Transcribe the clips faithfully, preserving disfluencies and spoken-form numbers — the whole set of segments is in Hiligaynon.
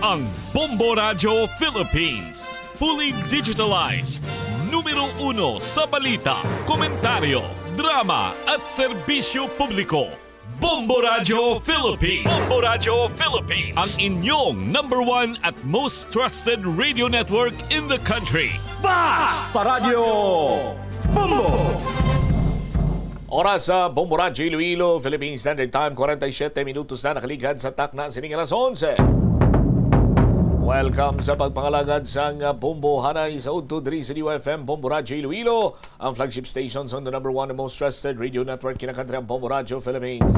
Ang Bombo Radyo Philippines, fully digitalized, numero uno sa balita, komentaryo, drama at serbisyo publiko. Bombo Radyo Philippines. Bombo Radyo Philippines. Ang inyong number one at most trusted radio network in the country. Basta Radyo Bombo! Oras sa Bombo Radyo Iloilo, Philippine Standard Time, forty-seven minutos na nakaligad sa takna sining alas onse. Welcome sa pagpangalagad sang Bombo Hanay sa udto diri sa D Y F M Bombo Radyo Iloilo, ang flagship station sang the number one and most trusted radio network kinakantri ang Bombo Radyo Philippines.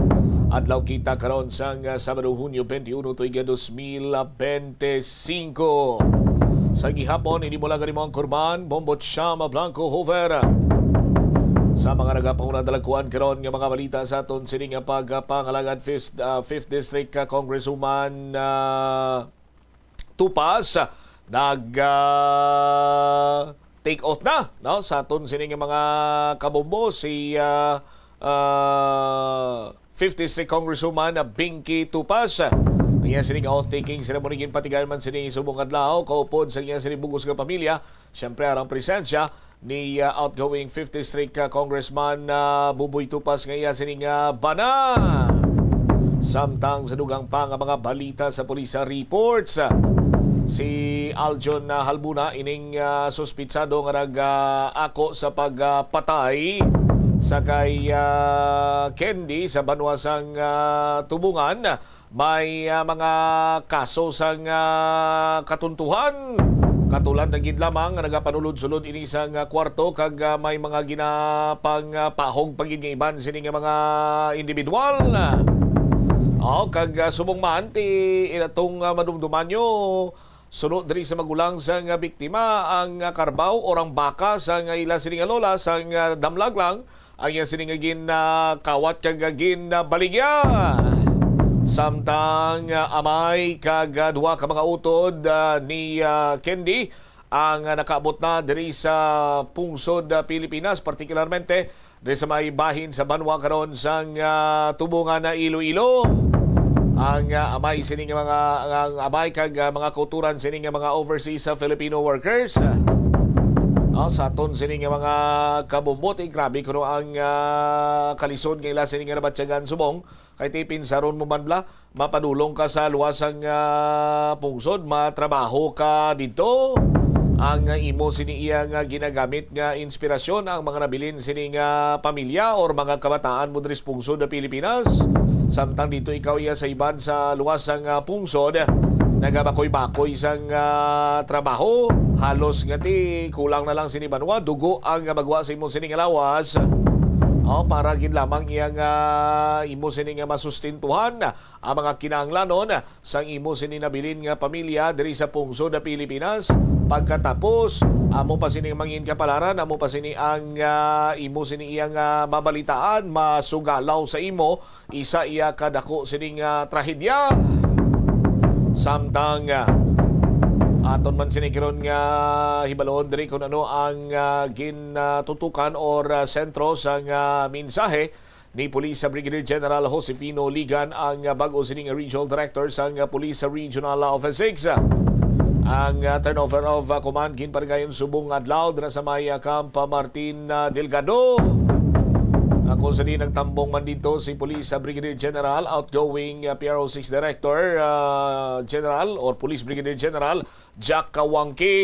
Adlaw kita karon sang, ah, Sabado, Hunyo twenty-one, tuig dos mil bente singko. Sa gihapon, ini mula kanimo ang kurban, Bombo Chama Blanco Hoover. Sa mga nagapanguna dalakuan karon nga mga balita sa aton sining nga pagpangalagad, fifth, ah, fifth District, ah, Congresswoman, ah, Tupas nag, ah, take oath na, no, sa aton sining mga kabombo, si, ah, ah, fifth District Congresswoman, ah, Binky Tupas. Ang iya sining oath-taking ceremony ginpatigayon man sining subong adlaw, kaupod sa iya sining bug-os nga pamilya, siyempre, arang presensya ni, ah, outgoing fifth District, ah, Congressman, ah, Buboy Tupas nga iya sining, ah, bana. Samtang sa dugang pa nga mga balita sa police, ah, reports, ah, si Aljon, ah, Halbuna ining, ah, suspitsado nga nag, ah, ako sa pagpatay sa kay, ah, Candy sa banwa sang, ah, Tubungan. May, ah, mga kaso sang, ah, katuntuhan. Katulad na gid lamang nga nagapanulod-sulod ini sang, ah, kwarto kag, ah, may mga ginapang, ah, pahog pa gid nga iban sini nga mga individual. O, kag, ah, subong man ti inatong, ah, madumduman nyo, suno diri sa magulang sang, ah, biktima, ang, ah, karbaw or ang baka sang, ah, ila sini nga lola sang, ah, damlag lang ang iya sini nga gin, ah, kawat kag, ah, gin, ah, baligya. Samtang, ah, amay kag, ah, duha ka mga utod, ah, ni, ah, Candy ang, ah, nakaabot na diri sa pungsod, ah, Pilipinas, partikularmente diri sa may bahin sa banwa karon sang, ah, Tubungan na Iloilo. Ang, ah, amay sini nga mga, ang amay kag, ah, mga kauturan sini nga mga overseas sa Filipino workers. Ah, sa aton sini nga mga kabumbot, eh, grabe kuno ang, ah, kalisod nga ila sini nga nabatyagan subong. Kay ti pinsaron mo man bala, mapadulong ka sa luwas sang, ah, pungsod, matrabaho ka didto. Ang, ah, imo sini iya nga ginagamit nga inspirasyon ang mga nabilin sini nga pamilya or mga kabataan mo diri sa pungsod na Pilipinas. Samtang dito ikaw iya sa iban sa luwas sang, ah, pungsod, nagabakoy-bakoy sang, ah, trabaho. Halos nga ti kulang na lang sini banwa, dugo ang magwa sa imo sini nga lawas. Oh, para gid lamang iya nga imo sini nga masustentuhan ang mga kinahanglanon sang imo sini nabilin nga pamilya diri sa pungsod na Pilipinas. Pagkatapos, amo pa sini mangin kapalaran, amo pa sini ang, ah, imo sini iya nga mabalitaan, masugalaw sa imo, isa iya kadako sining, ah, trahedya. Samtang, ah, aton man sini karon nga hibalon diri kung ano ang, ah, ginatutukan or, ah, sentro sang, ah, mensahe ni Police Brigadier General Josefino Ligan, ang, ah, bag-o sining Regional Director sang, ah, Police Regional Office six. Ang, ah, turnover of, ah, command ginparigayon subong adlaw dira sa may, ah, Camp Martin, ah, Delgado. Ako sa di nagtambong man dito si Police, ah, Brigadier General, outgoing, ah, P R O six Director, ah, General or Police Brigadier General Jack Kawangki.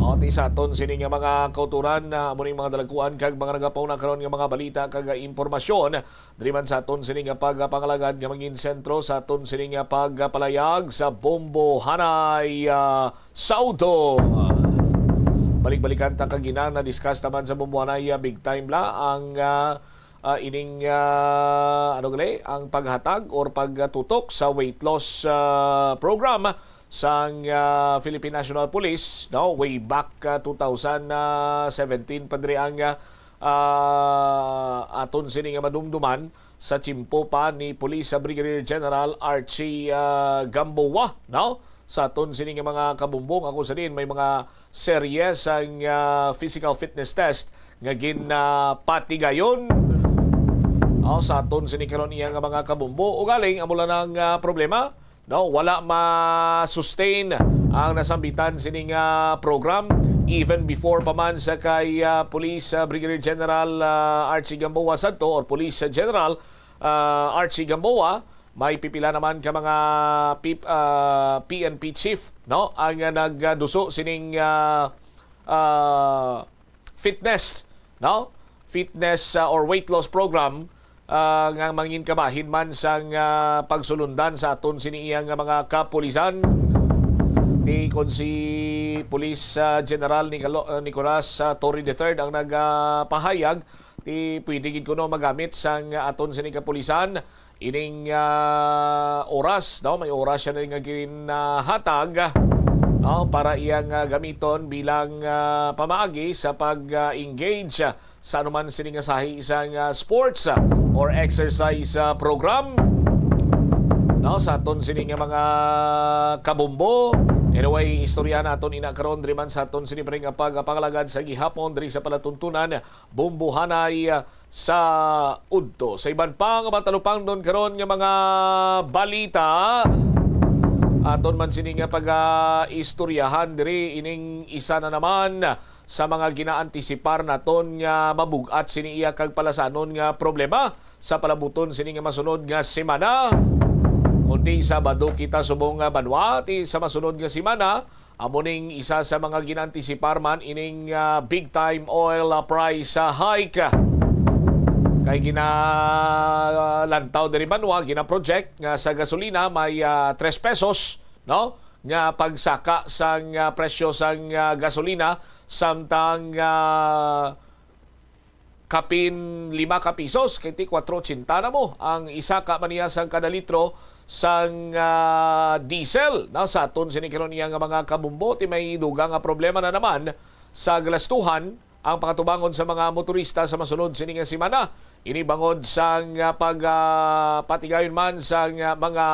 O, ti sa aton sini nga mga kauturan, na amo ning mga dalaguan kag mga nagapauna karon nga mga balita kag impormasyon diri man sa aton sini nga pagpangalagad nga mangin sentro sa aton sini nga pagpalayag sa Bombo Hanay, ah, Saudo. Balik-balikan ta kag ina na discuss naman sa Bombo Hanay, ah, big time la ang, ah, ah, ining, ah, ano gali, ang paghatag or pagtutok sa weight loss, ah, program sang, ah, Philippine National Police, no? Way back, ah, two thousand seventeen pa diri ang, ah, ah, aton sini nga madumduman sa tiyempo pa ni Police Brigadier General Archie, ah, Gamboa, no? Sa aton sini nga mga kabumbong, ako sa din may mga serye sang, ah, physical fitness test nga ginpatigayon. Oh, sa aton sini karon iya nga mga kabumbo. Ugaling, amo lang ang, ah, problema. No, wala ma-sustain ang nasambitan sining, ah, program, even before pa man sa kay, ah, Police, ah, Brigadier General, ah, Archie Gamboa sadto, or Police General, ah, Archie Gamboa. May pipila naman ka mga pip-, ah, P N P chief, no, ang, ah, nagduso sining, ah, ah, fitness, no? Fitness, ah, or weight loss program, ah, nga mangin kabahin man sang, ah, pagsulundan sa aton sini iya nga mga kapulisan. Ti kon si Police, ah, General Nicolo-, ah, Nicolas, ah, Torre the third ang nagapahayag, ti pwede gid kuno magamit sang aton sini kapulisan ining, ah, oras, no? May oras siya na nga ginhatag, no? Para iyang, ah, gamiton bilang, ah, pamaagi sa pag, ah, engage, ah, sa anuman sini nga sahi isang, ah, sports, ah, or exercise, ah, program. No, sa aton sini nga mga kabombo. Anyway, istorya naton ina karon diri man sa aton sini pre nga pagpangalagad sa gihapon diri sa palatuntunan, Bombohanay, ah, sa udto. Sa iban pa nga matalupangnon karon nga mga balita, aton man sini nga pag-istoryahan diri ining isa na naman sa mga ginaantisipar naton nga mabug-at sini iya kag palasanon nga problema sa palabuton sini nga masunod nga semana. Kundi Sabado kita subong nga banwa, ti sa masunod nga semana, amo ning isa sa mga ginaantisipar man ining, ah, big time oil, ah, price, ah, hike. Kay ginalantaw diri banwa, gina-project nga sa gasolina may, ah, tres pesos, no, nga pagsaka sang, ah, presyo sang, ah, gasolina, samtang, ah, kapin lima ka pisos, kay ti kuwatro ochenta na mo ang isaka man niya sang kada litro sang, ah, diesel. Na sa aton sini karon iya nga mga kabombo, ti may dugang nga problema na naman sa galastuhan ang pangatubangon sa mga motorista sa masunod sini nga semana. Ini bangod sang, ah, pag, ah, patigayon man sang, ah, mga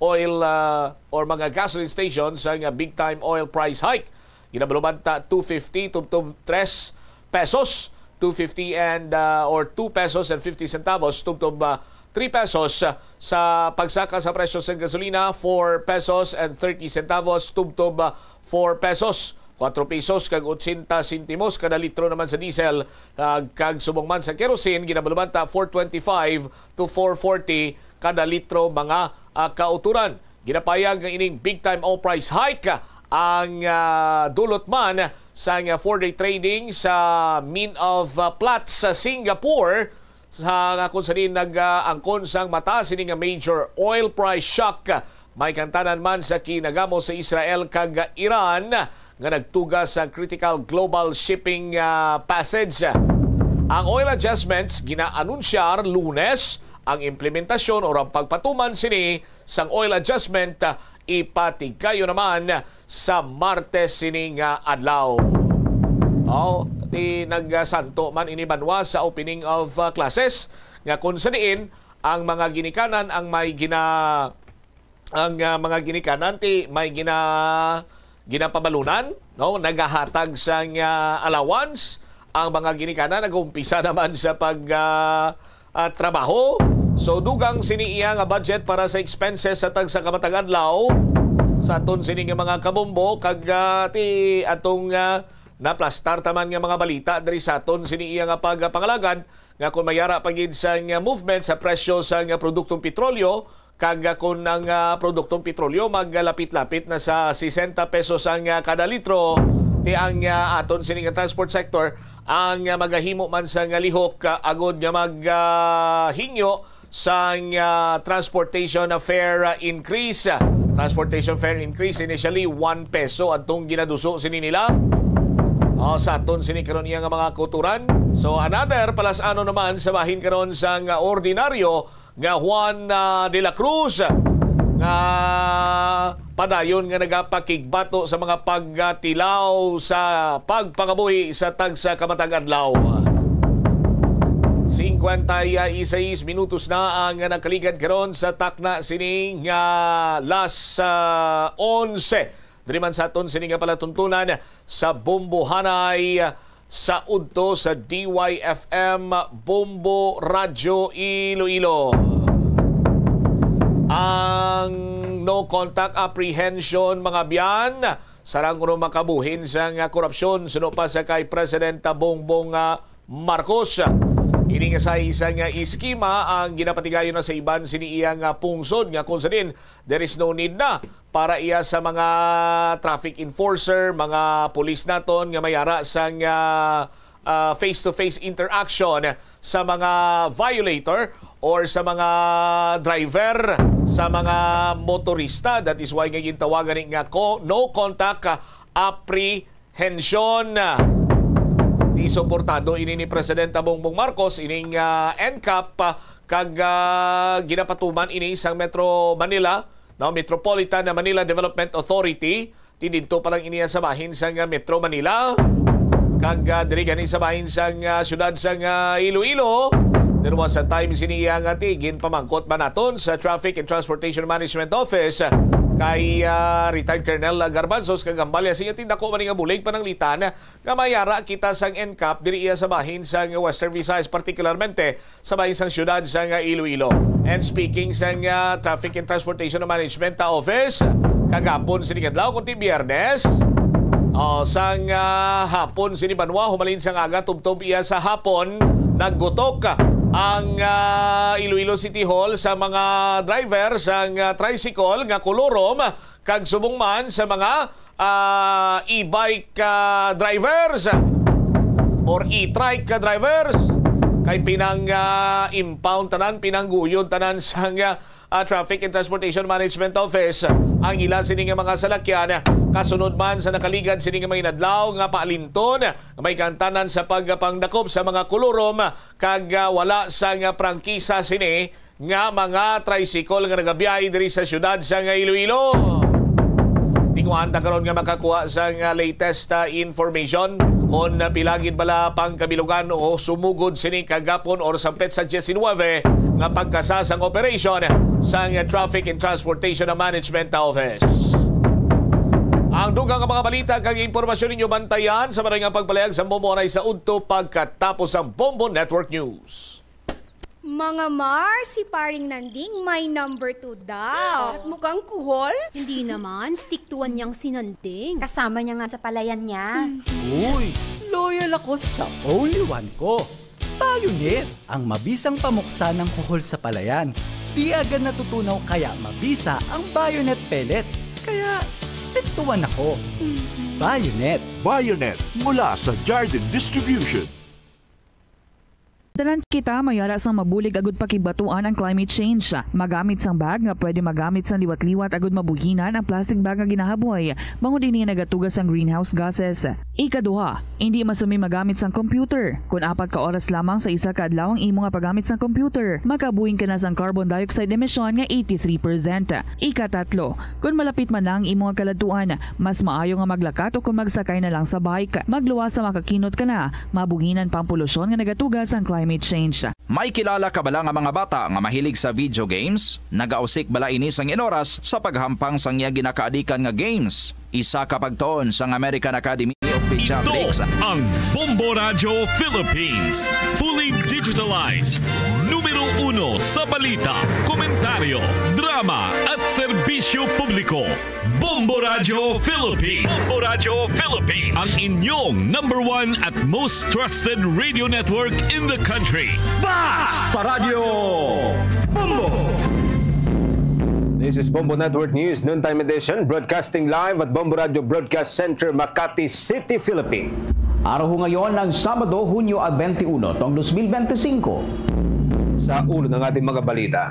oil, ah, or mga gasoline stations sang, ah, big time oil price hike. Ginabalumanta two fifty tubtob tres pesos, two fifty and, ah, or two pesos and fifty centavos tubtob, ah, three pesos, ah, sa pagsaka sa presyo sa gasolina, four pesos and thirty centavos tubtob, ah, four pesos. Kuwatro pesos kag ochenta sentimos kada litro naman sa diesel, ah, kag subong man sa kerosene, ginabalumanta four twenty-five to four forty kada litro, mga, ah, kauturan. Ginapayag nga ining big time oil price hike ang, ah, dulot man sang four-day trading sa Min of, ah, Platts sa Singapore, sa nga kung sa diin nag-, ah, angkon sang mata sini nga major oil price shock. May kantanan man sa kinagamo sa Israel kag Iran nga nagtuga sa critical global shipping, ah, passage. Ang oil adjustments ginaanunsiyar Lunes, ang implementasyon o ang pagpatuman sini sang oil adjustment, ah, ipatigayon naman sa Martes sini nga adlaw. Oh, ti nagsanto man ini banwa sa opening of, ah, classes nga kung sa diin ang mga ginikanan ang may gina-, ang, ah, mga ginikanan ti may gina-, ginapabalunan, no? Nagahatag sang, ah, allowance ang mga ginikanan, nag-umpisa naman sa pag, ah, ah, trabaho. So, dugang sini iya nga budget para sa expenses sa tagsa ka matag adlaw sa aton sini nga mga kabombo kag, ah, ti atong, ah, naplastar taman nga mga balita diri sa aton sini iya nga pagpangalagad nga kung mayara pa gid sa nga movement sa presyo sa nga produktong petrolyo, kag, ah, kun ang, ah, produktong petrolyo maglapit-lapit na sa sesenta pesos ang, ah, kada litro, ti ang, ah, aton sini nga transport sector ang, ah, magahimo man sa nga lihok, ah, agud nga mag, ah, hingyo sang, ah, transportation fare, ah, increase. Transportation fare increase, initially one peso adtong ginaduso sini nila. Ah, sa aton sini karon iya nga mga kauturan. So, another palas-ano naman sa bahin karon sang, ah, ordinaryo nga Juan, ah, de la Cruz, nga padayon nga nagapakigbato sa mga pagtilaw sa pagpangabuhi sa tagsa ka matag adlaw. Singkwenta y seis minutos na ang nakaligad karon sa takna sini nga las, ah, onse. Diri man sa aton sini nga palatuntunan sa Bombohanay sa udto sa D Y F M Bombo Radyo Iloilo. Ang no contact apprehension, mga byan, sarang kuno makabuhin sang korupsyon suno pa sa kay President Bongbong, ah, Marcos. Ini nga sa isa nga eskema ang ginapatigayon na sa iban sini iya nga pungsod nga kung sa din there is no need na para iya sa mga traffic enforcer, mga pulis naton nga may ara sang, ah, ah, face-to-face interaction sa mga violator or sa mga driver, sa mga motorista. That is why nga gintawagan ni nga co-, no contact, ah, apprehension. Di suportado ini ni Presidente Bongbong Marcos ining, ah, N C A P, ah, kag, ah, ginapatuman ini sang Metro Manila, no, Metropolitan Manila Development Authority. Ti didto pa lang ini sa bahin sang Metro Manila. Kag, ah, diri gani sa bahin sang, ah, siyudad sang, ah, Iloilo, there was a time sini iya nga ti ginpamangkot ba naton sa Traffic and Transportation Management Office kay, ah, retired Colonel Garbanzos kag hambal niya sa iya ti dako man nga bulig pananglitan nga mayara kita sang N C A P diri iya sa bahin sang Western Visayas, partikularmente sa bahin sang siyudad sang Iloilo. And speaking sang, ah, Traffic and Transportation Management, ah, Office, kagapon sini nga adlaw, kundi Biyernes, oh, sang, ah, hapon sini banwa, humalin sang aga tubtob iya sa hapon, naggutok ang, ah, Iloilo City Hall sa mga driver sang, ah, tricycle nga kolorom kag subong man sa mga, ah, e-bike, ah, drivers or e-trike, ah, drivers, kay pinang, ah, impound tanan, pinangguyod tanan sang, ah, ah, Traffic and Transportation Management Office ang ila sini nga mga salakyan, kasunod man sa nakaligad sini nga mga inadlaw nga paalinton nga may kaantanan sa pagpangdakop sa mga kolorom kag, ah, wala sang prangkisa sini nga mga tricycle nga nagabiyay diri sa siyudad sang Iloilo. Tinguhaan ta karon nga makakuha sang, ah, latest, ah, information kon, ah, pila gid bala pang kabilugan o sumugod sini kagapon or sampit sa diyes nuwebe nga pagkasa sang operation sang Traffic and Transportation Management Office. Ang dugang nga mga balita kag impormasyon ninyo bantayan sa maray nga pagpalayag sa Bombo Oray sa udto pagkatapos ang Bombo Network News. Mga Mar, si Paring Nanding may number two daw. At mukhang kuhol? Hindi naman, stick to one niyang si Nanding. Kasama niya nga sa palayan niya. Uy, loyal ako sa only one ko. Bayonet, ang mabisang pamuksa ng kuhol sa palayan. Di agad natutunaw kaya mabisa ang Bayonet pellets. Kaya stick to one ako. Bayonet. Bayonet mula sa Jardin Distribution. Tanan kita mayara sang mabulig agud pakigbatuan ang climate change. Magamit sang bag nga pwede magamit sang liwat-liwat agud mabuhinan ang plastic bag nga ginahaboy, bangod ini nagatuga sang greenhouse gases. Ikaduha, indi masumi magamit sang computer. Kon apat ka oras lamang sa isa ka adlaw ang imo nga paggamit sang computer, makabuhin ka na sang carbon dioxide emission nga eighty-three percent. Ikatatlo, kon malapit man na ang imo nga kaladtuan, mas maayo nga maglakat o kon magsakay na lang sa bike. Magluwas sa makakinot ka na, mabuhinan pa ang polusyon nga nagatuga sang climate change. May kilala ka bala nga mga bata nga mahilig sa video games? Nagausik bala ini sang inoras sa paghampang sang iya ginakaadikan nga games? Isa ka pagtuon sang American Academy of Pediatrics. Ito ang Bombo Radyo Philippines. Fully digitalized. Numero uno sa balita, komentaryo, drama, at serbisyo publiko. Bombo Radyo Philippines. Bombo Radyo Philippines. Ang inyong number one at most trusted radio network in the country. Basta Radyo Bombo! This is Bombo Network News, noontime edition, broadcasting live at Bombo Radyo Broadcast Center, Makati City, Philippines. Araw ho ngayon ng Sabado, Hunyo twenty-one, taong twenty twenty-five. Sa ulo ng ating mga balita.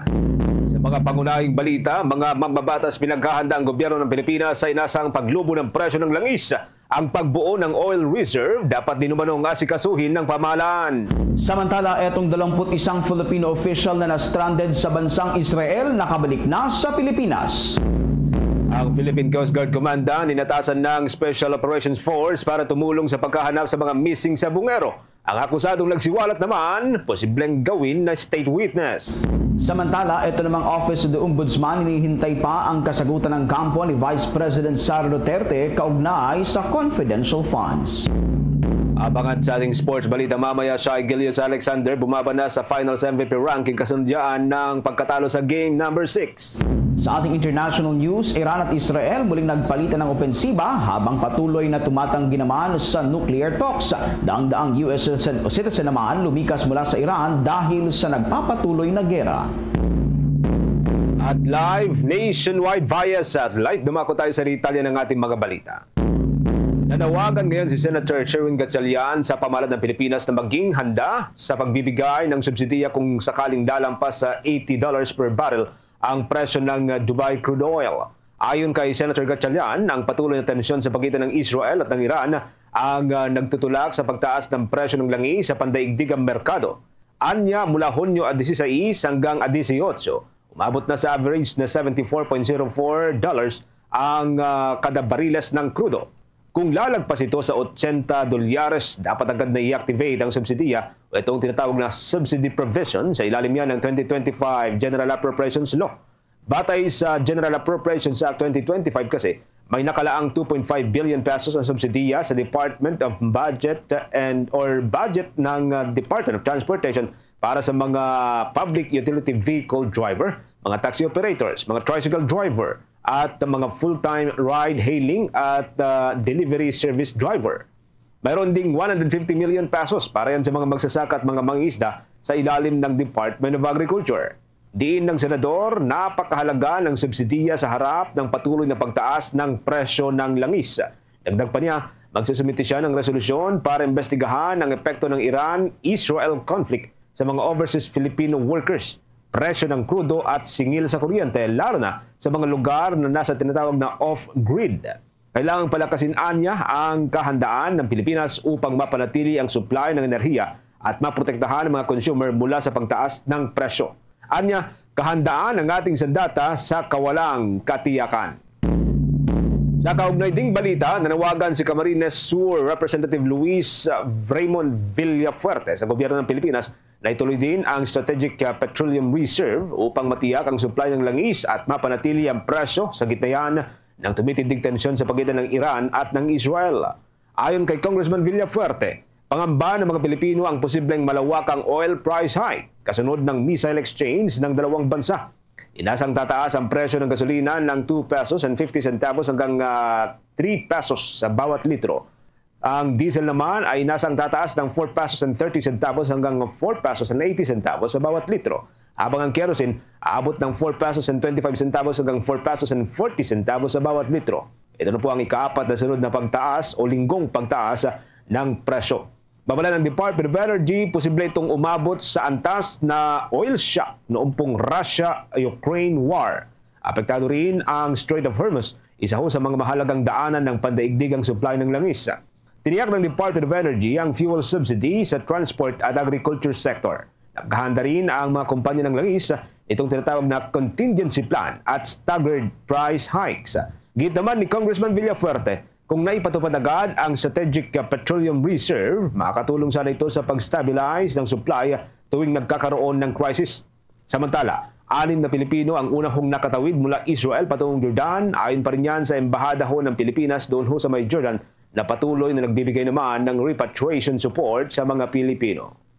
Sa mga pangunahing balita, mga mambabatas, pinaghahanda ang gobyerno ng Pilipinas sa inasang paglubo ng presyo ng langis, ang pagbuo ng oil reserve dapat din umano ang asikasuhin ng pamahalaan. Samantala, etong dalawampu't isang Filipino official na na-stranded sa bansang Israel nakabalik na sa Pilipinas. Ang Philippine Coast Guard Command ninatasan ng Special Operations Force para tumulong sa paghahanap sa mga missing sa bungero. Ang akusadong nagsiwalat naman, posibleng gawin na state witness. Samantala, ito namang Office of the Ombudsman, hinihintay pa ang kasagutan ng kampo ni Vice President Sara Duterte kaugnay sa confidential funds. Abangan sa ating sports balita mamaya, Shai Gilius Alexander bumaba na sa finals M V P ranking kasunod dyan ng pagkatalo sa game number six. Sa ating international news, Iran at Israel muling nagpalitan ng opensiba habang patuloy na tumatanggi naman sa nuclear talks. Daang-daang U S citizen, citizen naman lumikas mula sa Iran dahil sa nagpapatuloy na gera. At live nationwide via satellite, dumako tayo sa detalye ng ating mga balita. Nanawagan ngayon si Senator Sherwin Gatchalian sa pamahalaan ng Pilipinas na maging handa sa pagbibigay ng subsidiya kung sakaling lalampas sa eighty dollars per barrel ang presyo ng, uh, Dubai crude oil. Ayon kay Senator Gatchalian, ang patuloy na tensyon sa pagitan ng Israel at ng Iran ang, uh, nagtutulak sa pagtaas ng presyo ng langis sa pandaigdigang merkado. Anya, mula Hunyo disiseis hanggang disiotso, umabot na sa average na seventy-four point zero four dollars ang, ah, kada bariles ng krudo. Kung lalagpas ito sa ochenta dolyares, dapat agad na i-activate ang subsidiya o itong tinatawag na subsidy provision sa ilalim niya ng twenty twenty-five General Appropriations Law. Batay sa General Appropriations Act twenty twenty-five kasi, may nakalaang two point five billion pesos ang subsidiya sa Department of Budget and, or budget ng, uh, Department of Transportation para sa mga public utility vehicle driver, mga taxi operators, mga tricycle driver, at mga full-time ride-hailing at, uh, delivery service driver. Mayroon ding one hundred fifty million pesos para yan sa mga magsasaka at mga mangingisda sa ilalim ng Department of Agriculture. Diin ng senador, napakahalaga ng subsidiya sa harap ng patuloy na pagtaas ng presyo ng langis. Dagdag pa niya, magsusumite siya ng resolusyon para imbestigahan ang epekto ng Iran-Israel conflict sa mga overseas Filipino workers, presyo ng krudo at singil sa kuryente, lalo na sa mga lugar na nasa tinatawag na off-grid. Kailangang palakasin anya ang kahandaan ng Pilipinas upang mapanatili ang supply ng enerhiya at maprotektahan ang mga consumer mula sa pagtaas ng presyo. Anya, kahandaan ang ating sandata sa kawalang katiyakan. Sa kaugnay ding balita, nanawagan si Camarines Sur Representative Luis, uh, Raymond Villafuerte sa gobyerno ng Pilipinas na ituloy din ang Strategic, uh, Petroleum Reserve upang matiyak ang supply ng langis at mapanatili ang presyo sa gitna ng tumitinding tensyon sa pagitan ng Iran at ng Israel. Ayon kay Congressman Villafuerte, pangamba ng mga Pilipino ang posibleng malawakang oil price hike kasunod ng missile exchange ng dalawang bansa. Inasang tataas ang presyo ng gasolina ng two pesos and fifty centavos hanggang, ah, three pesos sa bawat litro. Ang diesel naman ay inasang tataas ng four pesos and thirty centavos hanggang four pesos and eighty centavos sa bawat litro, habang ang kerosene aabot ng four pesos and twenty-five centavos hanggang four pesos and forty centavos sa bawat litro. Ito na po ang ikaapat na sunod na pagtaas o linggong pagtaas ng presyo. Babala ng Department of Energy, posible itong umabot sa antas na oil shock noong pong Russia-Ukraine war. Apektado rin ang Strait of Hormuz, isa ho sa mga mahalagang daanan ng pandaigdigang supply ng langis. Tiniyak ng Department of Energy ang fuel subsidy sa transport at agriculture sector. Nakahanda rin ang mga kumpanya ng langis nitong tinatawag na contingency plan at staggered price hikes. Gid naman ni Congressman Villafuerte, kung naipatupad agad ang Strategic Petroleum Reserve, makakatulong sana ito sa pag-stabilize ng supply tuwing nagkakaroon ng crisis. Samantala, anim na Pilipino ang unahong nakatawid mula Israel patungong Jordan, ayon pa rin yan sa embahada ho ng Pilipinas doon ho sa may Jordan, na patuloy na nagbibigay naman ng repatriation support sa mga Pilipino.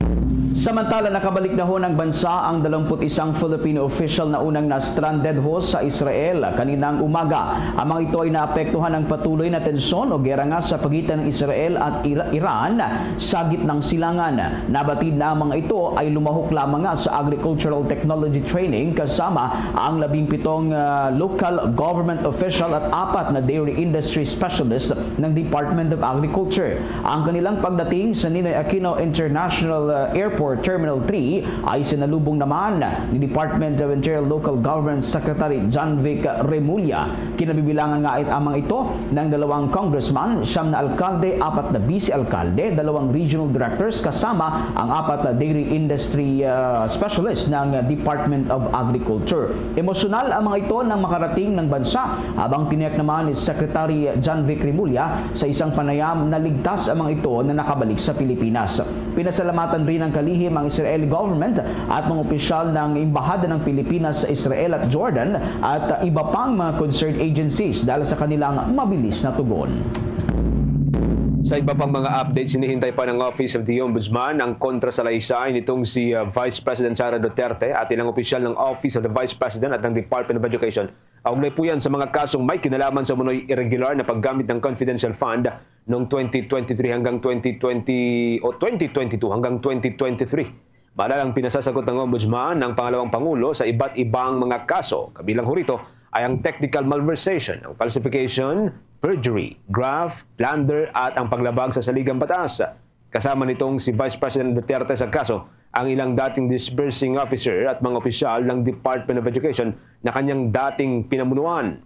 Samantala, nakabalik na ho ng bansa ang dalawampu't isang Filipino official na unang na-stranded ho sa Israel kaninang umaga. Ang mga ito ay naapektuhan ng patuloy na tensyon o gera nga sa pagitan ng Israel at Ira-, Iran sa gitnang silangan. Nabatid na ang mga ito ay lumahok lamang nga sa agricultural technology training kasama ang labing pitong, ah, local government official at apat na dairy industry specialist ng Department of Agriculture. Ang kanilang pagdating sa Ninoy Aquino International, ah, Airport Terminal three ay sinalubong naman ni Department of Interior Local Government Secretary John Vic Remulla. Kinabibilangan nga it-, ang mga ito ng dalawang congressman, siyam na alkalde, apat na vice-alkalde, dalawang regional directors, kasama ang apat na dairy industry, ah, specialist ng Department of Agriculture. Emosyonal ang mga ito nang makarating ng bansa, habang tiniyak naman ni Secretary John Vic Remulla sa isang panayam na ligtas ang mga ito na nakabalik sa Pilipinas. Pinasalamatan rin ng kalihim ang Israeli government at mga opisyal ng Embahada ng Pilipinas sa Israel at Jordan at, uh, iba pang mga concerned agencies dahil sa kanilang mabilis na tugon. Sa iba pang mga updates, hinihintay pa ng Office of the Ombudsman ang kontrasalaysay nitong si, uh, Vice President Sara Duterte at ilang opisyal ng Office of the Vice President at ng Department of Education kaugnay po yan sa mga kasong may kinalaman sa umano'y irregular na paggamit ng confidential fund noong twenty twenty-three hanggang twenty twenty o twenty twenty-two hanggang twenty twenty-three. Malalang pinasasagot ng Ombudsman ang pangalawang pangulo sa iba't ibang mga kaso. Kabilang ho rito ay ang technical malversation, ang falsification, perjury, graft, plunder at ang paglabag sa saligang batas. Kasama nitong si Vice President Duterte sa kaso ang ilang dating disbursing officer at mga opisyal ng Department of Education na kanyang dating pinamunuan.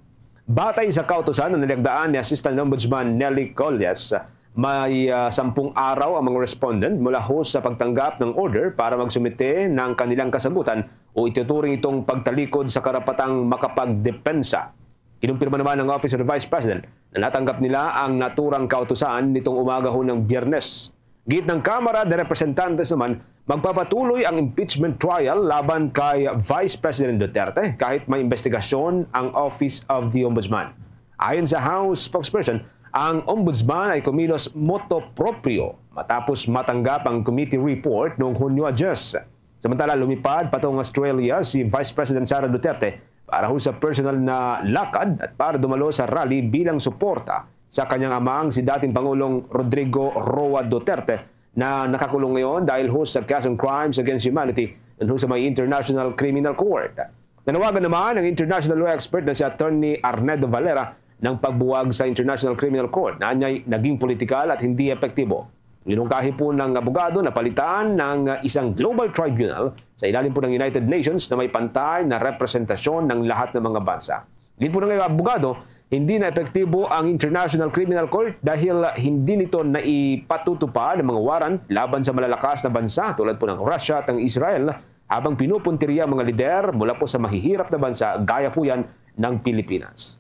Batay sa kautusan na nilagdaan ni Assistant Ombudsman Nelly Collias, may, ah, sampung araw ang mga respondent mula ho sa pagtanggap ng order para magsumite ng kanilang kasagutan o ituturing itong pagtalikod sa karapatang makapagdepensa. Kinumpirma naman ng Office of the Vice President na natanggap nila ang naturang kautusan nitong umaga ho ng Biyernes. Gid ng Kamara de Representantes naman, magpapatuloy ang impeachment trial laban kay Vice President Duterte kahit may investigasyon ang Office of the Ombudsman. Ayon sa House spokesperson, ang Ombudsman ay kumilos motu proprio matapos matanggap ang committee report noong Hunyo diyes. Samantala, lumipad patungong Australia si Vice President Sara Duterte para ho sa personal na lakad at para dumalo sa rally bilang suporta sa kanyang amang si dating Pangulong Rodrigo Roa Duterte na nakakulong ngayon dahil ho sa kasong crimes against humanity dun ho sa may International Criminal Court. Nanawagan naman ang international law expert na si Attorney Arnedo Valera ng pagbuwag sa International Criminal Court na anyay naging politikal at hindi epektibo. Ginungkahi po ng abogado na palitan ng isang global tribunal sa ilalim po ng United Nations na may pantay na representasyon ng lahat ng mga bansa. Giit po ng abogado, hindi na epektibo ang International Criminal Court dahil hindi nito naipatutupad ang mga warrant laban sa malalakas na bansa tulad po ng Russia at ng Israel, habang pinupuntirya ang mga lider mula po sa mahihirap na bansa gaya po yan ng Pilipinas.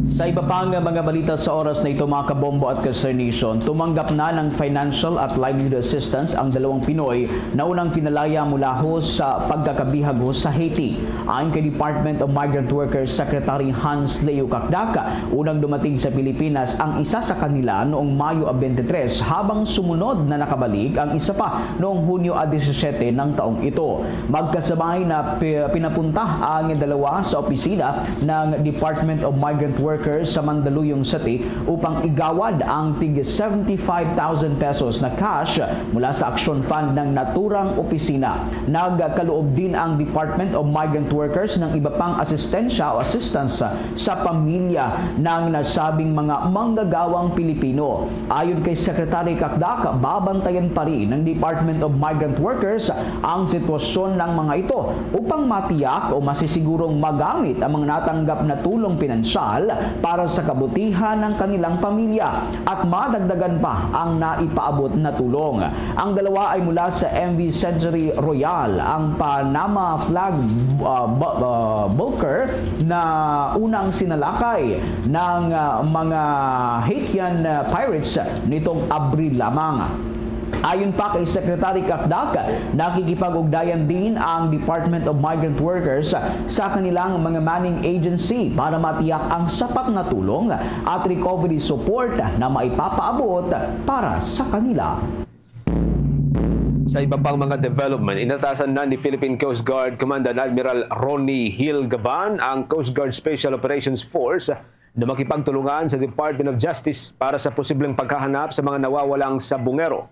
Sa iba pang mga balita sa oras na ito, mga kabombo at ka-Star Nation, tumanggap na ng financial at livelihood assistance ang dalawang Pinoy na unang pinalaya mula ho sa pagkakabihag ho sa Haiti. Ayon kay Department of Migrant Workers Secretary Hans Leo Cacdac, unang dumating sa Pilipinas ang isa sa kanila noong Mayo twenty-three, habang sumunod na nakabalik ang isa pa noong Hunyo a disisyete ng taong ito. Magkasabay na pi-, pinapunta ang dalawa sa opisina ng Department of Migrant Workers sa Mandaluyong City upang igawad ang tig seventy-five thousand pesos na cash mula sa Action Fund ng naturang opisina. Nagkaloob din ang Department of Migrant Workers ng iba pang asistensya o assistance sa pamilya ng nasabing mga manggagawang Pilipino. Ayon kay Secretary Cacdac, babantayan pa rin ng Department of Migrant Workers ang sitwasyon ng mga ito upang matiyak o masisigurong magamit ang mga natanggap na tulong pinansyal para sa kabutihan ng kanilang pamilya at madagdagan pa ang naipaabot na tulong. Ang dalawa ay mula sa M V Century Royal, ang Panama flag, uh, bu-, uh, bulker na unang sinalakay ng, uh, mga Haitian, uh, pirates nitong Abril lamang. Ayon pa kay Secretary Cacdac, nakikipag-ugnayan din ang Department of Migrant Workers sa kanilang mga manning agency para matiyak ang sapat na tulong at recovery support na maipapaabot para sa kanila. Sa iba pang mga development, inatasan na ni Philippine Coast Guard Commandant Admiral Ronnie Hill Gaban ang Coast Guard Special Operations Force na makipagtulungan sa Department of Justice para sa posibleng paghahanap sa mga nawawalang sabungero.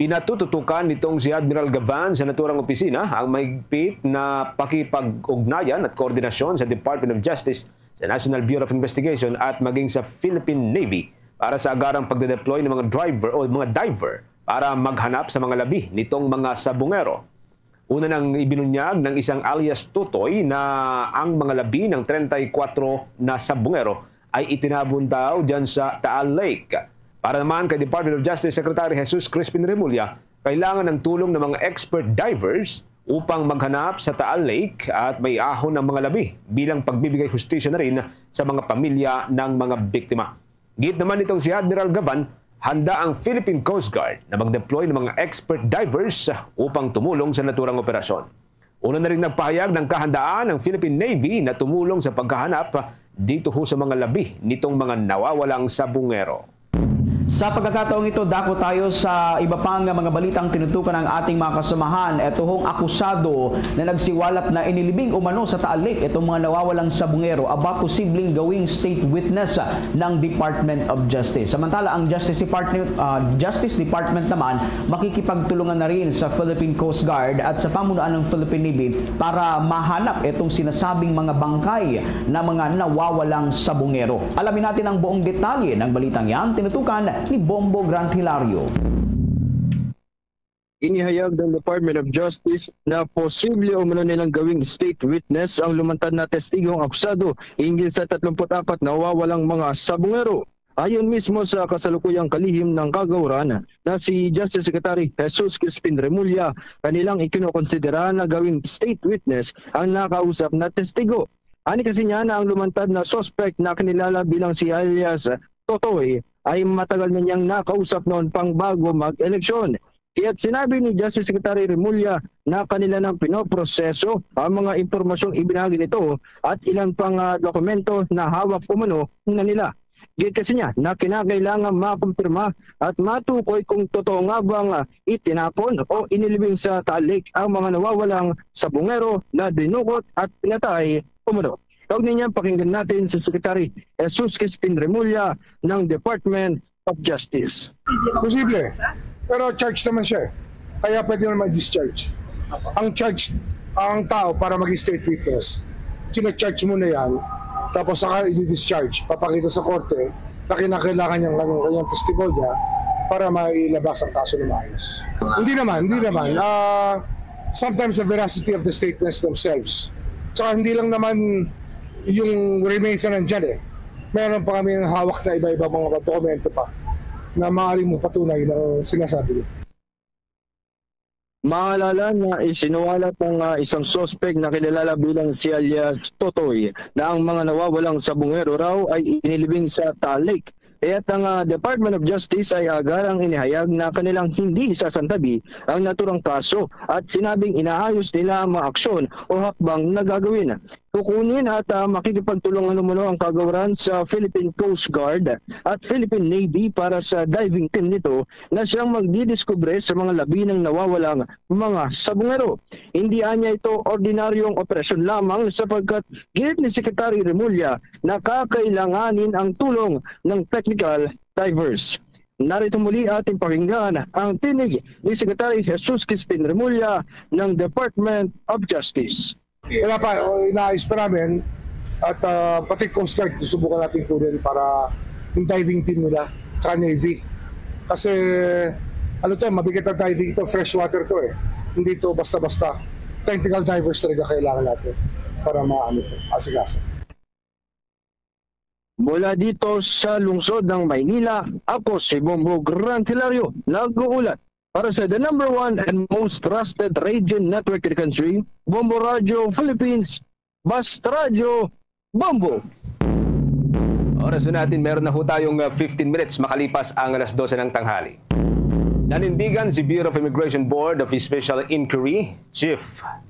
Pinatututukan nitong si Admiral Gaban sa naturang opisina ang mahigpit na pakipag-ugnayan at koordinasyon sa Department of Justice, sa National Bureau of Investigation at maging sa Philippine Navy para sa agarang pagde-deploy ng mga driver o mga diver para maghanap sa mga labi nitong mga sabungero. Una nang ibinunyag ng isang alias Tutoy na ang mga labi ng treinta y cuatro na sabungero ay itinabon daw dyan sa Taal Lake. Para naman kay Department of Justice Secretary Jesus Crispin Remulla, kailangan ng tulong ng mga expert divers upang maghanap sa Taal Lake at maiahon ang mga labi bilang pagbibigay hustisya na rin sa mga pamilya ng mga biktima. Giit naman nitong si Admiral Gaban, handa ang Philippine Coast Guard na mag-deploy ng mga expert divers upang tumulong sa naturang operasyon. Una na rin nagpahayag ng kahandaan ang Philippine Navy na tumulong sa paghahanap dito ho sa mga labi nitong mga nawawalang sabungero. Sa pagkakataong ito, dako tayo sa iba pang mga balitang tinutukan ng ating mga kasamahan. Ito hong akusado na nagsiwalat na inilibing umano sa Taal Lake itong mga nawawalang sabungero aba posibleng gawing state witness ng Department of Justice. Samantala, ang Justice Department, ah, Justice Department naman makikipagtulungan na rin sa Philippine Coast Guard at sa pamunuan ng Philippine Navy para mahanap itong sinasabing mga bangkay na mga nawawalang sabungero. Alamin natin ang buong detalye ng balitang yan, tinutukan ni Bombo Grant Hilario. Inihayag ng Department of Justice na posible umano nilang gawing state witness ang lumantad na testigong akusado hinggil sa tatlumpu't apat na nawawalang mga sabungero. Ayon mismo sa kasalukuyang kalihim ng kagawaran na si Justice Secretary Jesus Crispin Remulla, kanilang ikinukonsidera na gawing state witness ang nakausap na testigo. Ani kasi niya na ang lumantad na suspect na kinilala bilang si alias Totoy ay matagal na niyang nakausap noon pang bago mag-eleksyon. Kaya't sinabi ni Justice Secretary Remulla na kanila nang pinoproseso ang mga impormasyong ibinahagi nito at ilan pang ah, dokumento na hawak umano na nila. Gid kasi niya na kinakailangan makumpirma at matukoy kung totoo nga bang ah, itinapon o inilibing sa Taal Lake ang mga nawawalang sabungero na dinukot at pinatay umano. Kaugnay niyan, pakinggan natin si Secretary Jesus Crispin Remulla ng Department of Justice. Posible. Pero charge naman siya eh. Kaya pwede naman discharge. Ang charge, ang tao para maging state witness, sina-charge mo na yan, tapos saka i-discharge, papakita sa korte na kinakailangan niyang kanyang, kanyang testimonya para mailabas ang kaso na maayos. Hindi naman, hindi naman. Ah, sometimes the veracity of the statements themselves. Tsaka hindi lang naman yung remains na nandyan eh. Meron pa kami hawak na iba-iba mga dokumento pa na maaaring magpatunay ng sinasabi niya. Maalala na isinuwalat ng ah, isang suspect na kilala bilang si alias Totoy na ang mga nawawalang sabungero raw ay inilibing sa Taal Lake. Kaya't ang ah, Department of Justice ay agarang inihayag na kanilang hindi isasantabi ang naturang kaso at sinabing inaayos nila ang mga aksyon o hakbang na gagawin. Kukunin at ah, makikipagtulungan umano ang kagawaran sa Philippine Coast Guard at Philippine Navy para sa diving team nito na siyang magdidiskubre sa mga labi ng nawawalang mga sabungero. Hindi anya ito ordinaryong operasyon lamang sapagkat giit ni Secretary Remulla na kakailanganin ang tulong ng technical divers. Narito muli ating pakinggan ang tinig ni Secretary Jesus Crispin Remulla ng Department of Justice. Wala pa, inaayos pa namin. At ah, pati Coast Guard, susubukan natin kunin para yung diving team nila, tsaka Navy. Kasi, ano to, mabigat ang diving to, fresh water to eh. Hindi to basta-basta. Technical divers talaga kailangan natin para maano to, asikaso. Mula dito sa lungsod ng Maynila, ako si Bombo Grant Hilario, nag-uulat para sa the number one and most trusted radio network in the country, Bombo Radio Philippines, Basta Radyo, Bombo! Oras na natin, meron na ho tayong uh, fifteen minutes makalipas ang alas dose ng tanghali. Nanindigan si Bureau of Immigration Board of Special Inquiry Chief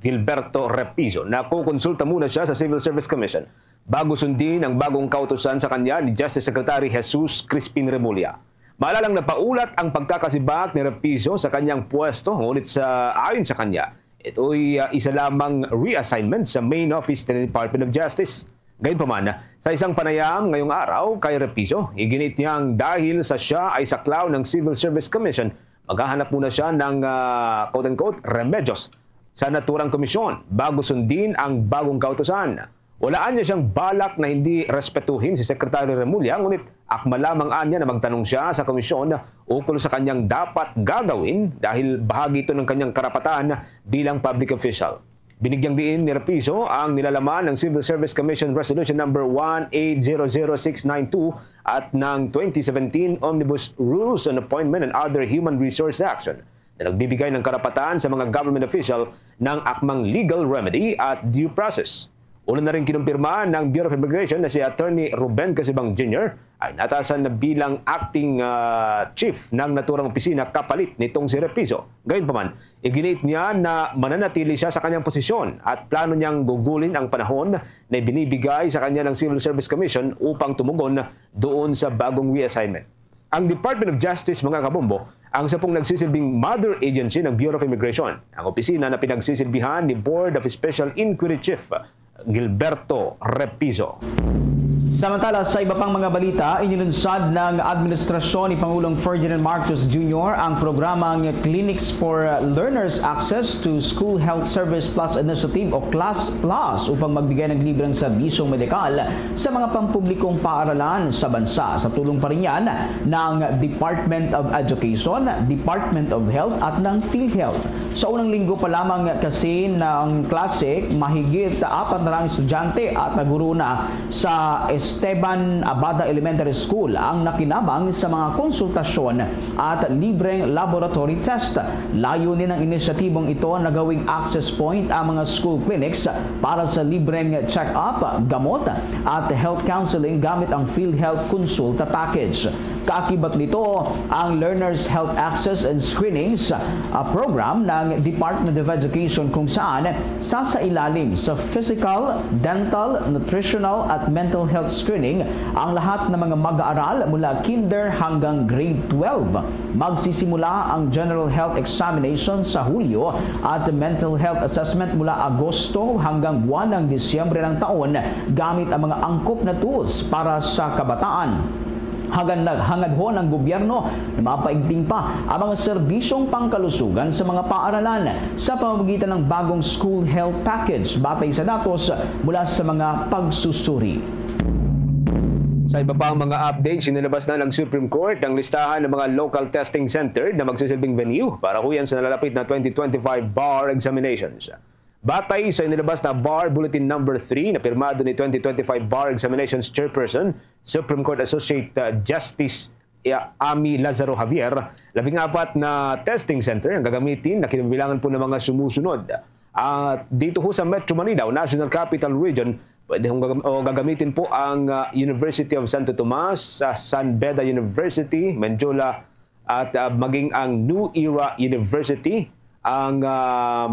Gilberto Repizo na kukonsulta muna siya sa Civil Service Commission bago sundin ang bagong kautusan sa kanya ni Justice Secretary Jesus Crispin Remulla. Maalalang napaulat ang pagkakasibak ni Repizo sa kanyang pwesto, ngunit sa ayon sa kanya, ito'y uh, isa lamang reassignment sa main office ng Department of Justice. Gayunpaman, sa isang panayam ngayong araw kay Repizo, iginiit niyang dahil sa siya ay saklaw ng Civil Service Commission, maghahanap muna siya ng uh, quote-unquote remedyos sa naturang komisyon bago sundin ang bagong kautusan. Wala anya siyang balak na hindi respetuhin si Secretary Remulla, ngunit akma lamang anya na magtanong siya sa komisyon ukol sa kanyang dapat gagawin dahil bahagi ito ng kanyang karapatan bilang public official. Binigyang diin ni Repizo ang nilalaman ng Civil Service Commission Resolution Number one eight zero zero six nine two at ng twenty seventeen Omnibus Rules on Appointment and Other Human Resource Action na nagbibigay ng karapatan sa mga government official ng akmang legal remedy at due process. Una na rin kinumpirma ng Bureau of Immigration na si Attorney Ruben Casibang Junior ay natasan na bilang acting uh, chief ng naturang opisina kapalit nitong si Repizo. Gayunpaman, iginiit niya na mananatili siya sa kanyang posisyon at plano niyang gugulin ang panahon na ibinibigay sa kanya ng Civil Service Commission upang tumugon doon sa bagong reassignment. Ang Department of Justice, mga kabombo, ang isa pong nagsisilbing mother agency ng Bureau of Immigration, ang opisina na pinagsisilbihan ni Board of Special Inquiry Chief Gilberto Repizo. Samantala, sa iba pang mga balita, inilunsad ng administrasyon ni Pangulong Ferdinand Marcos Junior ang programang Clinics for Learners Access to School Health Service Plus Initiative o CLASS Plus upang magbigay ng libreng serbisyong medikal sa mga pampublikong paaralan sa bansa. Sa tulong pa rin yan ng Department of Education, Department of Health at ng PhilHealth. Sa unang linggo pa lamang kasi ng klase, mahigit apat na raang estudyante at guro na sa Esteban Abada Elementary School ang nakinabang sa mga konsultasyon at libreng laboratory test. Layunin ng inisyatibong ito na gawing access point ang mga school clinics para sa libreng check-up, gamot, at health counseling gamit ang PhilHealth Consulta Package. Kaakibat nito ang Learners Health Access and Screenings, ah, Program ng Department of Education, kung saan sasailalim sa physical, dental, nutritional, at mental health screening ang lahat ng mga mag-aaral mula kinder hanggang grade twelve. Magsisimula ang general health examination sa Hulyo at mental health assessment mula Agosto hanggang buwan ng Disyembre ng taon gamit ang mga angkop na tools para sa kabataan. Hagan-, hangadhon ang gobyerno na mapaigting pa ang mga serbisyong pangkalusugan sa mga paaralan sa pamamagitan ng bagong school health package, batay sa datos mula sa mga pagsusuri. Sa iba pang mga updates, inilabas na ng Supreme Court ang listahan ng mga local testing center na magsisilbing venue para huyan sa nalalapit na twenty twenty-five bar examinations. Batay sa inilabas na Bar Bulletin Number Three na pirmado ni twenty twenty-five Bar Examinations Chairperson, Supreme Court Associate, uh, Justice, uh, Amy Lazaro Javier, labing apat na testing center ang gagamitin na kinabibilangan po ng mga sumusunod. At dito ho sa Metro Manila o National Capital Region, pwede hong gagam-, o gagamitin po ang, uh, University of Santo Tomas, uh, San Beda University, Mendiola, at, ah, maging ang New Era University, ang, ah,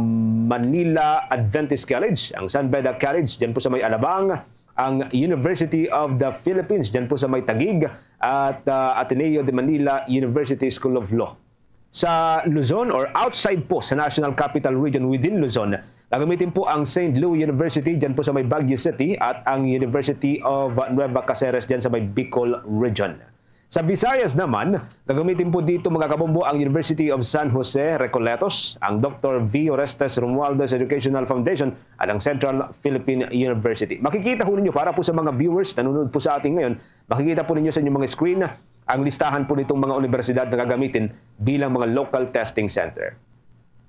Manila Adventist College, ang San Beda College, dyan po sa may Alabang, ang University of the Philippines, dyan po sa may Taguig, at, ah, Ateneo de Manila University School of Law. Sa Luzon or outside po sa National Capital Region within Luzon, gagamitin po ang Saint Louis University dyan po sa may Baguio City at ang University of Nueva Caceres dyan sa may Bicol Region. Sa Visayas naman, gagamitin po dito, mga kabombo, ang University of San Jose Recoletos, ang Doctor V Orestes Romualdez Educational Foundation at ang Central Philippine University. Makikita po ninyo, para po sa mga viewers, nanonood po sa atin ngayon, makikita po ninyo sa inyong mga screen ang listahan po nitong mga universidad na gagamitin bilang mga local testing center.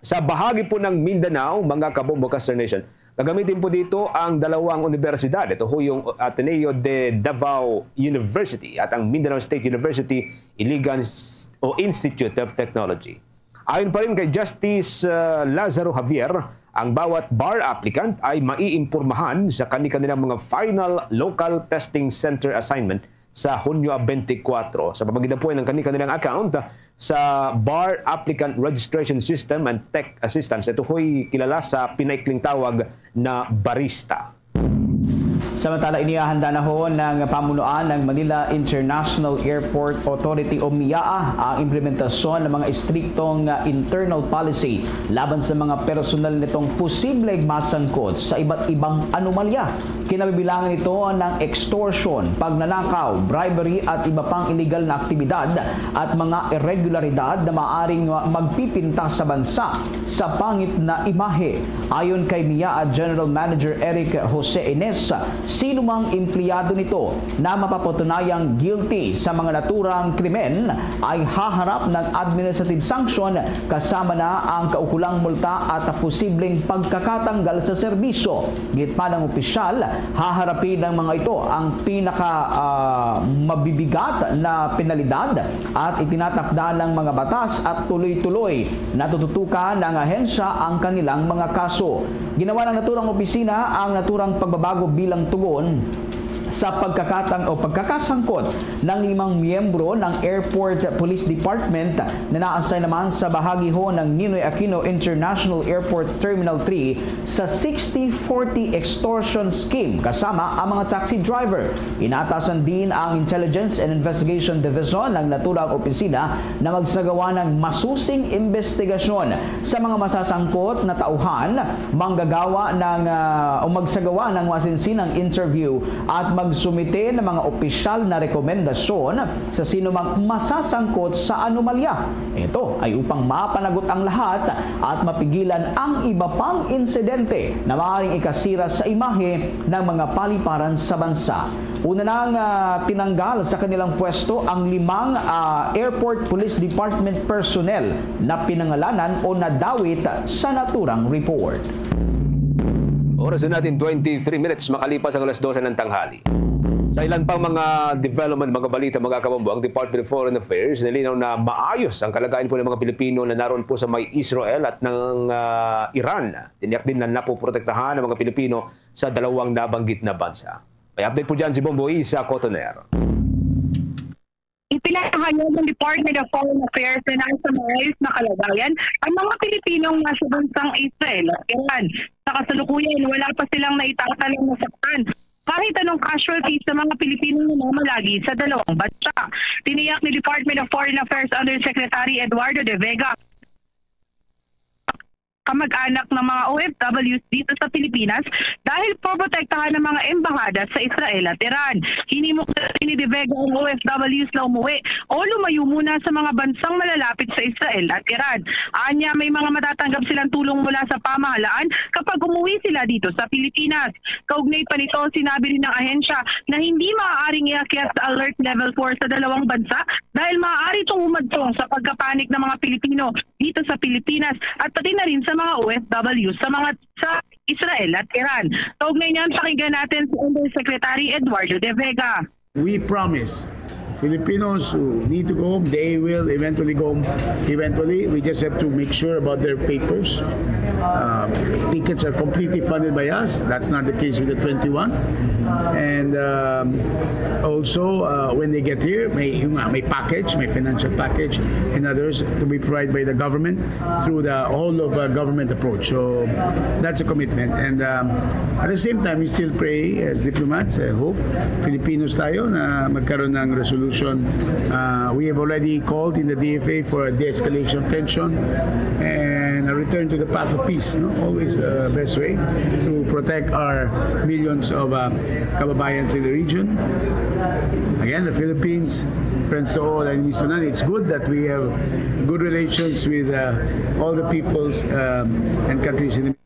Sa bahagi po ng Mindanao, mga kabombo, Caster Nation, gagamitin po dito ang dalawang universidad. Ito ho yung Ateneo de Davao University at ang Mindanao State University Iligan S-, o Institute of Technology. Ayon pa rin kay Justice, uh, Lazaro Javier, ang bawat bar applicant ay maiimpurmahan sa kani-kanilang mga final local testing center assignment sa Hunyo twenty-four. Sa pamamagitan po ng kani-kanilang account sa Bar Applicant Registration System and Tech Assistance. Ito ho'y kilala sa pinaikling tawag na Barista. Samantala, inihahanda na ho ng pamunuan ng Manila International Airport Authority o MIAA ang implementasyon ng mga estriktong, ah, internal policy laban sa mga personal nitong posibleng masangkot sa iba't ibang anomalya. Kinabibilangan ito ng extortion, pagnanakaw, bribery at iba pang illegal na aktibidad at mga irregularidad na maaring magpipinta sa bansa sa pangit na imahe. Ayon kay MIAA General Manager Eric Jose Ines, sinumang empleyado nito na mapapatunayang guilty sa mga naturang krimen ay haharap ng administrative sanction, kasama na ang kaukulang multa at posibleng pagkakatanggal sa serbisyo. Giit pa ng opisyal, haharapin ng mga ito ang pinaka, ah, mabibigat na penalidad at itinatakda ng mga batas at tuloy-tuloy natututukan ng ahensya ang kanilang mga kaso. Ginawa ng naturang opisina ang naturang pagbabago bilang tugon Sa pagkakatang o pagkakasangkot ng limang miyembro ng Airport Police Department na na-assign naman sa bahagi ho ng Ninoy Aquino International Airport Terminal three sa sixty forty extortion scheme kasama ang mga taxi driver. Inatasan din ang Intelligence and Investigation Division ng naturang opisina na magsagawa ng masusing investigasyon sa mga masasangkot na tauhan, manggagawa ng, ah, o magsagawa ng masinsinang interview at magsumite ng mga opisyal na rekomendasyon sa sinumang masasangkot sa anomalya. Ito ay upang mapanagot ang lahat at mapigilan ang iba pang insidente na maaaring ikasira sa imahe ng mga paliparan sa bansa. Una nang, ah, tinanggal sa kanilang pwesto ang limang, ah, Airport Police Department personnel na pinangalanan o nadawit sa naturang report. Oras na natin, twenty-three minutes makalipas ang alas dose ng tanghali. Sa ilan pang mga development, mga balita, mga kabombo, ang Department of Foreign Affairs nilinaw na maayos ang kalagayan po ng mga Pilipino na naroon po sa may Israel at ng, ah, Iran. Tiniyak din na napoprotektahan ang mga Pilipino sa dalawang nabanggit na bansa. May update po dyan si Bombo Isa Cotoner. Ipinahayag ng Department of Foreign Affairs na nasa maayos na kalagayan ang mga Pilipinong nasa bansang Israel at Iran. Sa kasalukuyan, wala pa silang naitatalang nasaktan kahit anong casualties sa mga Pilipinong namamalagi sa dalawang bansa. Tiniyak ni Department of Foreign Affairs Undersecretary Eduardo de Vega kamag-anak ng mga O F Ws dito sa Pilipinas dahil poprotektahan ng mga embahada sa Israel at Iran. Hinimok na rin ni De Vega ang O F Ws na umuwi o lumayo muna sa mga bansang malalapit sa Israel at Iran. Anya, may mga matatanggap silang tulong mula sa pamahalaan kapag umuwi sila dito sa Pilipinas. Kaugnay pa nito, sinabi rin ng ahensya na hindi maaaring iakyat sa Alert Level four sa dalawang bansa dahil maaari itong humantong sa pagkapanik ng mga Pilipino dito sa Pilipinas at pati na rin sa mga O F W sa mga sa Israel at Iran. Kaugnay niyan, pakinggan natin si Undersecretary Eduardo de Vega. We promise Filipinos who need to go home, they will eventually go home. Eventually, we just have to make sure about their papers. Uh, tickets are completely funded by us. That's not the case with the twenty-one. And um, also, uh, when they get here, may, yung, uh, may package, may financial package, and others to be provided by the government through the whole of uh, government approach. So that's a commitment. And um, at the same time, we still pray as diplomats, I hope, Filipinos tayo na magkaroon ng resolution. Uh, we have already called in the D F A for a de-escalation of tension and a return to the path of peace. No? Always the best way to protect our millions of uh, kababayans in the region. Again, the Philippines, friends to all, enemies to none. It's good that we have good relations with uh, all the peoples um, and countries in the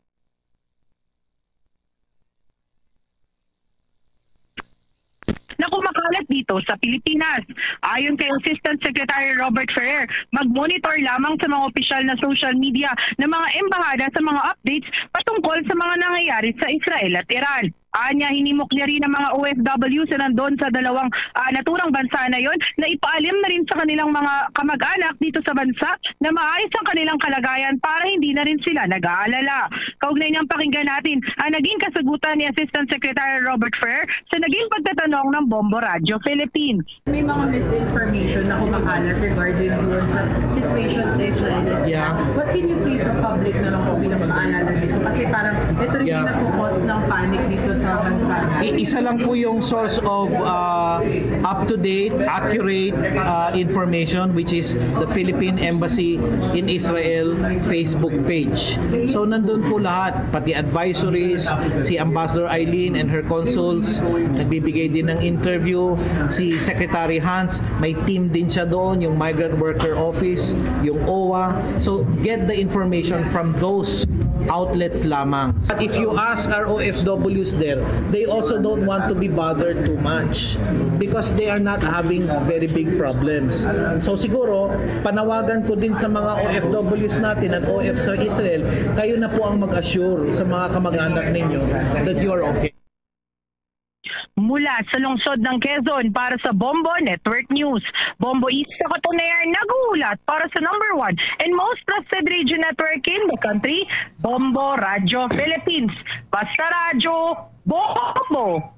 na kumakalat dito sa Pilipinas. Ayon kay Assistant Secretary Robert Ferrer, mag-monitor lamang sa mga opisyal na social media ng mga embahada sa mga updates patungkol sa mga nangyayari sa Israel at Iran. Anya, hinimok niya rin ang mga O F W sa nandun sa dalawang ah, naturang bansa na yon na ipaalam na rin sa kanilang mga kamag-anak dito sa bansa na maayos ang kanilang kalagayan para hindi na rin sila nag-aalala. Kaugnay niyang pakinggan natin ang naging kasagutan ni Assistant Secretary Robert Ferrer sa naging pagtatanong ng Bombo Radyo Philippines. May mga misinformation na kumakalat regarding doon sa situation sa Israel. Yeah. What can you say sa public na lang po bilang paalala dito? Kasi parang ito rin Yeah. yung nagkukos ng panic dito sa bansa natin. I- isa lang po yung source of uh, up-to-date, accurate uh, information, which is the Philippine Embassy in Israel Facebook page. So nandun po lahat, pati advisories, si Ambassador Eileen and her consuls, nagbibigay din ng interview, si Secretary Hans, may team din siya doon, yung Migrant Worker Office, yung O W A. So get the information from those outlets lamang. But if you ask our O F Ws there, they also don't want to be bothered too much because they are not having very big problems. So siguro, panawagan ko din sa mga O F Ws natin at O F sa Israel, kayo na po ang mag-assure sa mga kamag-anak ninyo that you are okay. Mula sa lungsod ng Quezon para sa Bombo Network News, Bombo Isa Katunayan, naghuhulat para sa number one and most trusted radio network in the country, Bombo Radyo Philippines. Basta Radyo, Bombo!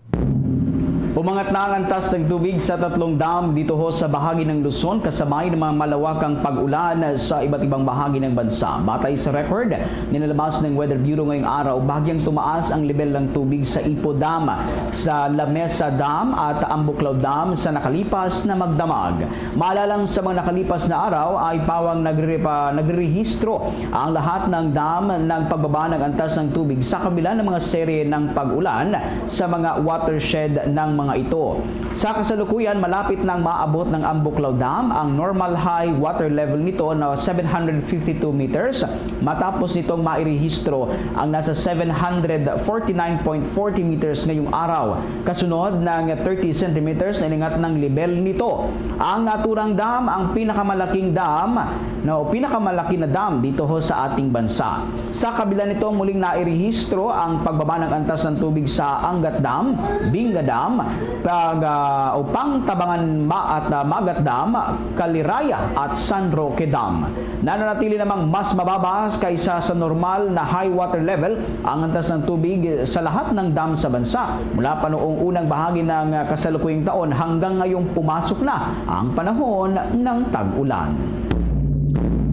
Umangat na ang antas ng tubig sa tatlong dam dito ho sa bahagi ng Luzon, kasabay ng mga malawakang pag-ulan sa iba't ibang bahagi ng bansa. Batay sa record, nilalabas ng Weather Bureau ngayong araw, bahagyang tumaas ang level ng tubig sa Ipo Dam, sa Lamesa Dam at Ambuclao Dam sa nakalipas na magdamag. Maalalang sa mga nakalipas na araw ay pawang nagre-, pa, nagrerehistro ang lahat ng dam ng pagbaba ng antas ng tubig sa kabila ng mga serye ng pag-ulan sa mga watershed ng mga ito. Sa kasalukuyan, malapit nang maabot ng Ambuclao Dam ang normal high water level nito na seven hundred fifty-two meters, matapos nitong mairehistro ang nasa seven hundred forty-nine point forty meters ngayong araw, kasunod ng thirty centimeters na iningat ng lebel nito. Ang naturang dam ang pinakamalaking dam, no, pinakamalaking dam dito ho sa ating bansa. Sa kabila nito, muling nairehistro ang pagbaba ng antas ng tubig sa Angat Dam, Binga Dam, pag, ah, o Pangtabangan Ma-, at, ah, Magat Dam, Caliraya at San Roque Dam. Nananatili namang mas mababa kaysa sa normal na high water level ang antas ng tubig sa lahat ng dam sa bansa, mula pa noong unang bahagi ng, ah, kasalukuyang taon hanggang ngayong pumasok na ang panahon ng tag-ulan.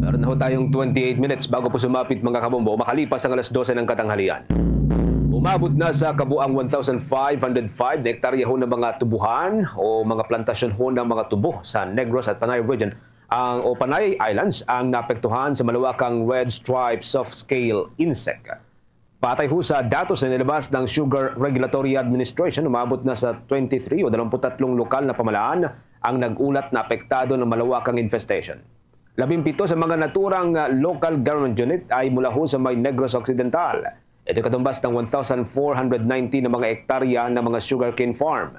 Meron na ho tayong twenty-eight minutes bago po sumapit, mga kabombo, makalipas ang alas dose ng katanghalian. Umabot na sa kabuang one thousand five hundred five na hektarya ho ng mga tubuhan o mga plantasyon ho ng mga tubo sa Negros at Panay Region ang, o Panay Islands ang naapektuhan sa malawakang red stripe soft scale insect. Patay ho sa datos na nilabas ng Sugar Regulatory Administration, umabot na sa twenty-three o dalawampu't tatlong lokal na pamalaan ang nag-ulat na apektado ng malawakang infestation. Labimpito sa mga naturang, ah, local government unit ay mula ho sa may Negros Occidental. Ito katumbas ng one thousand four hundred nineteen na mga ektarya ng mga sugarcane farm.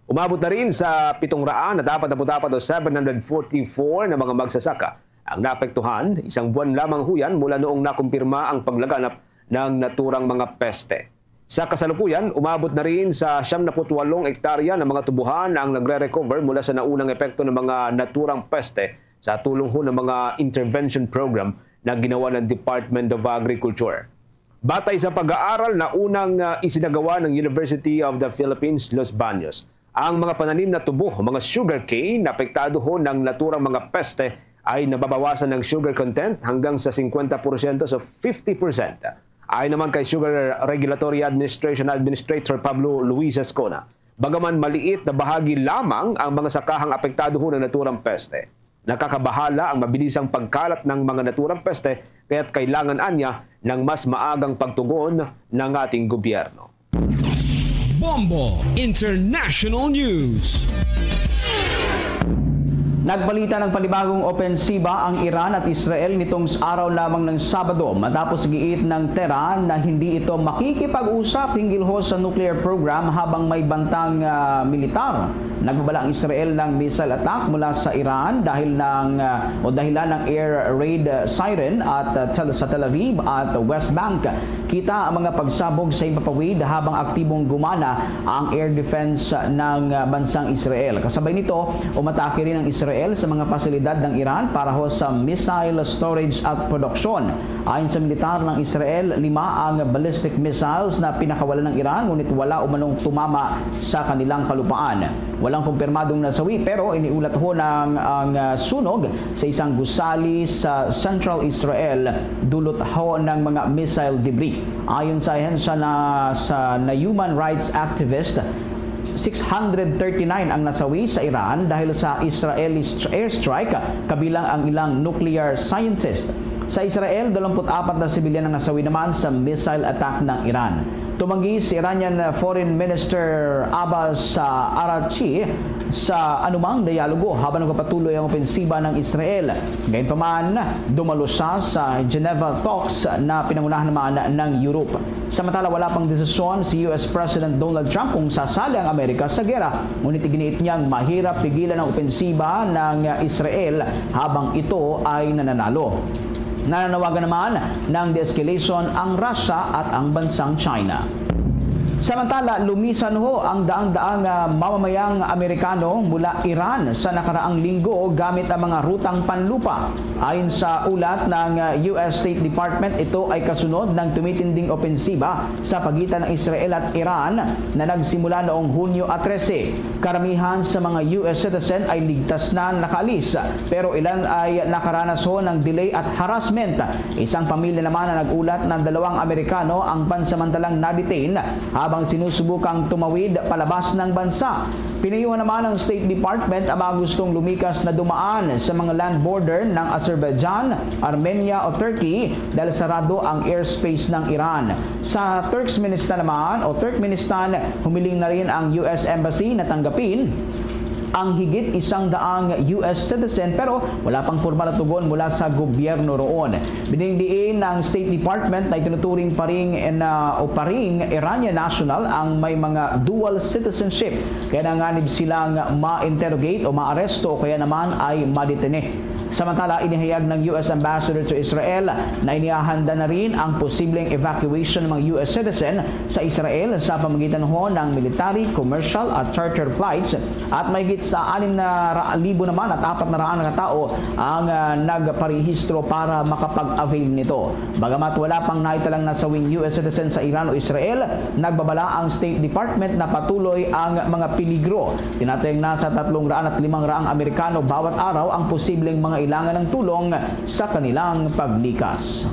Umabot na rin sa pitong raan at apat na put apat o seven hundred forty-four na mga magsasaka ang naapektuhan, isang buwan lamang ho yan mula noong nakumpirma ang paglaganap ng naturang mga peste. Sa kasalukuyan, umabot na rin sa siyam na put walong ektarya ng mga tubuhan ang nagre-recover mula sa naunang epekto ng mga naturang peste sa tulong ho ng mga intervention program na ginawa ng Department of Agriculture. Batay sa pag-aaral na unang, ah, isinagawa ng University of the Philippines, Los Baños, ang mga pananim na tubo, mga sugarcane, na apektado ho ng naturang mga peste ay nababawasan ng sugar content hanggang sa fifty percent sa fifty percent. Ayon naman kay Sugar Regulatory Administration Administrator Pablo Luis Escona, bagaman maliit na bahagi lamang ang mga sakahang apektado ho ng naturang peste, nakakabahala ang mabilisang pagkalat ng mga naturang peste, kaya't kailangan anya ng mas maagang pagtugon ng ating gobyerno. Bombo International News. Nagbalita ng panibagong opensiba ang Iran at Israel nitong s-, araw lamang ng Sabado, matapos giit ng Tehran na hindi ito makikipag-usap hinggil ho sa nuclear program habang may bantang, ah, militar. Nagbabala ang Israel ng missile attack mula sa Iran dahil ng, ah, o dahilan ng air raid, ah, siren at, ah, Tel-, sa Tel Aviv at West Bank. Kita ang mga pagsabog sa himpapawid habang aktibong gumana ang air defense ng, ah, bansang Israel. Kasabay nito, umatake rin ang Israel sa mga pasilidad ng Iran para ho sa missile storage at production. Ayon sa militar ng Israel, lima ang ballistic missiles na pinakawalan ng Iran, ngunit wala umanong tumama sa kanilang kalupaan. Walang kumpirmadong nasawi, pero iniulat ho ng ang, ah, sunog sa isang gusali sa Central Israel, dulot ho ng mga missile debris. Ayon sa ahensya na sa, na human rights activist, six hundred thirty-nine ang nasawi sa Iran dahil sa Israeli str-, airstrike, kabilang ang ilang nuclear scientist. Sa Israel, dalawampu't apat na sibilyan ang nasawi naman sa missile attack ng Iran. Tumanggi si Iranian Foreign Minister Abbas, ah, Araghchi sa anumang dialogo habang nagpapatuloy ang opensiba ng Israel. Gayunpaman, dumalo siya sa Geneva talks na pinangunahan naman ng Europe. Samantala, wala pang desisyon si U S President Donald Trump kung sasali ang Amerika sa gera, ngunit iginiit niyang mahirap pigilan ang opensiba ng Israel habang ito ay nananalo. Nananawagan naman ng de-escalation ang Russia at ang bansang China. Samantala, lumisan ho ang daang-daang, ah, mamamayang Amerikano mula Iran sa nakaraang linggo gamit ang mga rutang panlupa. Ayon sa ulat ng, ah, U S State Department, ito ay kasunod ng tumitinding opensiba sa pagitan ng Israel at Iran na nagsimula noong Hunyo trese. Karamihan sa mga U S citizen ay ligtas na nakaalis, pero ilan ay nakaranas ho ng delay at harassment. Isang pamilya naman na nag-ulat na dalawang Amerikano ang pansamantalang na-detain, habang sinusubukang tumawid palabas ng bansa. Pinayuhan naman ng State Department ang mga gustong lumikas na dumaan sa mga land border ng Azerbaijan, Armenia o Turkey dahil sarado ang airspace ng Iran. Sa Turkmenistan naman o Turkmenistan, humiling na rin ang U S Embassy na tanggapin ang higit isang daang U S citizen, pero wala pang pormal na tugon mula sa gobyerno roon. Bining diin ng State Department na itinuturing pa rin na o pa ring Iranian national ang may mga dual citizenship, kaya nanganib silang ma-interrogate o maaresto o kaya naman ay madetene. Samantala, inihayag ng U S Ambassador to Israel na inihahanda na rin ang posibleng evacuation ng mga U S citizen sa Israel sa pamagitan ho ng military, commercial at charter flights, at mahigit sa anim na ra-, libo naman at apat na raan na katao ang, ah, nagparehistro para makapag-avail nito. Bagamat wala pang naitalang nasawing U S citizen sa Iran o Israel, nagbabala ang State Department na patuloy ang mga peligro. Tinatayang nasa tatlong raan at limang raang Amerikano bawat araw ang posibleng mangailangan ng tulong sa kanilang paglikas.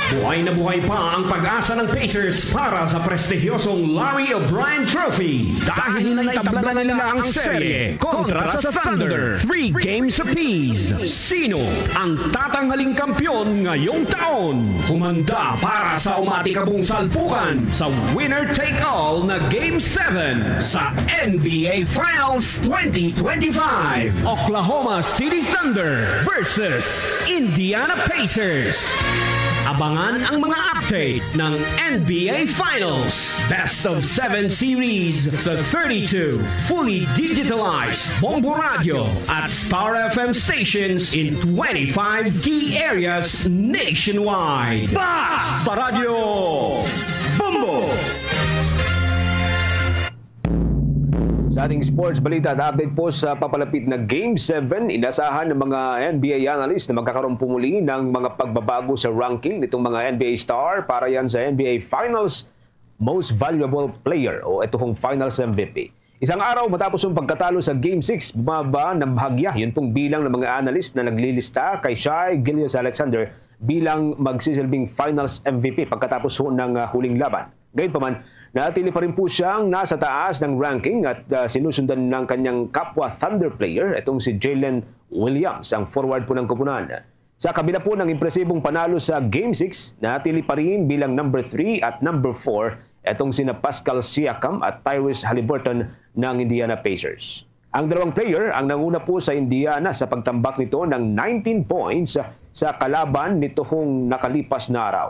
Buhay na buhay pa ang pag-asa ng Pacers para sa prestihiyosong Larry O'Brien Trophy dahil naitabla na nila ang serye kontra sa Thunder, three games apiece. Sino ang tatanghaling kampiyon ngayong taon? Humanda para sa umatikabong salpukan sa winner-take-all na Game seven sa N B A Finals twenty twenty-five. Oklahoma City Thunder versus Indiana Pacers. Abangan ang mga update ng N B A Finals Best of Seven Series sa thirty-two fully digitalized Bombo Radio at Star F M stations in twenty-five key areas nationwide. Basta Radio Bombo! Sa ating sports balita at update po sa papalapit na Game seven, inasahan ng mga N B A analyst na magkakaroon po muli ng mga pagbabago sa ranking nitong mga N B A star para yan sa N B A Finals Most Valuable Player o ito hong Finals M V P. Isang araw matapos ang pagkatalo sa Game six, bumaba ng bahagya yun pong bilang ng mga analyst na naglilista kay Shai Gilgeous-Alexander bilang magsisilbing Finals M V P pagkatapos ho ng, ah, huling laban. Gayunpaman, nanatili pa rin po siyang nasa taas ng ranking at, ah, sinusundan ng kanyang kapwa Thunder player, itong si Jalen Williams, ang forward po ng koponan. Sa kabila po ng impresibong panalo sa Game six, nanatili pa rin bilang number three at number four itong sina Pascal Siakam at Tyrese Haliburton ng Indiana Pacers. Ang dalawang player ang nanguna po sa Indiana sa pagtambak nito ng nineteen points sa kalaban nitong nakalipas na araw.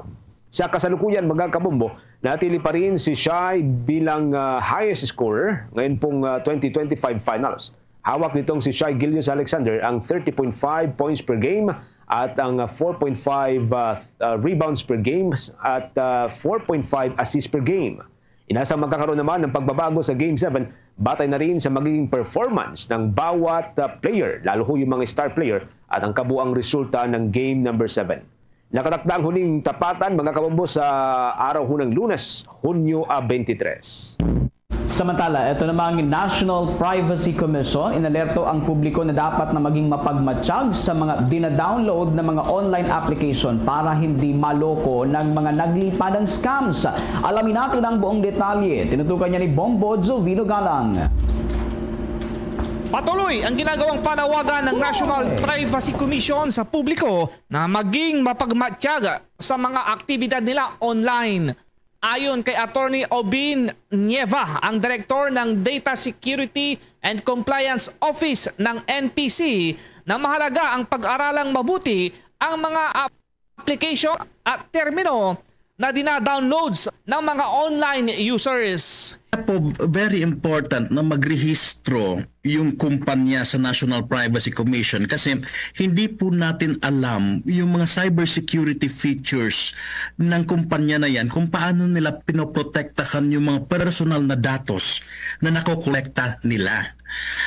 Sa kasalukuyan, mga kabombo, natili pa rin si Shai bilang, ah, highest scorer ngayon pong, ah, twenty twenty-five finals. Hawak nitong si Shai Gilgeous-Alexander ang thirty point five points per game at ang, ah, four point five, ah, ah, rebounds per game at, ah, four point five assists per game. Inasang magkakaroon naman ng pagbabago sa Game seven batay na rin sa magiging performance ng bawat, ah, player, lalo ho yung mga star player, at ang kabuang resulta ng Game number seven. Nakatakda ang huling tapatan, mga kabombo, sa araw ho ng Lunes, Hunyo, ah, twenty-three. Samantala, ito namang National Privacy Commission, inalerto ang publiko na dapat na maging mapagmatsyag sa mga dinadownload na mga online application para hindi maloko ng mga naglipadang scams. Alamin natin ang buong detalye. Tinutukan niya ni Bombo Jovino Galang. Patuloy ang ginagawang panawagan ng National Privacy Commission sa publiko na maging mapagmatsyag sa mga aktibidad nila online. Ayon kay Attorney Obin Nieva, ang direktor ng Data Security and Compliance Office ng N P C, na mahalaga ang pag-aralang mabuti ang mga application at termino na dinadownloads ng mga online users. po very important na magrehistro yung kumpanya sa National Privacy Commission kasi hindi po natin alam yung mga cybersecurity features ng kumpanya na yan, kung paano nila pinoprotektahan yung mga personal na datos na nakokolekta nila.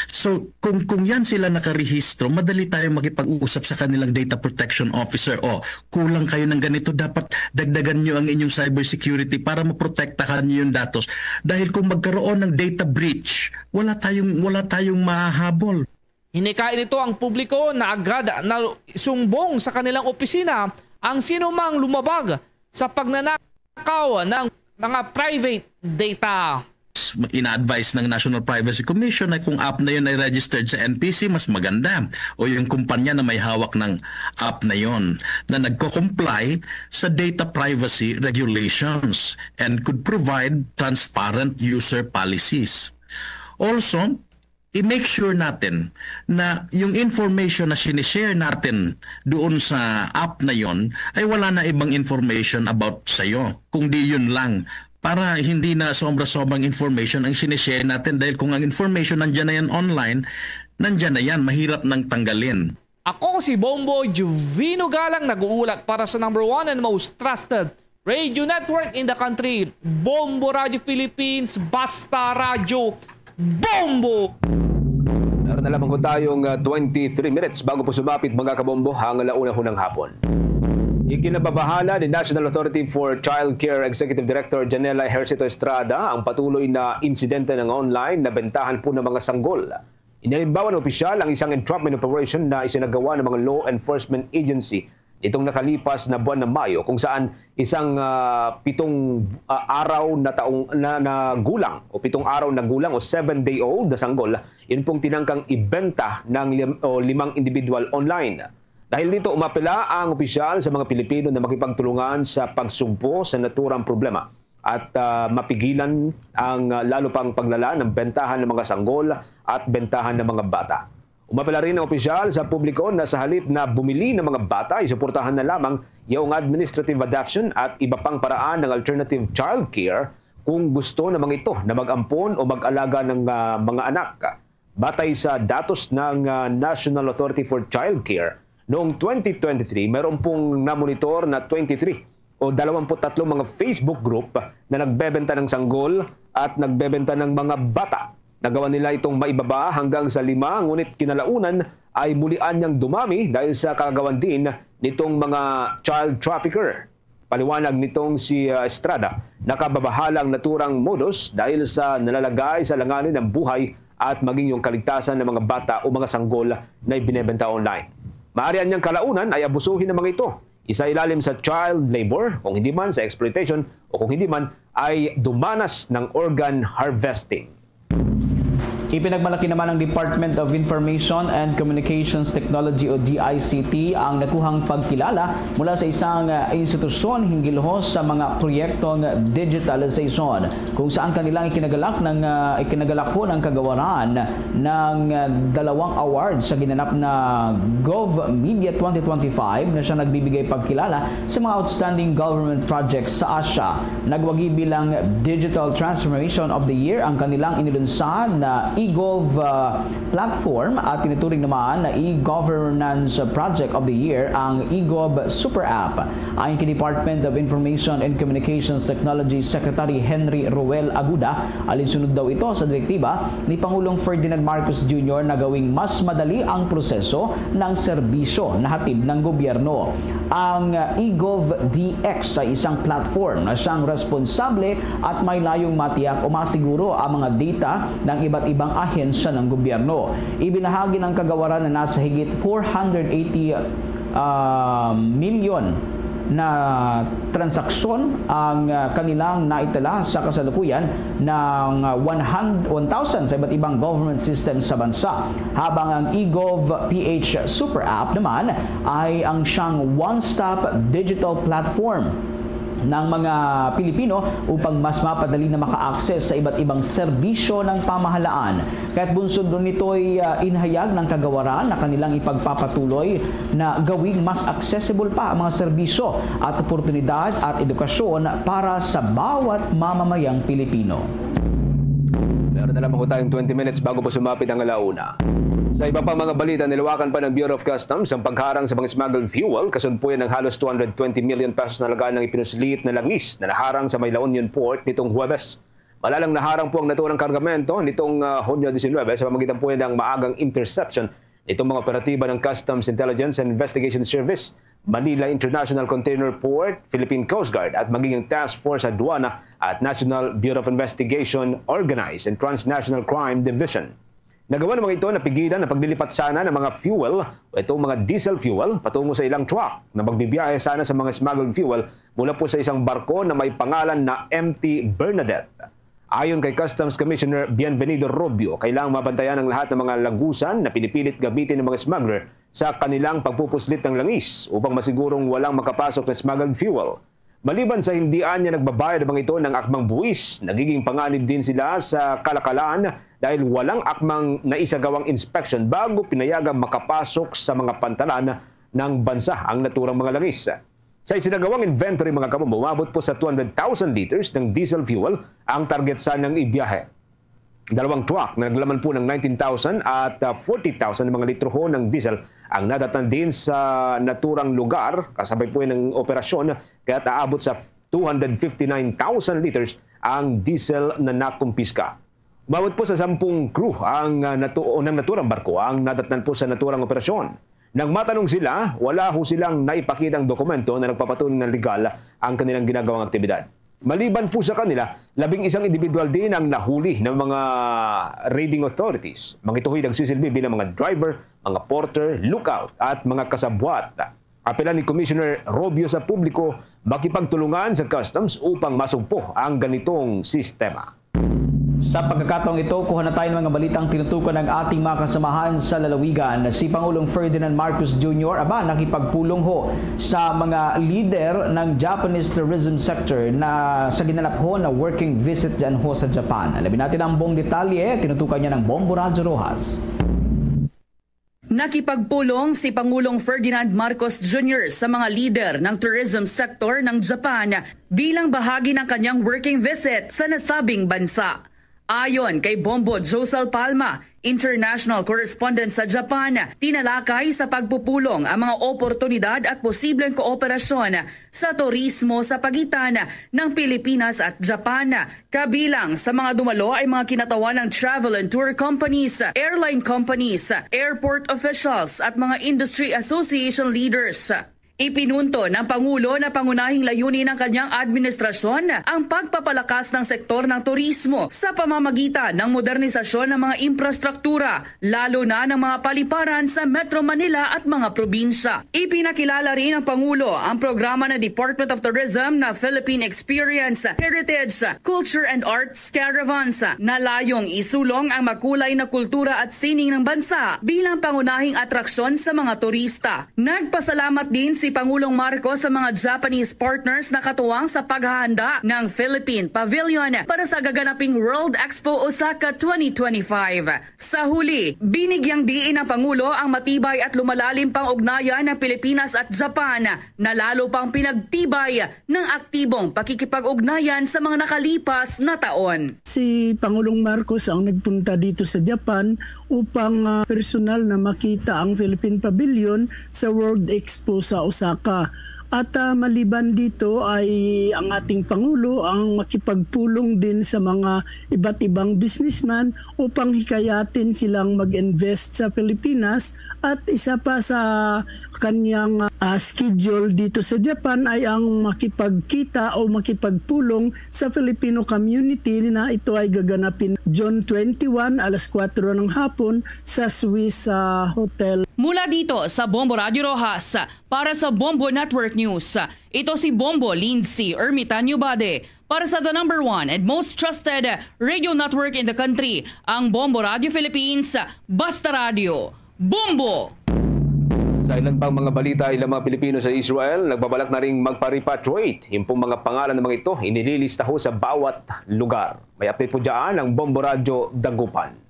So, kung, kung yan sila nakarehistro, madali tayong makipag-usap sa kanilang data protection officer. O, kulang kayo ng ganito, dapat dagdagan nyo ang inyong cybersecurity para maprotektahan nyo yung datos. Dahil kung magkaroon ng data breach, wala tayong, wala tayong mahahabol. Hinikain nito ang publiko na agad na sumbong sa kanilang opisina ang sinumang lumabag sa pagnanakaw ng mga private data. Ina-advise ng National Privacy Commission na kung app na yun ay registered sa N P C, mas maganda. O yung kumpanya na may hawak ng app na yon na nagko-comply sa data privacy regulations and could provide transparent user policies. Also, i-make sure natin na yung information na sinishare natin doon sa app na yon ay wala na ibang information about sa'yo, kung di yun lang. Para hindi na sobra-sobrang information ang sinishare natin, dahil kung ang information nandiyan na yan online, nandiyan na yan, mahirap nang tanggalin. Ako si Bombo Juvino Galang, nag-uulat para sa number one and most trusted radio network in the country, Bombo Radio Philippines, Basta Radyo, Bombo! Meron na lamang po tayong uh, twenty-three minutes bago po sumapit, mga kabombo, ang alauna ho ng hapon. Ikinababahala ni National Authority for Child Care Executive Director Janela Ejercito Estrada ang patuloy na insidente ng online na bentahan po ng mga sanggol. Inalimbawan ng opisyal ang isang entrapment operation na isinagawa ng mga law enforcement agency nitong nakalipas na buwan ng Mayo, kung saan isang uh, pitong uh, araw na taong na, na gulang o pitong araw na gulang o seven day old na sanggol, yun pong tinangkang ibenta ng lim, o limang individual online. Dahil dito, umapela ang opisyal sa mga Pilipino na makipagtulungan sa pagsugpo sa naturang problema at uh, mapigilan ang uh, lalo pang paglala ng bentahan ng mga sanggol at bentahan ng mga bata. Umapela rin ang opisyal sa publiko na sa halip na bumili ng mga bata, isuportahan na lamang yung administrative adoption at iba pang paraan ng alternative child care kung gusto ng mga ito na mag-ampon o mag-alaga ng uh, mga anak. Batay sa datos ng uh, National Authority for Child Care, noong twenty twenty-three, mayroon pong namonitor na twenty-three o dalawampu't tatlo mga Facebook group na nagbebenta ng sanggol at nagbebenta ng mga bata. Nagawa nila itong maibaba hanggang sa lima, ngunit kinalaunan ay mulian niyang dumami dahil sa kagawan din nitong mga child trafficker. Paliwanag nitong si uh, Estrada, nakababahala ang naturang modus dahil sa nalalagay sa langanin ang buhay at maging yung kaligtasan ng mga bata o mga sanggol na ibinebenta online. Maaari niyang kalaunan ay abusuhin ng mga ito, isa ilalim sa child labor, kung hindi man sa exploitation, o kung hindi man ay dumanas ng organ harvesting. Ipinagmalaki naman ng Department of Information and Communications Technology o D I C T ang nakuhang pagkilala mula sa isang ah, institusyon hinggil ho sa mga proyektong digitalization, kung saan kanilang ikinagalak ng ah, ikinagalak ho ng kagawaran ng ah, dalawang awards sa ginanap na Gov Media twenty twenty-five na siya nagbibigay pagkilala sa mga outstanding government projects sa Asia. Nagwagi bilang Digital Transformation of the Year ang kanilang inilunsad na eGov uh, platform at tinuturing naman na e-governance project of the year ang eGov Super App. Ayon kay Department of Information and Communications Technology Secretary Henry Roel Aguda, alinsunod daw ito sa direktiba ni Pangulong Ferdinand Marcos Junior na gawing mas madali ang proseso ng serbisyo na hatid ng gobyerno. Ang eGov D X ay isang platform na siyang responsable at may layong matiyak o masiguro ang mga data ng iba't ibang ahensya ng gobyerno. Ibinahagi ng kagawaran na nasa higit four hundred eighty ah, milyon na transaksyon ang ah, kanilang naitala sa kasalukuyan ng ah, one hundred, one thousand sa iba't ibang government system sa bansa, habang ang eGov P H Super App naman ay ang siyang one-stop digital platform ng mga Pilipino upang mas mapadali na maka-access sa iba't ibang serbisyo ng pamahalaan. Kaya't bunsod nito'y ah, inhayag ng kagawaran na kanilang ipagpapatuloy na gawing mas accessible pa ang mga serbisyo at oportunidad at edukasyon para sa bawat mamamayang Pilipino. Meron na lamang ho tayong twenty minutes bago po sumapit ang alauna. Sa iba pang mga balita, nilawakan pa ng Bureau of Customs ang pagharang sa mga smuggled fuel. Kasunod po yan ng halos two hundred twenty million pesos na halaga ng ipinuslit na langis na naharang sa may La Union Port nitong Huwebes. Malalang naharang po ang naturang kargamento nitong, ah, Hunyo diecinuebe sa pamamagitan po ng maagang interception nitong mga operatiba ng Customs Intelligence and Investigation Service, Manila International Container Port, Philippine Coast Guard at maging Task Force Aduana at National Bureau of Investigation Organized and Transnational Crime Division. Nagawa naman ito na pigilan ang paglilipat sana ng mga fuel o itong mga diesel fuel patungo sa ilang truck na magbibiyahe sana sa mga smuggled fuel mula po sa isang barko na may pangalan na M T Bernadette. Ayon kay Customs Commissioner Bienvenido Rubio, kailangang mabantayan ang lahat ng mga lagusan na pinipilit gamitin ng mga smuggler sa kanilang pagpupuslit ng langis upang masigurong walang makapasok na smuggled fuel. Maliban sa hindi anya nagbabayad ang mga ito ng akmang buwis, nagiging panganib din sila sa kalakalan dahil walang akmang naisagawang inspection bago pinayagang makapasok sa mga pantalan ng bansa ang naturang mga langis. Sa isinagawang inventory, mga kabombo, umabot po sa two hundred thousand liters ng diesel fuel ang target sanang ibiyahe. Dalawang truck na naglaman po ng nineteen thousand at, ah, forty thousand mga litro ho ng diesel ang nadatnan din sa naturang lugar. Kasabay po ng operasyon, kaya aabot sa two hundred fifty-nine thousand liters ang diesel na nakumpiska. Umabot po sa sampung crew ang, ah, natu-, o ng naturang barko ang nadatnan po sa naturang operasyon. Nang matanong sila, wala ho silang naipakitang dokumento na nagpapatunay na legal ang kanilang ginagawang aktibidad. Maliban po sa kanila, labing isang individual din ang nahuli ng mga raiding authorities. Mga ito ho'y nagsisilbi bilang mga driver, mga porter, lookout, at mga kasabwat. Apelan ni Commissioner Rubio sa publiko makipagtulungan sa customs upang masugpo ang ganitong sistema. Sa pagkakataong ito, kuha na tayo ng mga balitang tinutukan ng ating mga kasamahan sa lalawigan. Si Pangulong Ferdinand Marcos Junior, aba, nakipagpulong ho sa mga lider ng Japanese tourism sector na sa ginanap ho na working visit dyan ho sa Japan. Alamin natin ang buong detalye, tinutukan niya ng Bombo Radyo Rojas. Nakipagpulong si Pangulong Ferdinand Marcos Junior sa mga lider ng tourism sector ng Japan bilang bahagi ng kanyang working visit sa nasabing bansa. Ayon kay Bombo Josel Palma, international correspondent sa Japan, tinalakay sa pagpupulong ang mga oportunidad at posibleng kooperasyon sa turismo sa pagitan ng Pilipinas at Japan. Kabilang sa mga dumalo ay mga kinatawan ng travel and tour companies, airline companies, airport officials at mga industry association leaders. Ipinunto ng Pangulo na pangunahing layunin ng kanyang administrasyon ang pagpapalakas ng sektor ng turismo sa pamamagitan ng modernisasyon ng mga infrastruktura, lalo na ng mga paliparan sa Metro Manila at mga probinsya. Ipinakilala rin ng Pangulo ang programa ng Department of Tourism na Philippine Experience, Heritage, Culture and Arts Caravans na layong isulong ang makulay na kultura at sining ng bansa bilang pangunahing atraksyon sa mga turista. Nagpasalamat din si Pangulong Marcos sa mga Japanese partners na katuwang sa paghahanda ng Philippine Pavilion para sa gaganaping World Expo Osaka twenty twenty-five. Sa huli, binigyang diin ng Pangulo ang matibay at lumalalim pang ugnayan ng Pilipinas at Japan na lalo pang pinagtibay ng aktibong pakikipag-ugnayan sa mga nakalipas na taon. Si Pangulong Marcos ang nagpunta dito sa Japan upang, ah, personal na makita ang Philippine Pavilion sa World Expo sa Osaka. At, ah, maliban dito ay ang ating Pangulo ang makipagpulong din sa mga iba't ibang businessman upang hikayatin silang mag-invest sa Pilipinas. At isa pa sa kanyang, ah, schedule dito sa Japan ay ang makipagkita o makipagpulong sa Filipino community na ito ay gaganapin June twenty-one, alas kuwatro ng hapon sa Swiss, ah, Hotel. Mula dito sa Bombo Radyo Rojas, para sa Bombo Network News, ito si Bombo Lindsay Ermitanio Bade para sa the number one and most trusted radio network in the country, ang Bombo Radyo Philippines. Basta Radyo, Bombo! Sa ilan pang mga balita, ilang mga Pilipino sa Israel nagbabalak na ring magpa-repatriate. Yung pong mga pangalan ng mga ito, inililista ho sa bawat lugar. May update po dyan ang Bombo Radyo Dagupan.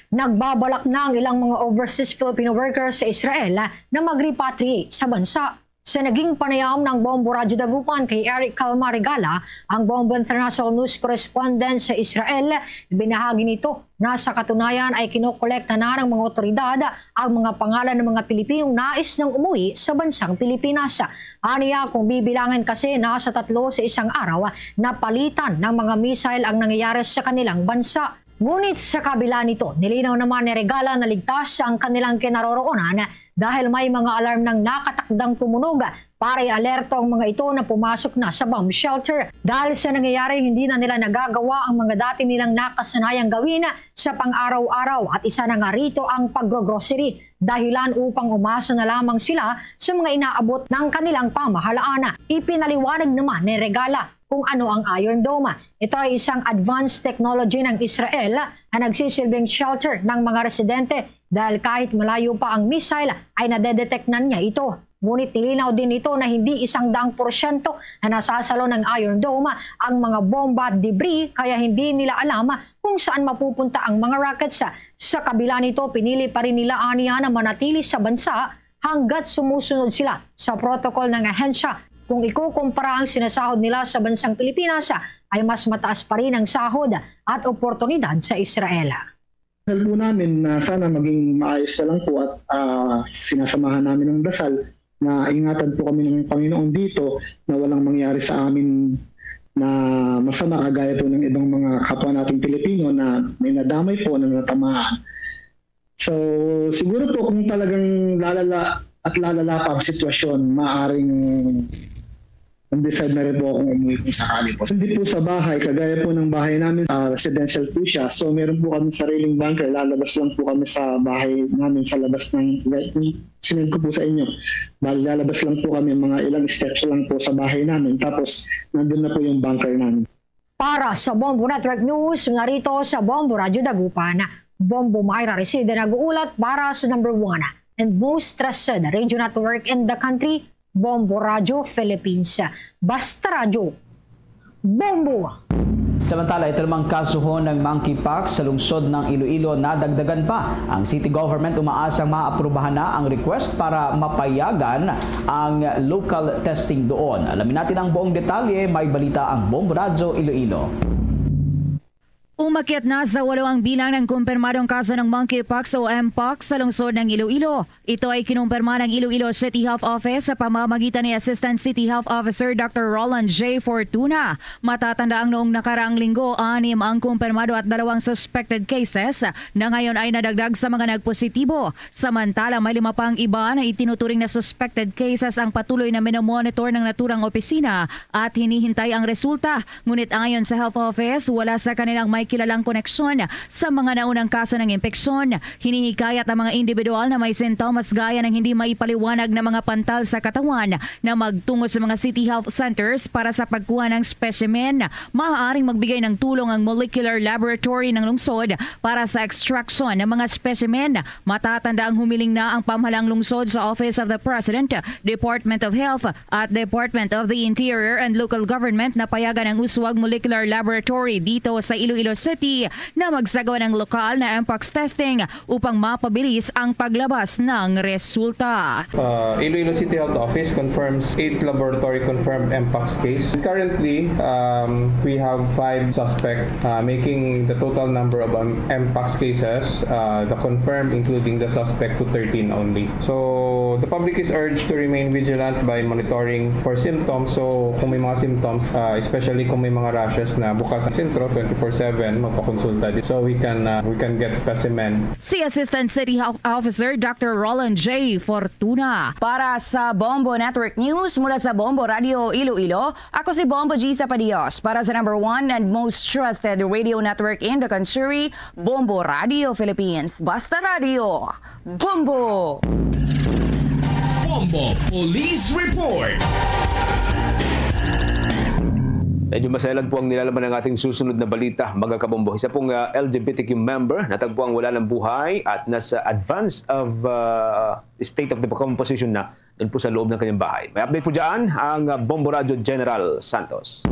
Nagbabalak na ang ilang mga overseas Filipino workers sa Israel na mag-repatriate sa bansa. Sa naging panayam ng Bombo Radyo Dagupan kay Eric Calma Regala, ang Bombo International News correspondent sa Israel, binahagi nito na sa katunayan ay kinokolekta na ng mga otoridad ang mga pangalan ng mga Pilipinong nais nang umuwi sa bansang Pilipinas. Aniya, kung bibilangan kasi, nasa tatlo sa isang araw na palitan ng mga missile ang nangyayari sa kanilang bansa. Ngunit sa kabila nito, nilinaw naman ni Regala na ligtas ang kanilang kinaroroonan dahil may mga alarm nang nakatakdang tumunog para i-alerto ang mga ito na pumasok na sa bomb shelter. Dahil sa nangyayari, hindi na nila nagagawa ang mga dati nilang nakasanayang gawin sa pang-araw-araw, at isa na nga rito ang pagro-grocery, dahilan upang umasa na lamang sila sa mga inaabot ng kanilang pamahalaan. Ipinaliwanag naman ni Regala kung ano ang Iron Dome. Ito ay isang advanced technology ng Israel na nagsisilbing shelter ng mga residente, dahil kahit malayo pa ang missile, ay nadedetect na niya ito. Ngunit nilinaw din nito na hindi isang daang porsyento na nasasalo ng Iron Dome ang mga bomba at debris, kaya hindi nila alam kung saan mapupunta ang mga rockets. Sa kabila nito, pinili pa rin nila aniya na manatili sa bansa hanggat sumusunod sila sa protocol ng ahensya. Kung ikukumpara ang sinasahod nila sa bansang Pilipinas, ay mas mataas pa rin ang sahod at oportunidad sa Israel. Dasal po namin na sana maging maayos na lang po at, ah, sinasamahan namin ng dasal na ingatan po kami ng Panginoon dito na walang mangyari sa amin na masama kagaya po ng ibang mga kapwa nating Pilipino na may nadamay po, na natamaan. So, siguro po kung talagang lalala at lalala pa ang sitwasyon, maaring mag-decide na rin po akong umuwi kung sakali po. Hindi po sa bahay, kagaya po ng bahay namin, ah, residential po siya. So, meron po kami sariling bunker. Lalabas lang po kami sa bahay namin sa labas ng, like, sinend ko po sa inyo. Bali, lalabas lang po kami, mga ilang steps lang po sa bahay namin. Tapos, nandun na po yung bunker namin. Para sa Bombo Network News, narito sa Bombo Radyo Dagupan, Bombo Myra Reside nag-uulat para sa number one and most trusted radio network in the country, Bombo Radyo Philippines. Basta Radyo, Bombo! Samantala, ito namang kasuhon ng monkeypox sa lungsod ng Iloilo, nadagdagan pa. Ang city government umaasang maaprubahan na ang request para mapayagan ang local testing doon. Alamin natin ang buong detalye, may balita ang Bombo Radyo Iloilo. Umakyat na sa walo ang bilang ng kumpirmadong kaso ng monkeypox o mpox sa lungsod ng Iloilo. Ito ay kinumpirma ng Iloilo City Health Office sa pamamagitan ni Assistant City Health Officer Doctor Roland J. Fortuna. Matatanda ang noong nakaraang linggo, anim ang kumpirmado at dalawang suspected cases na ngayon ay nadagdag sa mga nagpositibo. Samantala, may lima pang iba na itinuturing na suspected cases ang patuloy na minomonitor ng naturang opisina at hinihintay ang resulta. Ngunit ayon sa Health Office, wala sa kanilang may kilalang koneksyon sa mga naunang kaso ng impeksyon. Hinihikayat ang mga individual na may sintomas gaya ng hindi maipaliwanag na mga pantal sa katawan na magtungo sa mga city health centers para sa pagkuha ng specimen. Maaaring magbigay ng tulong ang molecular laboratory ng lungsod para sa extraction ng mga specimen. Matatanda ang humiling na ang pamahalang lungsod sa Office of the President, Department of Health, at Department of the Interior and Local Government na payagan ang Uswag Molecular Laboratory dito sa Iloilo City na magsagawa ng lokal na mpox testing upang mapabilis ang paglabas ng resulta. Uh, Iloilo City Health Office confirms eight laboratory confirmed mpox case. Currently, um, we have five suspect, uh, making the total number of, um, mpox cases, uh, the confirmed including the suspect, to thirteen only. So the public is urged to remain vigilant by monitoring for symptoms. So kung may mga symptoms, uh, especially kung may mga rashes na bukas ang sentro twenty-four seven, magpakonsulta din. So we can, uh, we can get specimen. Si Assistant City Health Officer Doctor Roland J. Fortuna. Para sa Bombo Network News mula sa Bombo Radio Iloilo, ako si Bombo G. Sapadios para sa number one and most trusted radio network in the country, Bombo Radio Philippines. Basta Radio, Bombo! Bombo Police Report. Medyo masailan po ang nilalaman ng ating susunod na balita, mga kabombo. Isa pong, ah, L G B T Q member natagpuang wala ng buhay at nasa advance of, ah, state of decomposition na doon po sa loob ng kanyang bahay. May update po dyan ang, ah, Bombo Radyo General Santos.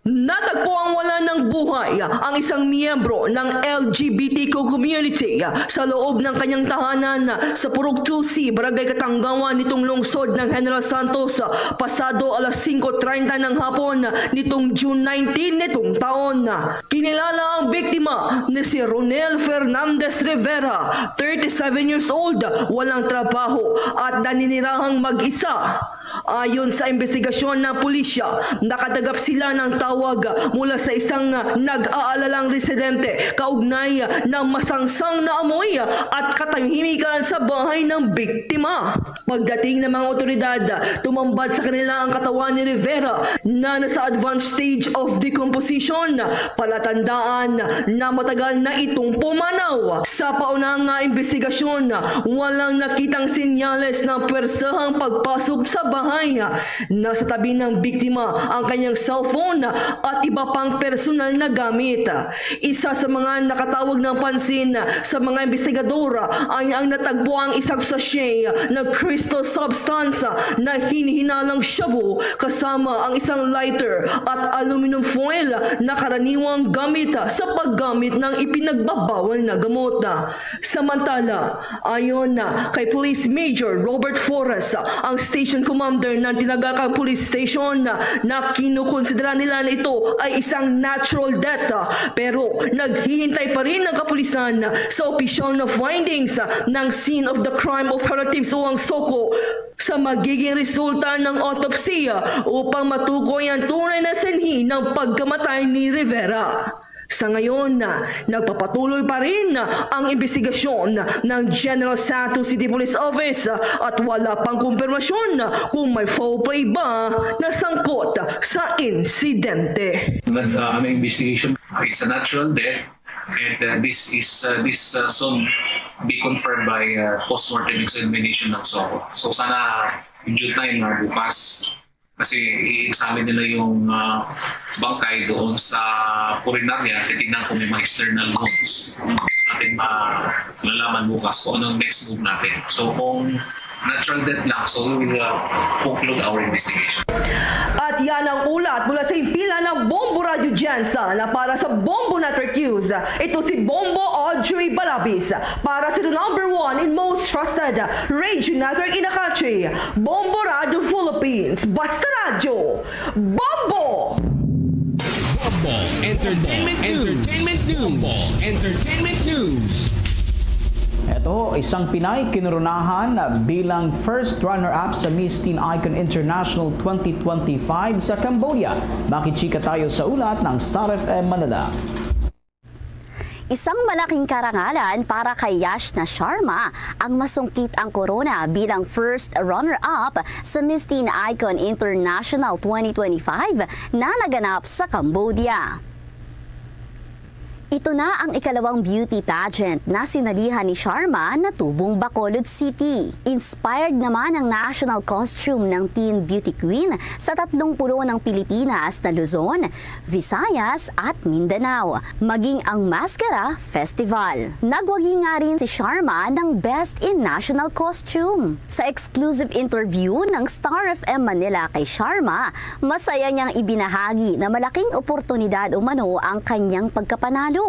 Natagpo ang wala ng buhay ang isang miyembro ng L G B T Q community sa loob ng kanyang tahanan sa Purok two C, Barangay Katanggawan nitong lungsod ng General Santos, pasado alas singko treinta ng hapon nitong June nineteen nitong taon. Kinilala ang biktima ni si Ronel Fernandez Rivera, thirty-seven years old, walang trabaho at naninirahang mag-isa. Ayon sa investigasyon ng pulisya, nakatanggap sila ng tawag mula sa isang nag-aalalang residente kaugnay ng masangsang na amoy at katahimikan sa bahay ng biktima. Pagdating ng mga otoridad, tumambad sa kanila ang katawan ni Rivera na nasa advanced stage of decomposition, palatandaan na matagal na itong pumanaw. Sa paunang nga investigasyon, walang nakitang senyales ng pwersahang pagpasok sa bahay. Nasa tabi ng biktima ang kanyang cellphone at iba pang personal na gamit. Isa sa mga nakatawag ng pansin sa mga investigador ay ang natagpo ang isang sachet ng crystal substance na hinihinalang shabu, kasama ang isang lighter at aluminum foil na karaniwang gamit sa paggamit ng ipinagbabawal na gamot. Samantala, ayon na kay Police Major Robert Flores, ang station commander ng Tinagakang Police Station, na kinukonsidera nila na ito ay isang natural death, pero naghihintay pa rin ang kapulisan sa opisyal na findings ng scene of the crime operatives o ang SOCO sa magiging resulta ng autopsy upang matukoy ang tunay na sanhi ng pagkamatay ni Rivera. Sa ngayon, nagpapatuloy pa rin ang investigasyon ng General Santos City Police Office at wala pang kumpirmasyon kung may foul play ba na sangkot sa insidente. Nag, uh, ano, investigation, it's a natural death, and uh, this is uh, this uh, soon be confirmed by uh, post-mortem examination ng SOCO. So sana in due time na bukas, kasi i-examine nila yung uh, bangkay doon sa purinarya, titignan kung may mga external wounds. Natin malalaman bukas kung anong next move natin. So kung natural death lang, so we will uh, conclude our investigation. At yan ang ulat mula sa himpilan ng Bombo Radio Gensa na para sa Bombo Network News. Ito si Bombo Audrey Balabis para sa the number one and most trusted radio network in the country, Bombo Radio Philippines. Basta Radyo, Bombo! Bombo Entertainment News. Entertainment News. Bombo Entertainment News. Ito, isang Pinay kinoronahan bilang first runner-up sa Miss Teen Icon International twenty twenty-five sa Cambodia. Makichika tayo sa ulat ng Star F M Manila. Isang malaking karangalan para kay Yashna Sharma ang masungkit ang korona bilang first runner-up sa Miss Teen Icon International twenty twenty-five na naganap sa Cambodia. Ito na ang ikalawang beauty pageant na sinalihan ni Sharma na tubong Bacolod City. Inspired naman ang national costume ng Teen Beauty Queen sa tatlong pulo ng Pilipinas na Luzon, Visayas at Mindanao, maging ang Mascara Festival. Nagwagi nga rin si Sharma ng Best in National Costume. Sa exclusive interview ng Star F M Manila kay Sharma, masaya niyang ibinahagi na malaking oportunidad umano ang kanyang pagkapanalo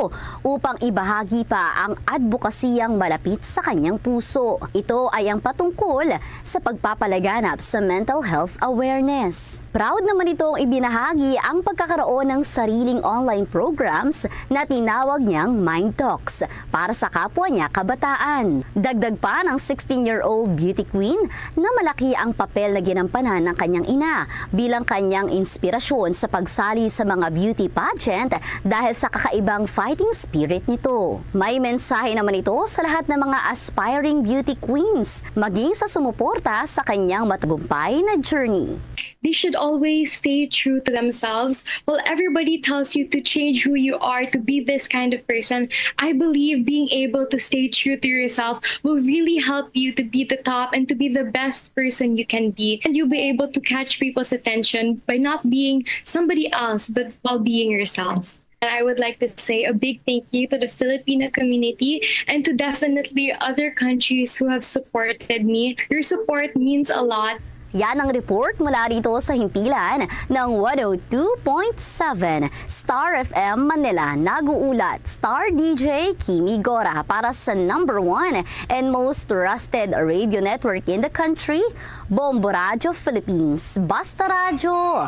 upang ibahagi pa ang adbokasiyang malapit sa kanyang puso. Ito ay ang patungkol sa pagpapalaganap sa mental health awareness. Proud naman itong ibinahagi ang pagkakaroon ng sariling online programs na tinawag niyang Mind Talks para sa kapwa niya kabataan. Dagdag pa ng sixteen-year-old beauty queen na malaki ang papel na ginampanan ng kanyang ina bilang kanyang inspirasyon sa pagsali sa mga beauty pageant dahil sa kakaibang fighting spirit nito. May mensahe naman ito sa lahat ng mga aspiring beauty queens, maging sa sumuporta sa kanyang matagumpay na journey. They should always stay true to themselves. While everybody tells you to change who you are to be this kind of person, I believe being able to stay true to yourself will really help you to be the top and to be the best person you can be. And you'll be able to catch people's attention by not being somebody else, but while being yourself. And I would like to say a big thank you to the Filipino community and to definitely other countries who have supported me. Your support means a lot. Yan ang report mula rito sa himpilan ng one oh two point seven Star F M Manila. Nag-uulat, Star D J Kimi Gora para sa number one and most trusted radio network in the country, Bombo Radyo Philippines. Basta Radyo,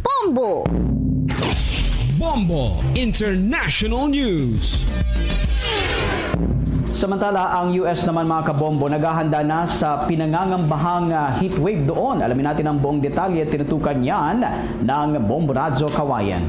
Bombo! Bombo International News. Samantala, ang U S naman, mga kabombo, naghahanda na sa pinangangambahang, ah, heat wave doon. Alamin natin ang buong detalye, tinutukan yan ng Bombo Radyo Kawayan.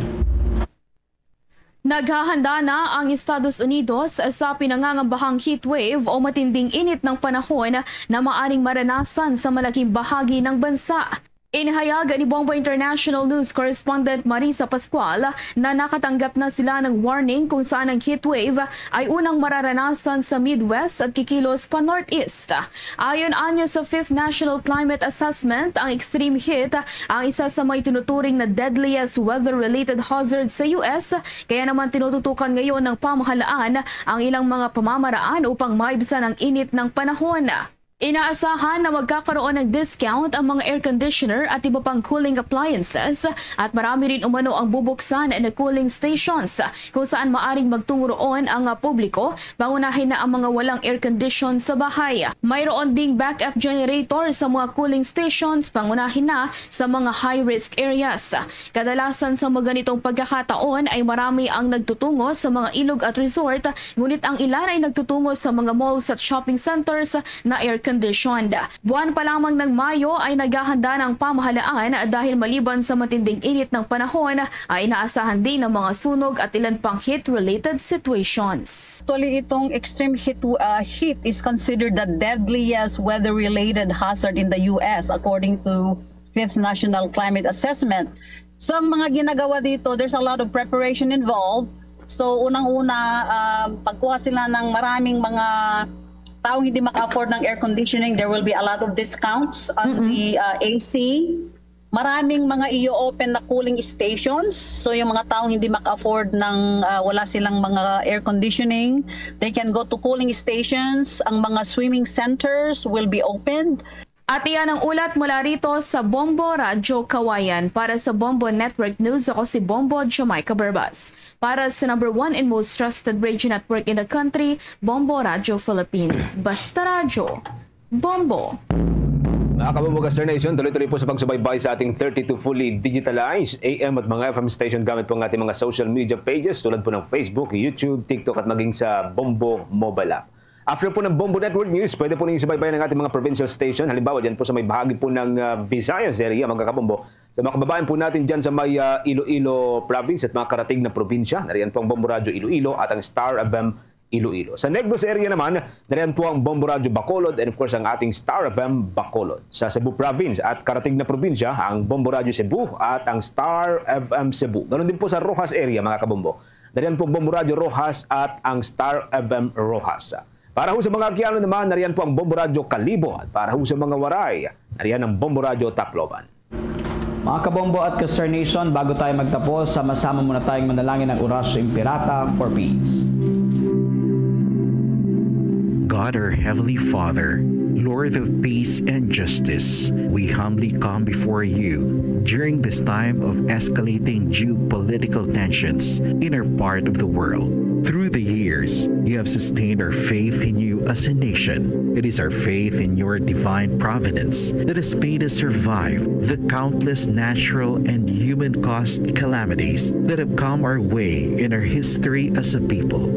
Naghahanda na ang Estados Unidos sa pinangangambahang heat wave o matinding init ng panahon na maaring maranasan sa malaking bahagi ng bansa. Inihayag ni Bombo International News Correspondent Marisa Pascual na nakatanggap na sila ng warning kung saan ang heat wave ay unang mararanasan sa Midwest at kikilos pa Northeast. Ayon anyo sa Fifth National Climate Assessment, ang extreme heat ang isa sa may tinuturing na deadliest weather-related hazard sa U S, kaya naman tinututukan ngayon ng pamahalaan ang ilang mga pamamaraan upang maibsan ang init ng panahon. Inaasahan na magkakaroon ng discount ang mga air conditioner at iba pang cooling appliances, at marami rin umano ang bubuksan na cooling stations kung saan maaring magtungo roon ang, ah, publiko, pangunahin na ang mga walang air condition sa bahay. Mayroon ding backup generator sa mga cooling stations, pangunahin na sa mga high-risk areas. Kadalasan sa mga ganitong pagkakataon ay marami ang nagtutungo sa mga ilog at resort, ngunit ang ilan ay nagtutungo sa mga malls at shopping centers na air-conditioned. Buwan pa lamang ng Mayo ay naghahanda na ang pamahalaan dahil maliban sa matinding init ng panahon, ay inaasahan din ang mga sunog at ilan pang heat-related situations. Actually, itong extreme heat, uh, heat is considered the deadliest weather-related hazard in the U S, according to Fifth National Climate Assessment. So, ang mga ginagawa dito, there's a lot of preparation involved. So, unang-una, um, pagkuha sila ng maraming mga taong hindi maka-afford ng air conditioning, there will be a lot of discounts on Mm-mm. the, uh, A C. Maraming mga i-open na cooling stations. So, yung mga taong hindi maka-afford ng, uh, wala silang mga air conditioning, they can go to cooling stations. Ang mga swimming centers will be opened. At iyan ang ulat mula rito sa Bombo Radyo Kawayan. Para sa Bombo Network News, ako si Bombo Jamaica Berbas. Para sa number one and most trusted radio network in the country, Bombo Radyo Philippines. Basta Radyo, Bombo! Mga kabombo, Star Nation, tuloy-tuloy po sa pagsubaybay sa ating thirty-two fully digitalized A M at mga F M station gamit po ang ating mga social media pages tulad po ng Facebook, YouTube, TikTok at maging sa Bombo mobile app. After po ng Bombo Network News, pwede po ninyo subaybayan ang ating mga provincial station. Halimbawa, dyan po sa may bahagi po ng, ah, Visayas area, mga kabombo. Sa mga kababayan po natin dyan sa may, ah, Iloilo province at mga karatig na probinsya, nariyan po ang Bombo Radyo Iloilo at ang Star F M Iloilo. Sa Negros area naman, nariyan po ang Bombo Radyo Bacolod and of course ang ating Star F M Bacolod. Sa Cebu province at karatig na probinsya, ang Bombo Radyo Cebu at ang Star F M Cebu. Ganon din po sa Roxas area, mga kabombo. Nariyan po ang Bombo Radyo Roxas at ang Star F M Roxas. Para ho sa mga Aguiano naman, nariyan po ang Bombo Radyo Kalibo. At para ho sa mga Waray, nariyan ang Bombo Radyo Tacloban. Mga kabombo at ka-Star Nation, bago tayo magtapos, sama-sama muna tayong manalangin ng Orasyo Imperata for Peace. God, our Heavenly Father, Lord of peace and justice, we humbly come before you during this time of escalating geopolitical tensions in our part of the world. Through the years, you have sustained our faith in you as a nation. It is our faith in your divine providence that has made us survive the countless natural and human-caused calamities that have come our way in our history as a people.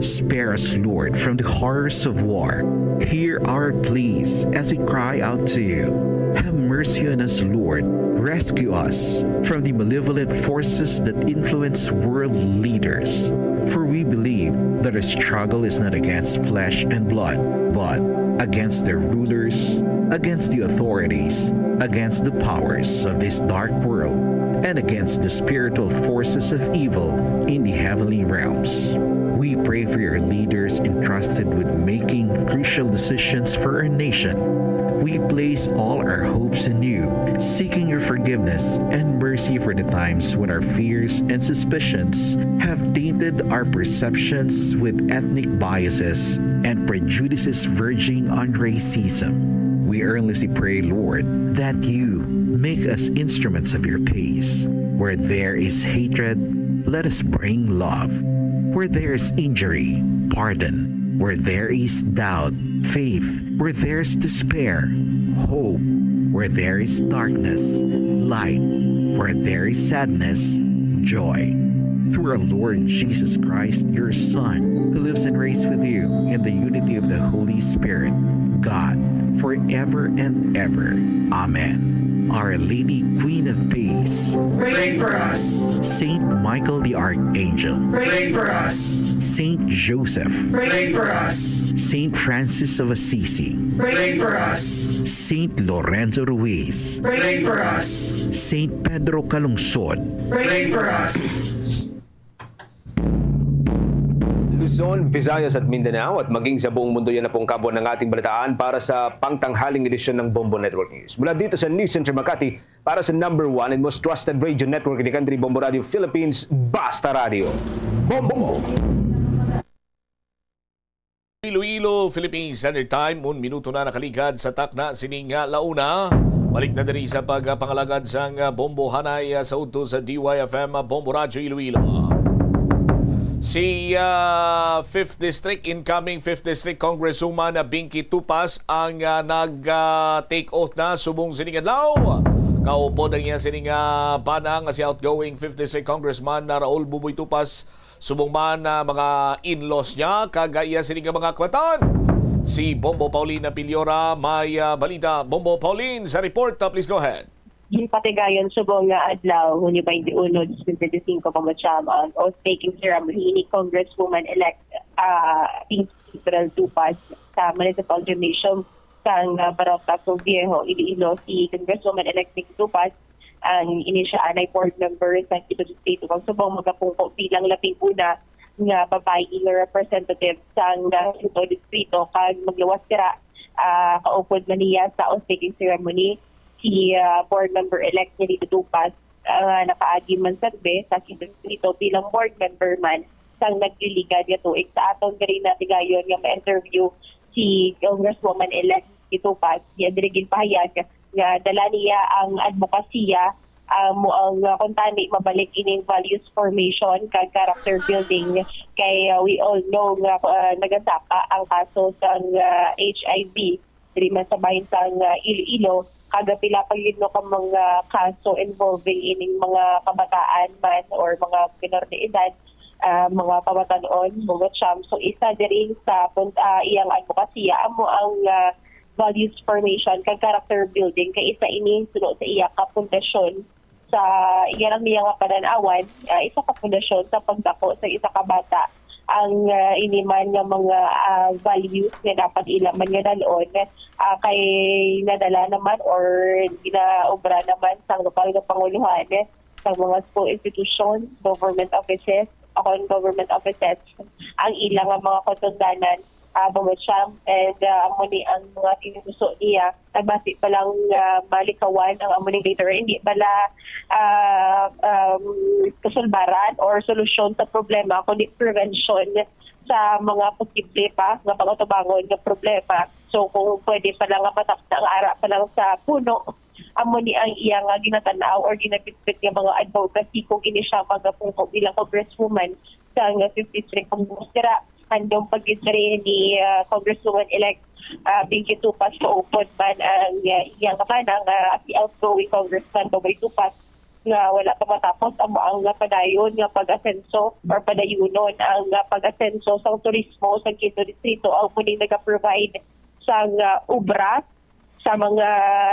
Spare us, Lord, from the horrors of war. Hear our pleas as we cry out to you. Have mercy on us, Lord. Rescue us from the malevolent forces that influence world leaders. For we believe that our struggle is not against flesh and blood, but against their rulers, against the authorities, against the powers of this dark world, and against the spiritual forces of evil in the heavenly realms. We pray for your leaders entrusted with making crucial decisions for our nation. We place all our hopes in you, seeking your forgiveness and mercy for the times when our fears and suspicions have tainted our perceptions with ethnic biases and prejudices verging on racism. We earnestly pray, Lord, that you make us instruments of your peace. Where there is hatred, let us bring love. Where there is injury, pardon. Where there is doubt, faith. Where there is despair, hope. Where there is darkness, light. Where there is sadness, joy. Through our Lord Jesus Christ, your Son, who lives and reigns with you in the unity of the Holy Spirit, God, forever and ever. Amen. Our Lady, Queen of Peace, pray for us. Saint Michael the Archangel, pray for us. Saint Joseph, pray for us. Saint Francis of Assisi, pray for us. Saint Lorenzo Ruiz, pray for us. Saint Pedro Calungsod, pray for us. Luzon, Visayas at Mindanao at maging sa buong mundo, yan na pong kabuuan ng ating balitaan para sa pangtanghaling edisyon ng Bombo Network News. Mula dito sa News Center Makati, para sa number one and most trusted radio network in the country, Bombo Radio Philippines, Basta Radio. Bombo! Iloilo, Philippine Standard Time, un minuto na nakaligad sa takna sining, ah, launa. Balik na diri sa pagpangalagad sang, ah, bombohanay, ah, sa udto sa D Y F M, ah, Bombo Radyo Iloilo. Si, ah, Fifth District, incoming Fifth District Congresswoman, ah, Binky Tupas ang, ah, nag, ah, take oath na subong sining adlaw. Kaupod ang iya sining, ah, bana nga si outgoing Fifth District Congressman na Raul Buboy Tupas. Subong man, ah, mga in-laws niya kag, ah, iya sini nga mga kawatan. Si Bombo Pauline Apiliora may, ah, balita. Bombo Pauline sa report, ah, please go ahead. Ginpatigayon subong nga adlaw, Hunyo twenty-one, twenty twenty-five, pamutsyam ang oath-taking ceremony ni Congresswoman-elect, ah, Pinky April Tupas sa Municipal Gymnasium sang, ah, Barangay Taso Viejo, Iloilo, si Congresswoman-elect Pinky Tupas. Ang ini siya anay board member sa Quito Distrito kag subong magapungko bilang labing una nga babayi nga representative sang, ah, Quito Distrito kag magluwas dira, ah, kaupod man niya sa oath-taking ceremony si, ah, board member-elect Nelito Tupas, ah, nga nakaagi man serbi sa Quito Distrito bilang board member man sang nagliligad nga tuig. Sa aton diri natigayon nga ma-interview si Congresswoman-elect Tupas, niya diri ginpahayag nga dala niya ang adbokasiya, ah, mo ang, ah, kuntani mabalik ining values formation kag character building. Kay, ah, we all know nga, ah, nagasaka ang kaso sang, ah, H I V diri man sa bahin sang, ah, Iloilo, kag pila pa gid no ka mga kaso involving ining mga kabataan man or mga minor de edad, ah, mga pabatan-on, mga champ. So, isa diri sa pun-, ah, iyang adbokasiya amo ang, ah, values formation kag character building, kay isa ini suno sa iya ka pundasyon sa iya lang niya nga panan-awan, ah, isa ka pundasyon sa pagdako sa isa ka bata. Ang, ah, ini man nga mga, ah, values nga dapat ila man nga dal-on, ah, kay nadala naman or ginaobra naman sang lokal nga panguluhan, sa mga school institution, government offices, akon government offices, ang ila nga mga kasundanan, ah, mga champ, and, ah, amo ni ang mga tinuso niya. Nagbasi pa lang, ah, malikawan ang amo ni later, hindi bala, ah, um, kasulbaran or solusyon sa problema, kundi prevention sa mga posible pa nga pag-atubangon nga problema. So, kung pwede pa lang nga matapos ang ara pa lang sa puno, amo ni ang iya nga ginatanaw or ginabitbit nga mga advocacy kung ini siya magapungko bilang congresswoman sa nga fifth district. Kung gusto ra, handom pa gid diri ni, ah, Congresswoman-elect, ah, Binky Tupas, kaupod man ang, ah, iya nga bana nga si outgoing Congressman Boboy Tupas, nga wala pa matapos amo ang, ah, padayon nga pag-asenso or padayunon ang, ah, pag-asenso sang turismo sa Quinto Distrito. Ang muning nagaprovide sang, ah, obra sa mga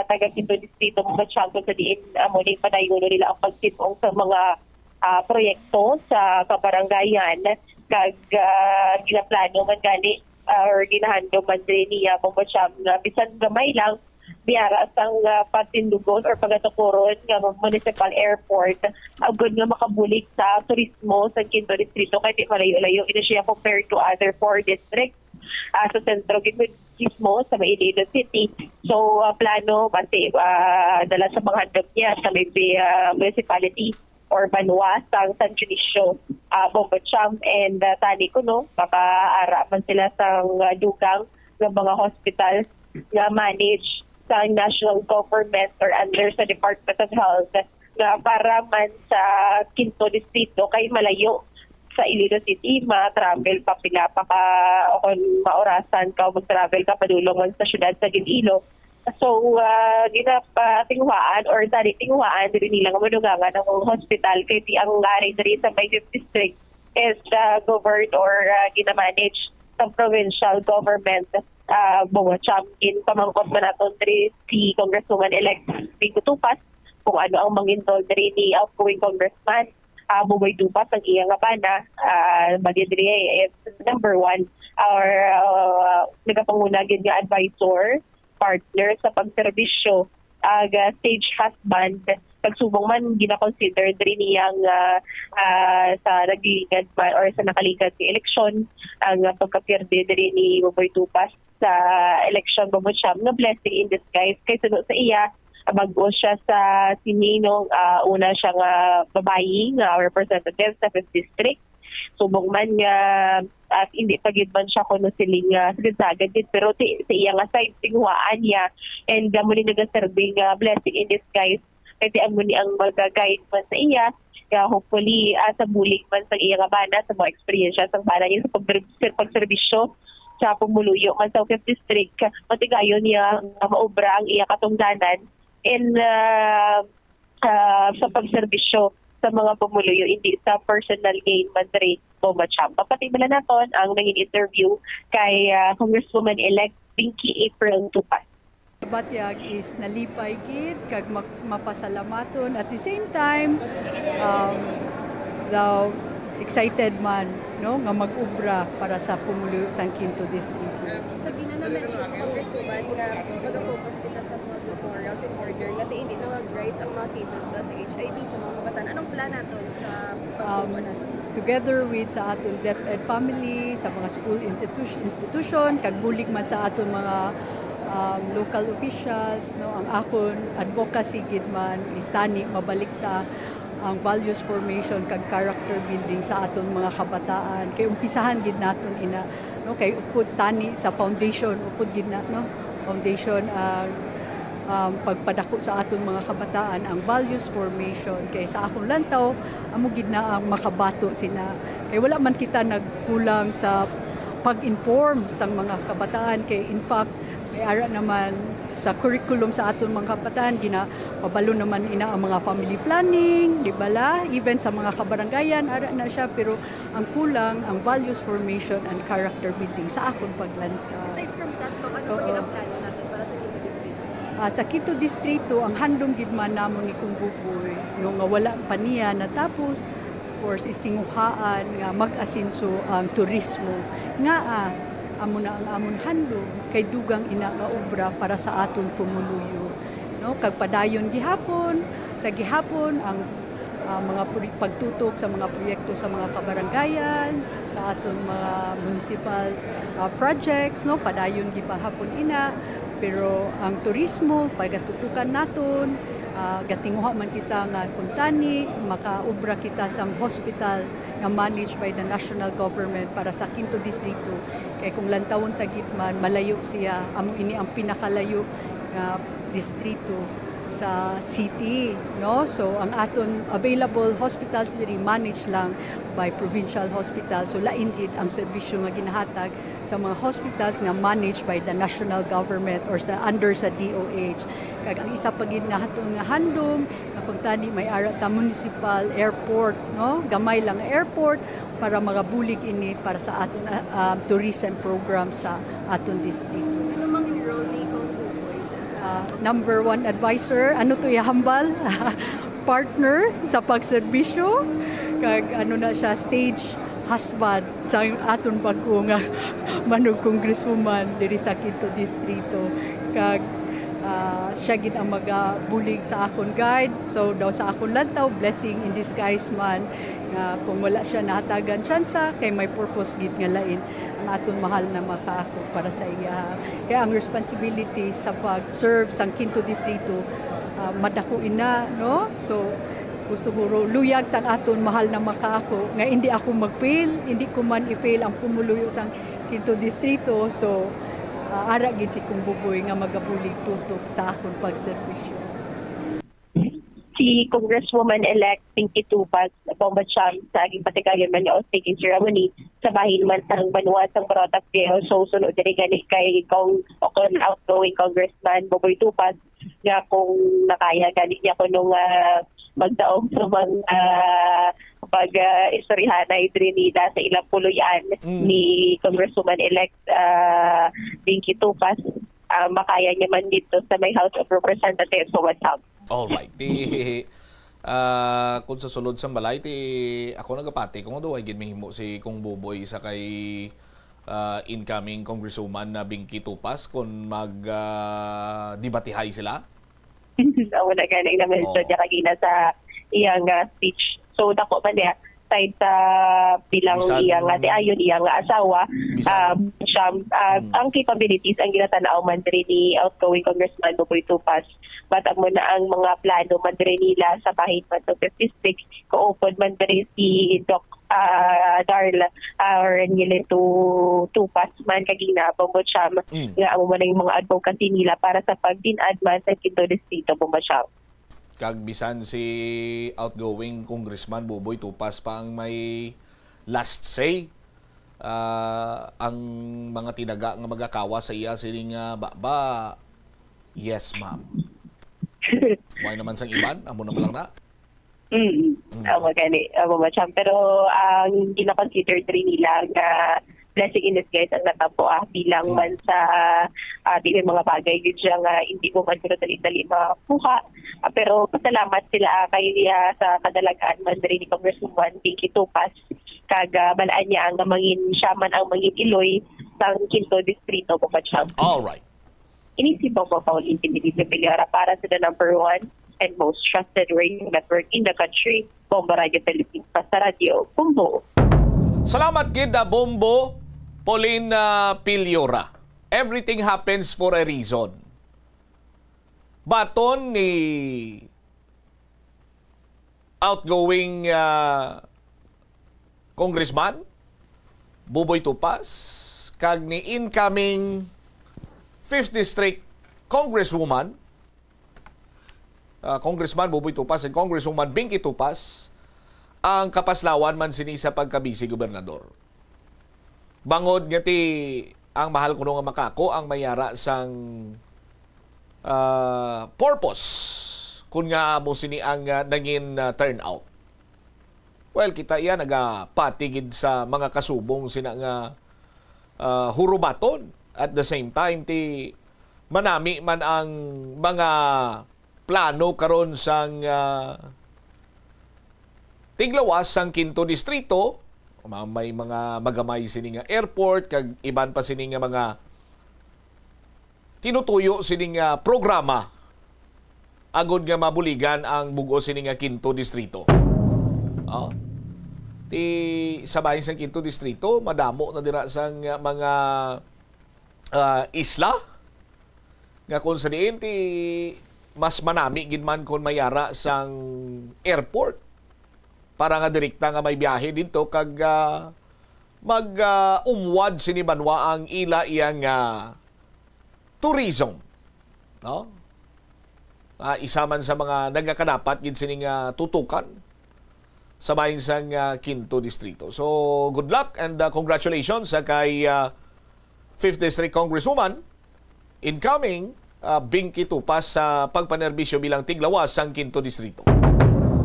taga Quinto Distrito, mga champion sa diin amo ni padayon nila ang pagtin-ong sa mga, ah, proyekto sa kabarangayan, kag, ah, ginaplano man gani, ah, or ginahandom man diri niya, mga champ, nga bisan gamay lang, biara sang, ah, patindugon or pagatukuron nga municipal airport, agud nga makabulig sa turismo sa Quinto Distrito, kay di malayo-layo ini siya compared to other four districts, ah, sa sentro gid mismo sa may Iloilo City. So, ah, plano basi, ah, dala sa mga handom niya sa may, ah, municipality or banwa sang San Dionisio, ah, Bongo Cham, and, ah, tani kuno makaara man sila sang, ah, dugang nga mga hospital nga manage sa national government or under sa Department of Health nga para man sa Quinto Distrito kay malayo sa Iloilo City, ma-travel pa pila pa ka o kung maorasan ka o mag-travel ka padulong man sa syudad sa Iloilo. So, ah, ginapatinguhaan or tani tinguhaan diri nila nga madugangan ang hospital kay ti ang ari diri sa may fifth district is, ah, governed or, ah, ginamanage sa provincial government. Ah, Bobocham, ginpamangkot man naton diri si Congresswoman-elect Bingo Tupas kung ano ang mangindol diri ni outgoing Congressman, ah, Buboy Tupas, ang iya nga bana, ah, magin diri is number one or, ah, nagapanguna gid nga advisor, partner sa pagserbisyo, ag, ah, stage husband, kag subong man gina-consider diri niyang, ah, ah, sa naglingad man or sa nakaligad nga eleksyon ang, ah, pagkapierde diri ni Buboy Tupas sa eleksyon, Bobocham, nga blessing in disguise kay suno sa iya, ah, bag-o siya sa sini, no, ah, una siya nga babayi nga representative sa fifth District. Subong man nga, ah, hindi pa gid man siya kuno siling, ah, sagad-sagad gid, pero ti, sa iya nga side, tinguhaan niya. And, ah, amo ni nagaserbi nga blessing in disguise. Kay ti amo ni ang mag-guide man sa iya. Kaya hopefully, ah, sa bulig man sa iya nga bana, sa mga eksperyensya sa bana niya sa pagder-, sa pagserbisyo sa pumuluyo man sa fifth District, matigayon niya nga maobra ang iya katungdanan in, ah, ah, sa pagserbisyo sa mga pumuluyo, hindi sa personal gain man diri, Bobocham. Papatingala naton ang nangin interview kay, ah, Congresswoman-elect Pinky April Tupas. Batyag is nalipay gid kag mak-, mapasalamaton. At the same time, um, daw excited man, no, nga mag-obra para sa pumuluyo sang Quinto Distrito. Pag ina na-mention mo, Congresswoman, nga mag-focus kita sa mga tutorials in order nga ti hindi na mag-rise ang mga cases para sa H I V sa mga kabataan. Anong plan naton sa Um, pagtubo naton? Together with sa aton DepEd family, sa mga school institu-, institution, kag bulig man sa aton mga, um, local officials, no, ang akon advocacy gid man is tani mabalikta ang values formation kag character building sa aton mga kabataan. Kay umpisahan gid naton ina, no, kay upod tani sa foundation, upod gid na, no, foundation ang, um, pagpadako sa aton mga kabataan, ang values formation. Kay sa akong lantaw, amo gid na ang makabato sina. Kay wala man kita nagkulang sa pag-inform sang mga kabataan. Kay in fact, may ara naman sa curriculum sa aton mga kabataan, ginapabalo naman ina ang mga family planning, di ba la? Even sa mga kabarangayan, ara na siya, pero ang kulang, ang values formation and character building sa akon paglantaw. Aside from that, ma'am, ano pa Oo. ginaplano natin para sa Quinto Distrito? Ah, sa Quinto Distrito, ang handom gid man namon ni Cong Buboy, no, nga wala pa niya natapos, of course, is tinguhaan nga mag-asenso ang turismo. Nga, ah, amo na ang amon handom, kay dugang ina nga obra para sa aton pumuluyo. No? Kag padayon gihapon, sa gihapon, ang, ah, mga proy-, pagtutok sa mga proyekto sa mga kabarangayan, sa aton mga municipal, ah, projects, no? Padayon gihapon ina, pero ang turismo, pagatutukan naton, ah, gatinguha man kita nga kung tani, makaobra kita sang hospital nga managed by the national government para sa Quinto Distrito. Kay kung lantawon ta gid man, malayo siya, amo ini ang pinakalayo nga distrito sa city, no? So, ang aton available hospitals diri managed lang by provincial hospital. So, lain gid ang serbisyo nga ginahatag sa mga hospitals nga managed by the national government or sa, under sa D O H. Kag ang isa pa gid nga aton nga handom, nga kung tani may ara ta municipal airport, no? Gamay lang nga airport, para magabulig ini para sa aton, ah, ah, tourism program sa aton distrito. Ano mang role ni Cong Buboy sa Ah, number one advisor, ano to iya hambal? Partner sa pagserbisyo, kag ano na siya, stage husband sa aton bag-o nga manug congresswoman diri sa Quinto Distrito. Kag, ah, siya gid ang magabulig sa akon guide. So, daw sa akon lantaw, blessing in disguise man. Nga kung wala siya nahatagan tsansa, kay may purpose gid nga lain ang aton mahal na makaako para sa iya. Kaya ang responsibility sa pag-serve sang Quinto Distrito, ah, madako ina, no? So, gusto guro luyag sang aton mahal na makaako nga hindi ako mag-fail, hindi ko man i-fail ang pumuluyo sang Quinto Distrito. So, Ah, ara gid si Kong Buboy nga magabulig tutok sa akon pagserbisyo. Si Congresswoman-elect Pinky Tupas, Bombo Cham, sa gipatigayon man nga oath-taking ceremony sa bahin man sang banwa sang Barotac Viejo. So, sunod diri gani kay Cong, o kon outgoing Congressman Buboy Tupas, nga kung nakaya gani niya kuno nga magdaog sa mga pag uh, istoryahanay diri nila sa ilang puloy-an Mm. ni Congresswoman-elect uh, Pinky Tupas, uh, makaya niya man dito sa may House of Representatives sa West House. Alright. Ti ah, kung sa sulod sang balay, ti ako nagapati kung duway gid mahimo si Kong Buboy sa kay ah, incoming Congresswoman na Binky Tupas kung mag ah, debatihay sila. Amo na gani nga mention Oo. niya kagina sa iyang ah, speech. So, dako man niya side sa bilang Bisan- iyang ate ayon iyang asawa. Bisan- Um, siya, ah, Hmm. ang capabilities ang ginatanaw man diri ni outgoing Congressman Buboy Tupas. But amo na ang mga plano man diri nila sa bahin man sa District. Kaupod man diri si Doc ah, Darl ah, Renielito Tupas man kagina, Bombo Cham, Mm. nga amo man ang mga advocacy nila para sa pagdin-ad man sa Quinto Distrito, Bombo Cham. Kag bisan si outgoing Congressman Buboy Tupas pa ang may last say, ah, ang mga tinaga nga magakawa sa iya sining ah, baba, yes ma'am. Why naman sang iban? Amo naman lang na. Mm. Amo gani, amo, Ma'am Cham. Pero ang gina-consider diri nila nga blessing in disguise ang natabo, ah, bilang Mm. man sa ah, di may mga bagay gid siya nga hindi mo man pero dali-dali makuha. Ah, pero pasalamat sila ah, kay ah, sa kadalagan man diri ni Congresswoman Pinky Tupas kag ah, balaan niya ang mangin siya man ang mangin iloy sang Quinto Distrito, Ma'am Cham. All right. Ini si Bombo Pauline Pinilito Peñora para sa the number one and most trusted radio network in the country, Bombo Radio Philippines, pa sa radyo, Bombo. Salamat gid na Bombo Pauline ah, Piliora. Everything happens for a reason. Baton ni outgoing ah, Congressman Buboy Tupas kag ni incoming Fifth District Congresswoman ah, Congressman Buboy Tupas and Congresswoman Binky Tupas ang kapaslawan man sini sa pagka-vice gobernador. Bangod nga ti ang mahal kuno nga makako ang mayara sang ah, purpose kun nga amo sini ang ah, nangin ah, turnout. Well, kita iya nagapati gid sa mga kasubong sina nga ah, hurubaton. At the same time, ti manami man ang mga plano karon sang ah, tiglawas sang Quinto Distrito, ma- may mga magamay sini nga airport kag iban pa sini nga mga tinutuyo sini nga programa agud nga mabuligan ang bug-os sini nga Quinto Distrito. Oh. Ti sa bahin sang Quinto Distrito, madamo na dira sang ah, mga ah, isla nga kung sa diin ti mas manami gid man kung mayara sang airport para nga direkta nga may biyahe didto kag ah, mag ah, umwad sini banwa ang ila iya nga tourism, no? Ah, isa man sa mga nagakadapat gid sini nga tutukan sa bahin sang ah, Quinto Distrito. So, good luck and ah, congratulations sa kay ah, Fifth District Congresswoman incoming ah, Binky Tupas sa pagpanerbisyo bilang tiglawas sang Quinto Distrito.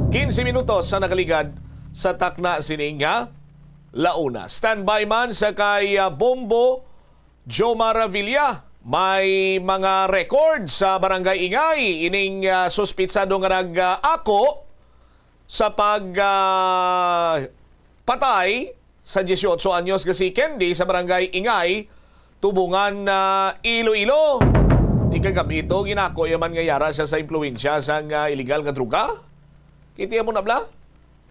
Quince minutos sa nakaligad sa takna sini nga launa. Standby man sa kay ah, Bombo Jomar Villa. May mga record sa Barangay Ingay ining ah, suspitsado nga nag-ako sa pag ah, patay sa dieciocho anyos nga si Candy sa Barangay Ingay, Tubungan na Iloilo. Di kagab ito, ginako yaman nga yara siya sa impluwensya sang ah, illegal nga droga. Kiti mo na bla?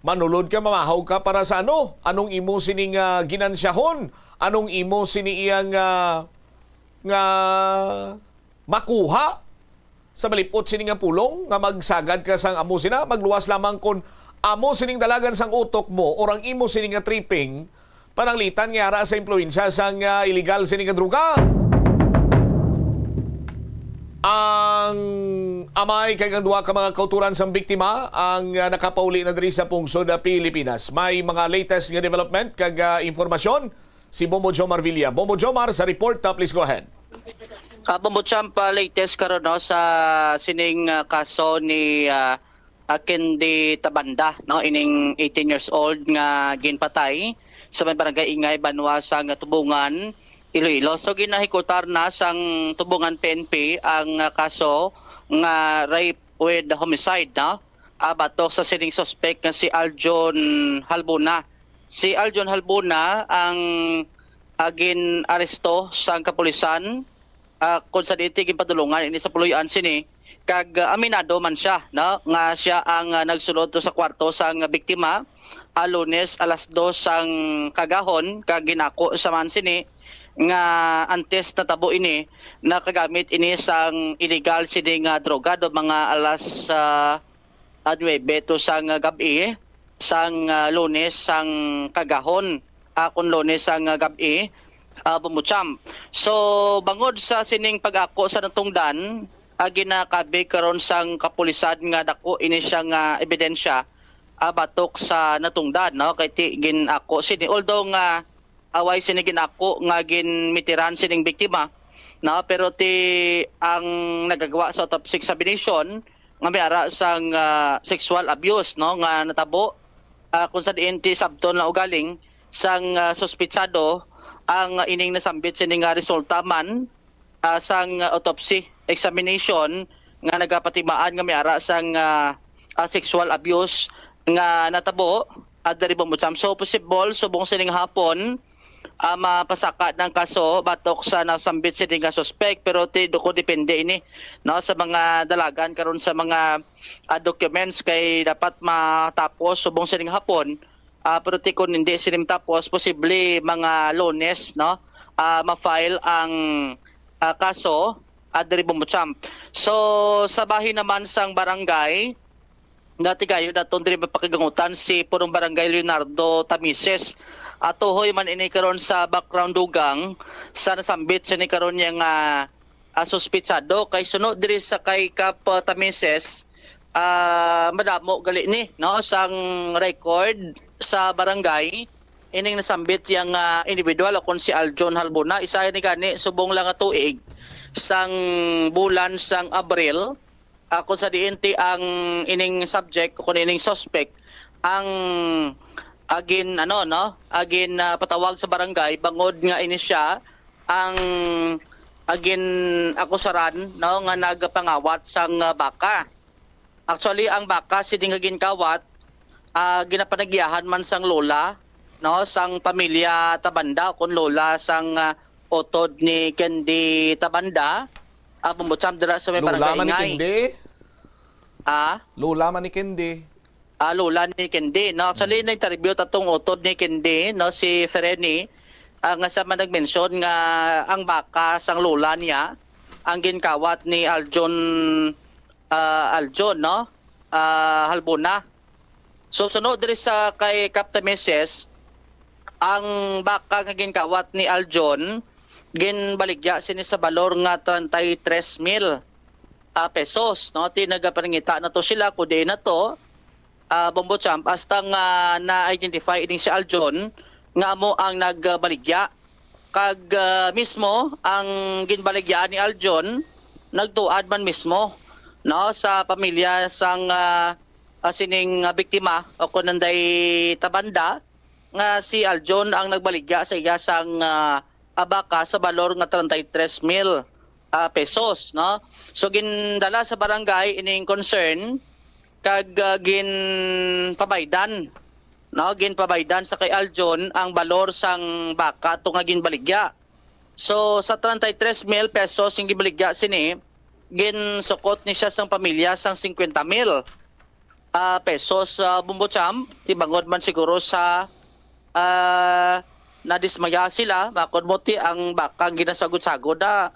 Manulod ka, mamahaw ka para sa ano? Anong imo sining ah, ginansyahon? Anong imo sini iya nga nga makuha sa malipot sini nga pulong nga magsagad ka sang amo sina, magluwas lamang kon amo sining dalagan sang utok mo or ang imo sini nga tripping, pananglitan nga ara sa impluwensya sang ah, illegal sini nga droga. Ang amay kag ang duha ka mga kauturan sang biktima ang, ah, nakapauli na diri sa pungsod, ah, Pilipinas. May mga latest nga development kag, ah, informasyon si Bombo Jomar Villa. Bombo Jomar sa report, ah, please go ahead. Ah, Bombo Champ, ah, latest karon, no, sa sining, ah, kaso ni, ah, ah, Candy Tabanda, no, ining eighteen years old nga ginpatay sa may barangay Ingay, Banwa sang Tubungan, Iloilo. So, ginahikutar na sang Tubungan P N P ang, ah, kaso nga rape with homicide, no? Ah, batok sa sining suspect nga si Aljon Halbuna. Si Aljon Halbuna ang, ah, gin-aresto sang kapulisan, ah, kung sa diin ti ginpadulungan ini sa puloy-an sini, kag, ah, aminado man siya, no, nga siya ang, ah, nagsulod to sa kwarto sang biktima, ah, Lunes alas dos sang kagahon, kag ginako sa man sini nga antes natabo ini, nakagamit ini sang illegal sini nga droga do mga alas, ah, ah, nuebe to sang, ah, gab-i, sang, ah, Lunes sang kagahon, ah, kon Lunes sang, ah, gab-i, ah, Bombo Champ. So, bangod sa sining pag-ako sa natungdan, ah, ginakabig karon sang kapulisan nga dako ini siya nga ebidensya, ah, batok sa natungdan, no? Kay ti gin-ako sini. Although nga away sini gin-ako nga ginmitiran sining biktima, no? Pero ti ang nagagawa sa autopsy examination nga may ara sang, ah, sexual abuse, no, nga natabo, ah, kung sa diin ti sabton na ugaling sang, ah, suspitsado ang ining nasambit sini nga resulta man, ah, sang autopsy examination nga nagapatimaan nga may ara sang, ah, ah, sexual abuse nga natabo, ah, diri Bombo Champ. So, possible subong sining hapon, ah, mapasaka ng kaso batok sa nasambit sini nga suspek, pero ti duko depende ini, no, sa mga dalagan karon sa mga, ah, documents kay dapat matapos subong sining hapon. Ah, pero ti kun hindi sini matapos, posible mga Lunes, no, ah, ma-file ang, ah, kaso, ah, diri Bombo Champ. So, sa bahin naman sang barangay, natigayon naton diri mapakigangutan si Purong Barangay Leonardo Tamises. Atuhoy man ini karon sa background dugang sa nasambit sini karon niya nga, ah, suspitsado. Kay sunod diri sa kay Kap, ah, Tamises, ah, madamo gali ni, no, sang record sa barangay ining nasambit yang, ah, individual, o kon si Aljon Halbona. Isa ni gani subong lang nga tuig sang bulan sang Abril, ah, kung sa diin ti ang ining subject o kung ining suspect ang agin, ano, no, agin, ah, patawag sa barangay bangod nga ini siya ang agin akusaran, no, nga nagpangawat sang, ah, baka. Actually, ang baka sini nga ginkawat, ah, ginapanagyahan man sang lola, no, sang pamilya Tabanda, o kon lola sang, ah, utod ni Candy Tabanda, ah, Bombo Champ, dira sa may Lola barangay man ni Ingay. Candy? Ah? Lola man ni Candy. Ah, lola ni Candy, no? Actually, na-interview ta tong utod ni Candy, no, si Fereni, ah, nga siya man nag-mention nga ang baka sang lola niya ang ginkawat ni Aljon, ah, Aljon, no? Ah, Halbona. So, sunod diri sa kay Captain Missus, ang baka nga ginkawat ni Aljon, ginbaligya sini sa balor nga treinta y tres mil, ah, pesos, no? Ti nagapanangita na to sila, kung diin na to, ah, Bombo Champ, hasta nga na-identify ining si Aljon nga amo ang nagbaligya. Kag, ah, mismo ang ginbaligyaan ni Aljon, nagtuad man mismo, no, sa pamilya sang, ah, ah, sining, ah, biktima o kon nanday Tabanda nga si Aljon ang nagbaligya sa iya sang, ah, ah, baka sa balor nga treinta y tres mil, ah, pesos, no? So, gindala sa barangay ining concern kag, ah, ginpabaydan, no? Ginpabaydan sa kay Aljon ang balor sang baka to nga ginbaligya. So, sa treinta y tres mil pesos yung gibaligya sini, ginsukot ni siya sang pamilya sang cincuenta mil, ah, pesos, ah, Bombo Champ, ti bangod man siguro sa, ah, nadismaya sila, makon mo ti ang bakang ginasagod-sagod na,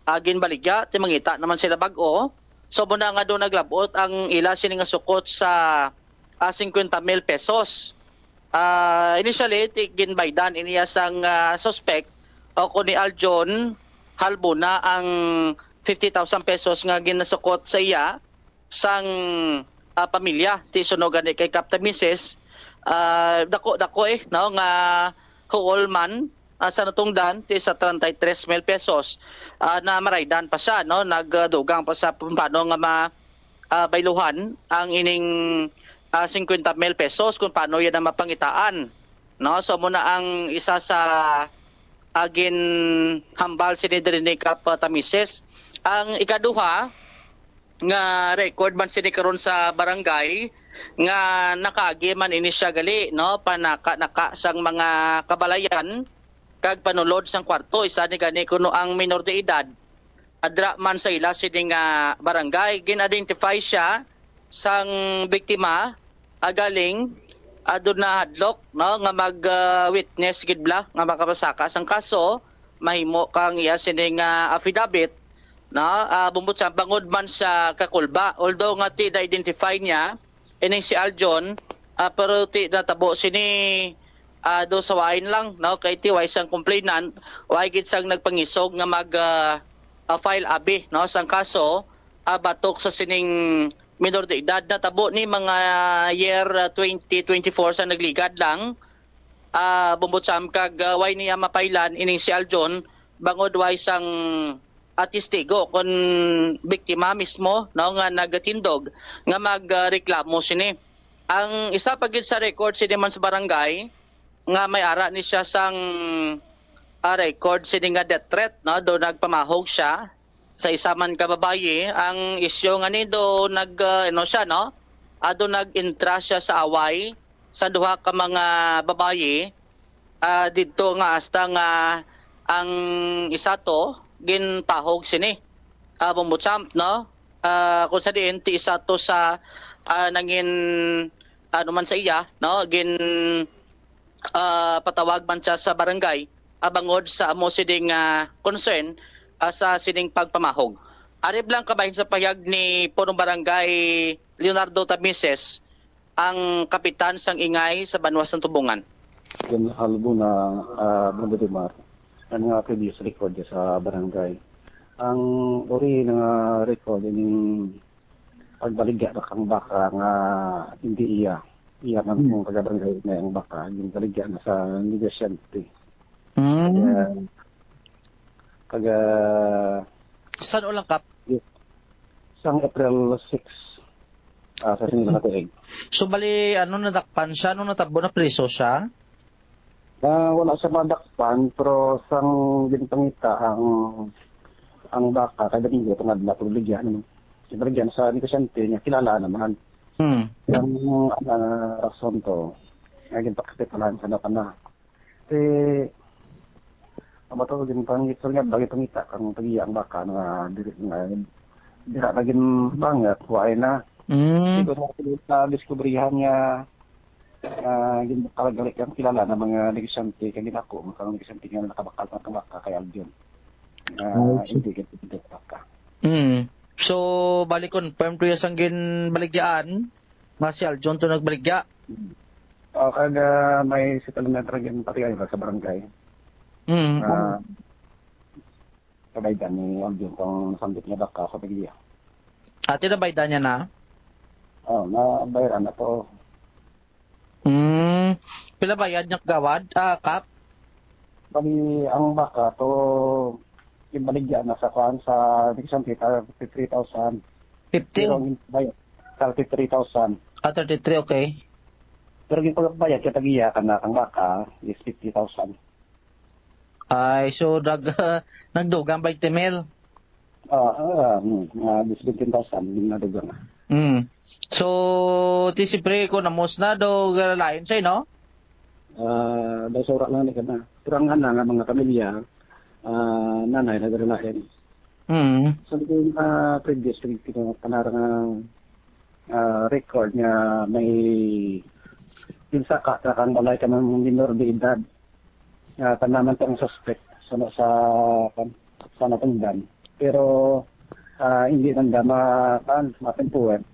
ah, ginbaligya, ti mangita naman sila bag-o. So, muna nga doon naglabot ang ila sini nga sukot sa, ah, cincuenta mil pesos. Ah, initially, ti ginbaydan iniya sang, ah, suspect o kung ni Aljon Halbona ang fifty thousand pesos nga ginasukot sa iya sang, ah, pamilya ti suno gani kay Kap Tamises, ah, dako-dako, eh, no, nga huol man, ah, sa natungdan ti sa treinta y tres mil pesos, ah, na maraydan pa siya, no, nagdugang pa sa paano nga ma-, ah, bayluhan ang ining, ah, cincuenta mil pesos kung paano yan ang mapangitaan, no? So, muna ang isa sa, ah, ginhambal sini diri ni Kap Tamises. Ang ikaduha nga record man sini karon sa barangay nga nakaagi man ini siya gali, no, panaka-naka sang mga kabalayan kag panulod sang kwarto. Isa ni gani kuno ang minor de edad. Adra man sa ila sini nga barangay, gin-identify siya sang biktima, ah, galing, ah, doon na hadlok, no, nga mag, ah, witness gid bala nga makapasaka sang kaso, mahimo kang iya sini nga affidavit, no, ah, bumbot sa bangod man sa kakulba. Although nga ti na-identify niya, ining si Aljon, ah, pero ti natabo sini, ah, do sa wain lang, no, kay ti way sang complainant, way gid sang nagpangisog nga mag, ah, ah, file abi, no, sang kaso, ah, batok sa sining minor de edad. Natabo ni mga year, ah, twenty twenty-four sa nagligad lang, ah, bumbot sa am-, kag, ah, way niya mapailan ining si Aljon bangod way sang, ah, testigo kon biktima mismo, no, nga nagatindog nga mag, ah, reklamo sini. Ang isa pa gid sa record sini man sa barangay nga may ara ni siya sang, ah, record sini nga death threat, no, do nagpamahog siya sa isa man ka babayi. Ang isyu nga ni do nag, ah, ano siya, no? Ado nag-intra siya sa away sa duha ka mga babayi, ah, didto nga hasta nga ang isa to ginpahog sini, ah, bumbutsamp, no? Ah, kung sa diin ti isa to sa, ah, nangin, ano man sa iya, no? Gin, ah, patawag man siya sa barangay, ah, bangod sa amo sining, ah, concern, ah, sa sining pagpamahog. Ari lang kabahin sa pahayag ni Punong Barangay Leonardo Tabises, ang kapitan sang ingay sa banwa sang Tubungan. Yan albo na, ah, Brother Mar, ang mga previous record sa barangay. Ang uri nga record ining pagbaligya na kang baka nga hindi iya. Iya man Hmm. kung taga-barangay na ang baka, yung baligya na sa negosyante. Hmm. Kaya, kaya San-o lang, Kap? Sang April six, ah, sa sini na tuig. So, bali, ano, nadakpan siya? Ano natabo? Napriso siya? Ah, wala siya madakpan, pero sang ginpangita ang, ang baka, kay Domingo, pangadla, pagligyan, ano. Siyempre, dyan sa negosyante niya, kilala naman. Hmm. Ang, ah, rason to, nga ginpakasipalahan sa na. Ti, ang bato, ginpangit, sir, nga, bagay pangita, kang tagiya ang baka, nga, diri, nga, dira na ginbangat, waay na. Mm. Di ko sa, sa diskubrihan nga, ah, gin-, talaga, ang kilala na mga negosyante, kay ginako, mga negosyante nga nakabakal, nakabaka kay Alvin. Ah, I see. Hindi, hindi, hindi, baka. Mm. So, bali confirm to ya sang ginbaligyaan, nga si Aljon to nagbaligya. O, kag, ah, may settlement ra gid pati kayo sa barangay. Mm. Ah, kabaydan ni Aljon kung sambit niya baka sa pagdiya. Ati na baydan niya na? Oh, nabayaran na to. Mm. Pila bayad niya kagawad, ah, Kap? Bali, ang baka to, ginbaligya na sa kuan, sa Vicente, thirty-three thousand. Fifty? Pero ang bayad, thirty-three thousand. Ah, thirty-three, okay. Pero yung pagbayad, kaya tagiya ka na, ang baka is fifty thousand. Ay, so, nag-, nagdugang twenty mil? Ah, ah, hmm, mga fifteen thousand, yung nadugang. Mm. So, ti siyempre, kung namos na, do, lain siya, no? Ah, daw sa ura lang ni ka na. Pero ang ana nga mga pamilya, ah, nanay, nagaralain. Mm. So, yung, ah, previous, yung, yung panara nga, ah, record nga may pinsaka sa kang balay ka ng minor de edad. Ah, tanaman to ang suspect sa, sa, sa natungdan. Pero, ah, hindi man da ma-, kuan, matempuhan.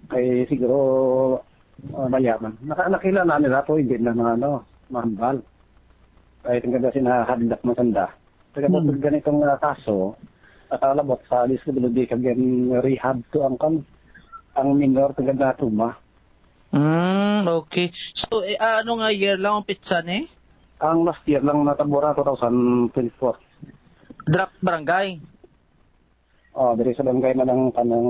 Kay siguro, ah, mayaman. Naka-, nakilala nila to, hindi na mga, ano, mahambal. Kay tingnan na sinahadlak mo sanda. Taga Hmm. Bukod ganitong, ah, kaso, Nakalabot sa D S W D kag gin-rehab to ang kan, ang minor kag natuma. Mm, okay. So, eh, ah, ano nga year lang ang petsa ni? Ang last year lang natabo ra, two thousand twenty-four. Drop barangay? Oh, diri sa barangay na lang kanang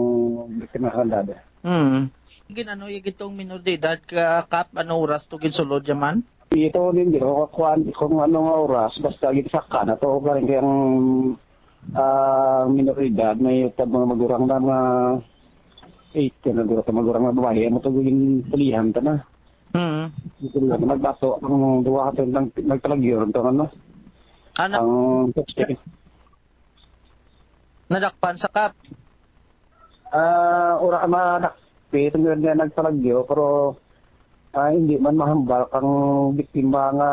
biktima sa kandada. Mm. Gin-ano, yung itong minor de edad ka, Kap, ano oras to ginsulod ya man? Ito din, di ko kakuan kung ano nga oras, basta ginsaka na to, galing kay ang, ah, minoridad, may tag mga magurang na mga eighteen na guro, magurang na babae, amo to ginpulihan ta na. Mm. Ginpulihan na, nagbato ang duha ka nag-, nagpalagyo rin to, ano? Anak, ang suspect. Nadakpan sa Kap? Ah, ura ka madakpit nga niya nagpalagyo, pero, ah, hindi man mahambal kang biktima nga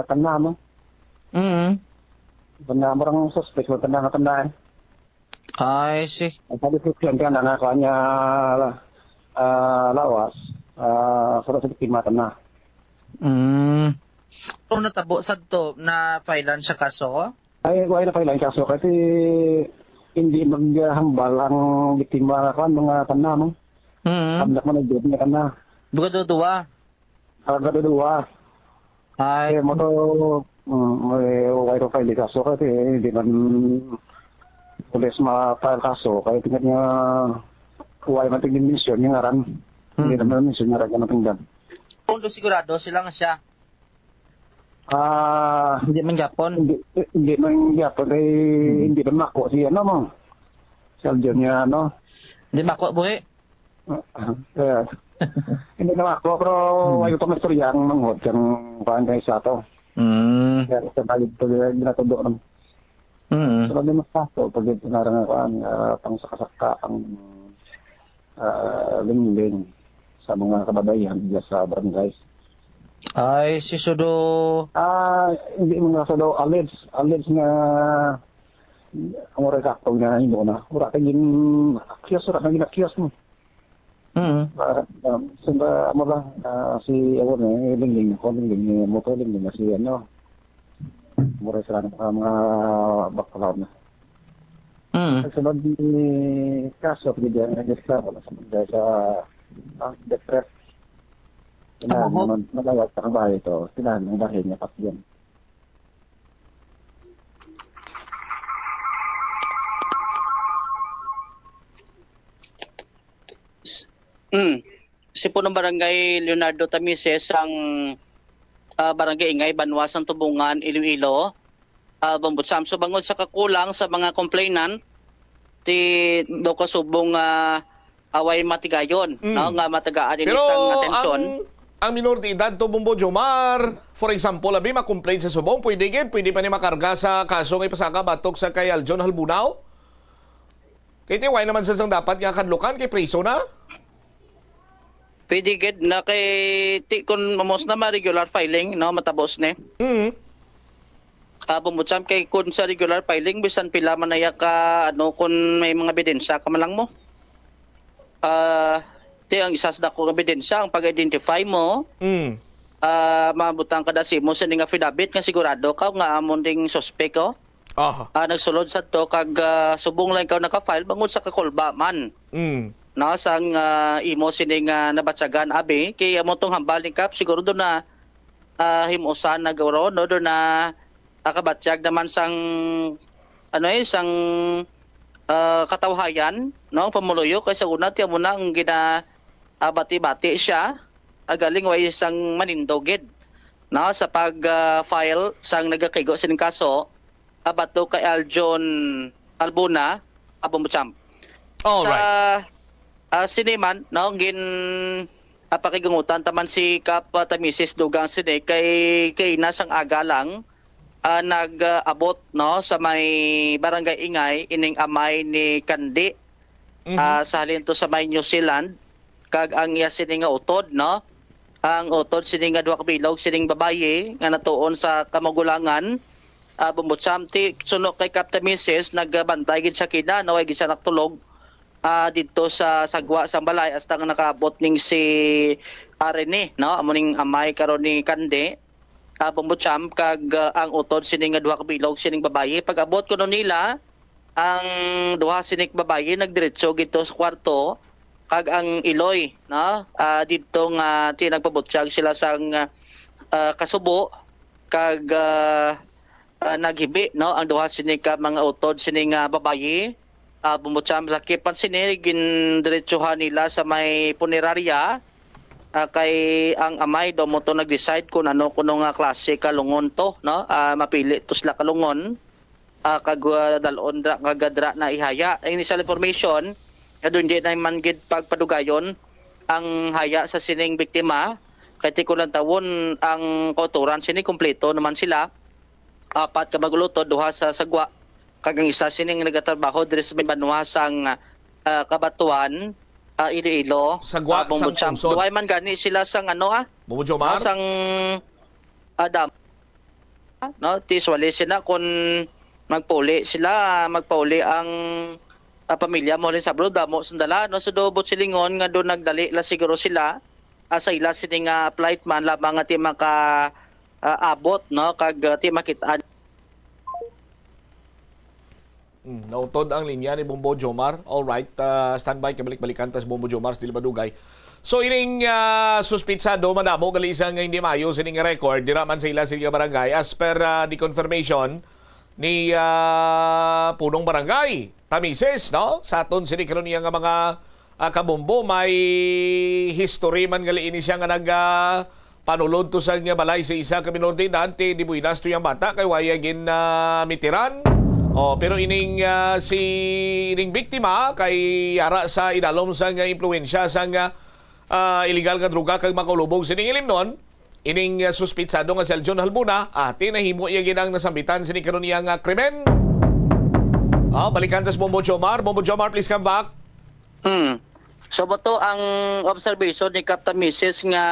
tana, no? Mm. Tana, marang suspect mo, tana nga tana, eh. I see. Ang pag-description ka na nga, kuha niya, ah, lawas, ah, sa sa biktima, tana. Mm. Kung natabo sa to, na-filean siya kaso? Ay, wala na pala ang kaso kasi hindi maghambal ang biktima, kuwan, mga tana, no? Mm. Hamdak man ang job niya, tana. Duga-duwa. Ah, duga-duwa. Ay. Eh, mo to, mm, eh, wala na pala ang kaso kasi hindi man pulis ma-file kaso kaya tingnan niya wala man tingin mention yung ngaran. Hindi Mm. naman mention ngaran ka natingdan. Kung do sigurado sila nga siya. Ah, Hindi man gyapon. hindi, hindi man gyapon kay Hmm. hindi man mako si ano mo. Si Aljon niya, ano? Hindi mako, buhi. Ah, yeah. Hindi na mako, pero Hmm. wala pa mastorya ang manghod kang kuan kay sa to. Hmm. Kaya sa balik to, eh, ginatudo ng Hmm. Sa pag mas kaso, pag ito na nga kuan, ah, pang sakasaka ang, ah, lingling sa mga kababaihan diya sa barangay. Ay, si Sudo. Ah, hindi mo nga sa daw alleged, alleged nga ang oras ako nga hindi ko na. Wala ka gin-accuse, wala ka gin-accuse mo. Mm. Ah, ah, sunda, amo lang, ah, si, ano na, eh, Lingling ako, Lingling, eh, mo to, Lingling na si, ano, mura sila ng mga, mga background na. Mm. Sa sunod ni kaso, pwede ang register, wala sa mga sa, ah, depressed. Sila Amo ho. naman, malawat sa kabahay ito. Sila ang bahay niya, Pat, yan. S-, mm. Si Punong Barangay Leonardo Tamises ang, ah, Barangay Ingay, Banwa, sang Tubungan, Iloilo. Ah, Bambutsam, so bangod sa kakulang sa mga complainant, ti daw kasubong nga away matigayon, Mm. no, nga matagaan ini Pero sang atensyon. ang, ang minor de edad to, Bombo Jomar, for example, abi, ma-complain sa subong, pwede gid, pwede pa ni makarga sa kaso nga ipasaka batok sa kay Aljon Halbunaw? Kay ti, wala naman sa sang dapat nga kadlukan kay preso na. Pwede gid na kay ti kun mamos na ma-regular filing, no, matabos ni. Mm. Ah, Bumbutsam, kay kun sa regular filing, bisan pila man na iya ka, ano, kun may mga ebidensya ka man lang mo. Ah, ti ang isa sa dako nga ebidensya, ang pag-identify mo, Mm. ah, mabutang ka da sa imo sining affidavit nga sigurado ka nga amo ding suspek, oh. Aha. Ah, nagsulod sa to kag, ah, subong lang ikaw naka-file bangod sa kakulba man. Mm. No, sang, ah, imo sining, ah, nabatyagan, abi, kay amo tong hambal ni Kap, siguro do na, ah, himusan na guro, no, do na, ah, kabatyag naman sang, ano, eh, sang, ah, katawhayan, no, pamuluyo, kay sa una, ti amo na ang gina-, ah, bati-bati siya, ah, galing way sang manindog gid, no, sa pag, ah, file sang nagakigo sining kaso, ah, batok kay Aljon Albuna, Abombucham. All Sa, right. ah, sini man, no, gin, ah, pakigangutan taman si Kap, ah, Tamisis Dugang sini kay, kay na sang aga lang, ah, nag-abot, no, sa may Barangay Ingay, ining amay ni Kandi, Mhm. ah, sa halin to sa may New Zealand, kag ang iya sini nga utod, no? Ang utod sini nga duha ka bilog, sining babayi nga natuon sa kamagulangan, ah, Bumbutsam, ti suno kay Kap Tamisis, nagbantay gid siya kina, no, way gid siya nakatulog, ah, didto sa sagwa sang balay, hasta nga nakaabot ning si Arene, no? Amo ning amay karon ni Kandi, ah, Bumbutsam, kag, ah, ang utod sini nga duha ka bilog, sining babayi. Pag-abot kuno nila, ang duha sining babayi nagdiretso gito sa kwarto, kag ang iloy, no? Ah, didto nga ti nagpabutyag sila sang, ah, kasubo, kag, ah, ah, naghibi, no, ang duha sini ka mga utod sini nga babayi. Ah, bumutsa, masakit pa sini, gindiretsuhan nila sa may punerarya. Ah, kay ang amay daw mo to nag-decide kung ano kuno nga klase ka lungon to, no? Ah, mapili to sila ka lungon. Ah, kag, ah, dalon dra, kag dra na ihaya. Ang initial information, nga doon di na man gid pagpadugayon ang haya sa sining biktima. Kay ti ko lang tawon ang kauturan sini, kompleto naman sila. Apat ka mag-ulutod, duha sa sagwa, kag ang isa sining nagatrabaho diri sa may banwa sang, ah, Kabatuan, ah, Iloilo. Sagwa Ah, sang Bumbocham. Pungsod. Duhay man gani sila sang ano, ah? Bumbo Jomar? Ah, sang, ah, dam-, no? Ti usually sila kun magpauli sila, magpauli ang, ah, pamilya mo halin sa abroad, damo sang dala, no? So, do, buot silingon nga do nagdali la siguro sila, ah, sa ila sini nga flight man lamang nga ti maka, ah, abot, no? Kag, ah, ti makit-an. Hmm, nautod ang linya ni Bombo Jomar. All right, ah, standby, kabalik-balikan tas Bombo Jomar, still madugay. So, ining, ah, suspitsado, madamo gali isa nga hindi maayo sining record, dira man sa ila, sa ila barangay. As per, ah, the confirmation ni, ah, punong barangay, Tamises, no? Sa aton sini karon niya nga mga, ah, kabombo, may history man gali ini siya nga nag, ah, panulod to sa nga balay sa isa ka minor de edad, ti di buenas to yang bata kay waya gin, ah, mitiran. Oh, pero ining, ah, si ining biktima kay ara sa idalom sa nga impluwensya sa nga, ah, illegal nga droga kag makaulubog sining ilimnon. Ining, ah, suspitsado nga si Aljon Halbuna, ati nahimo iya gid ang nasambitan sini karon iya nga krimen. Ah, balikan tas Bombo Jomar. Bombo Jomar, please come back. Hmm. So, mo to ang observation ni Captain Missus nga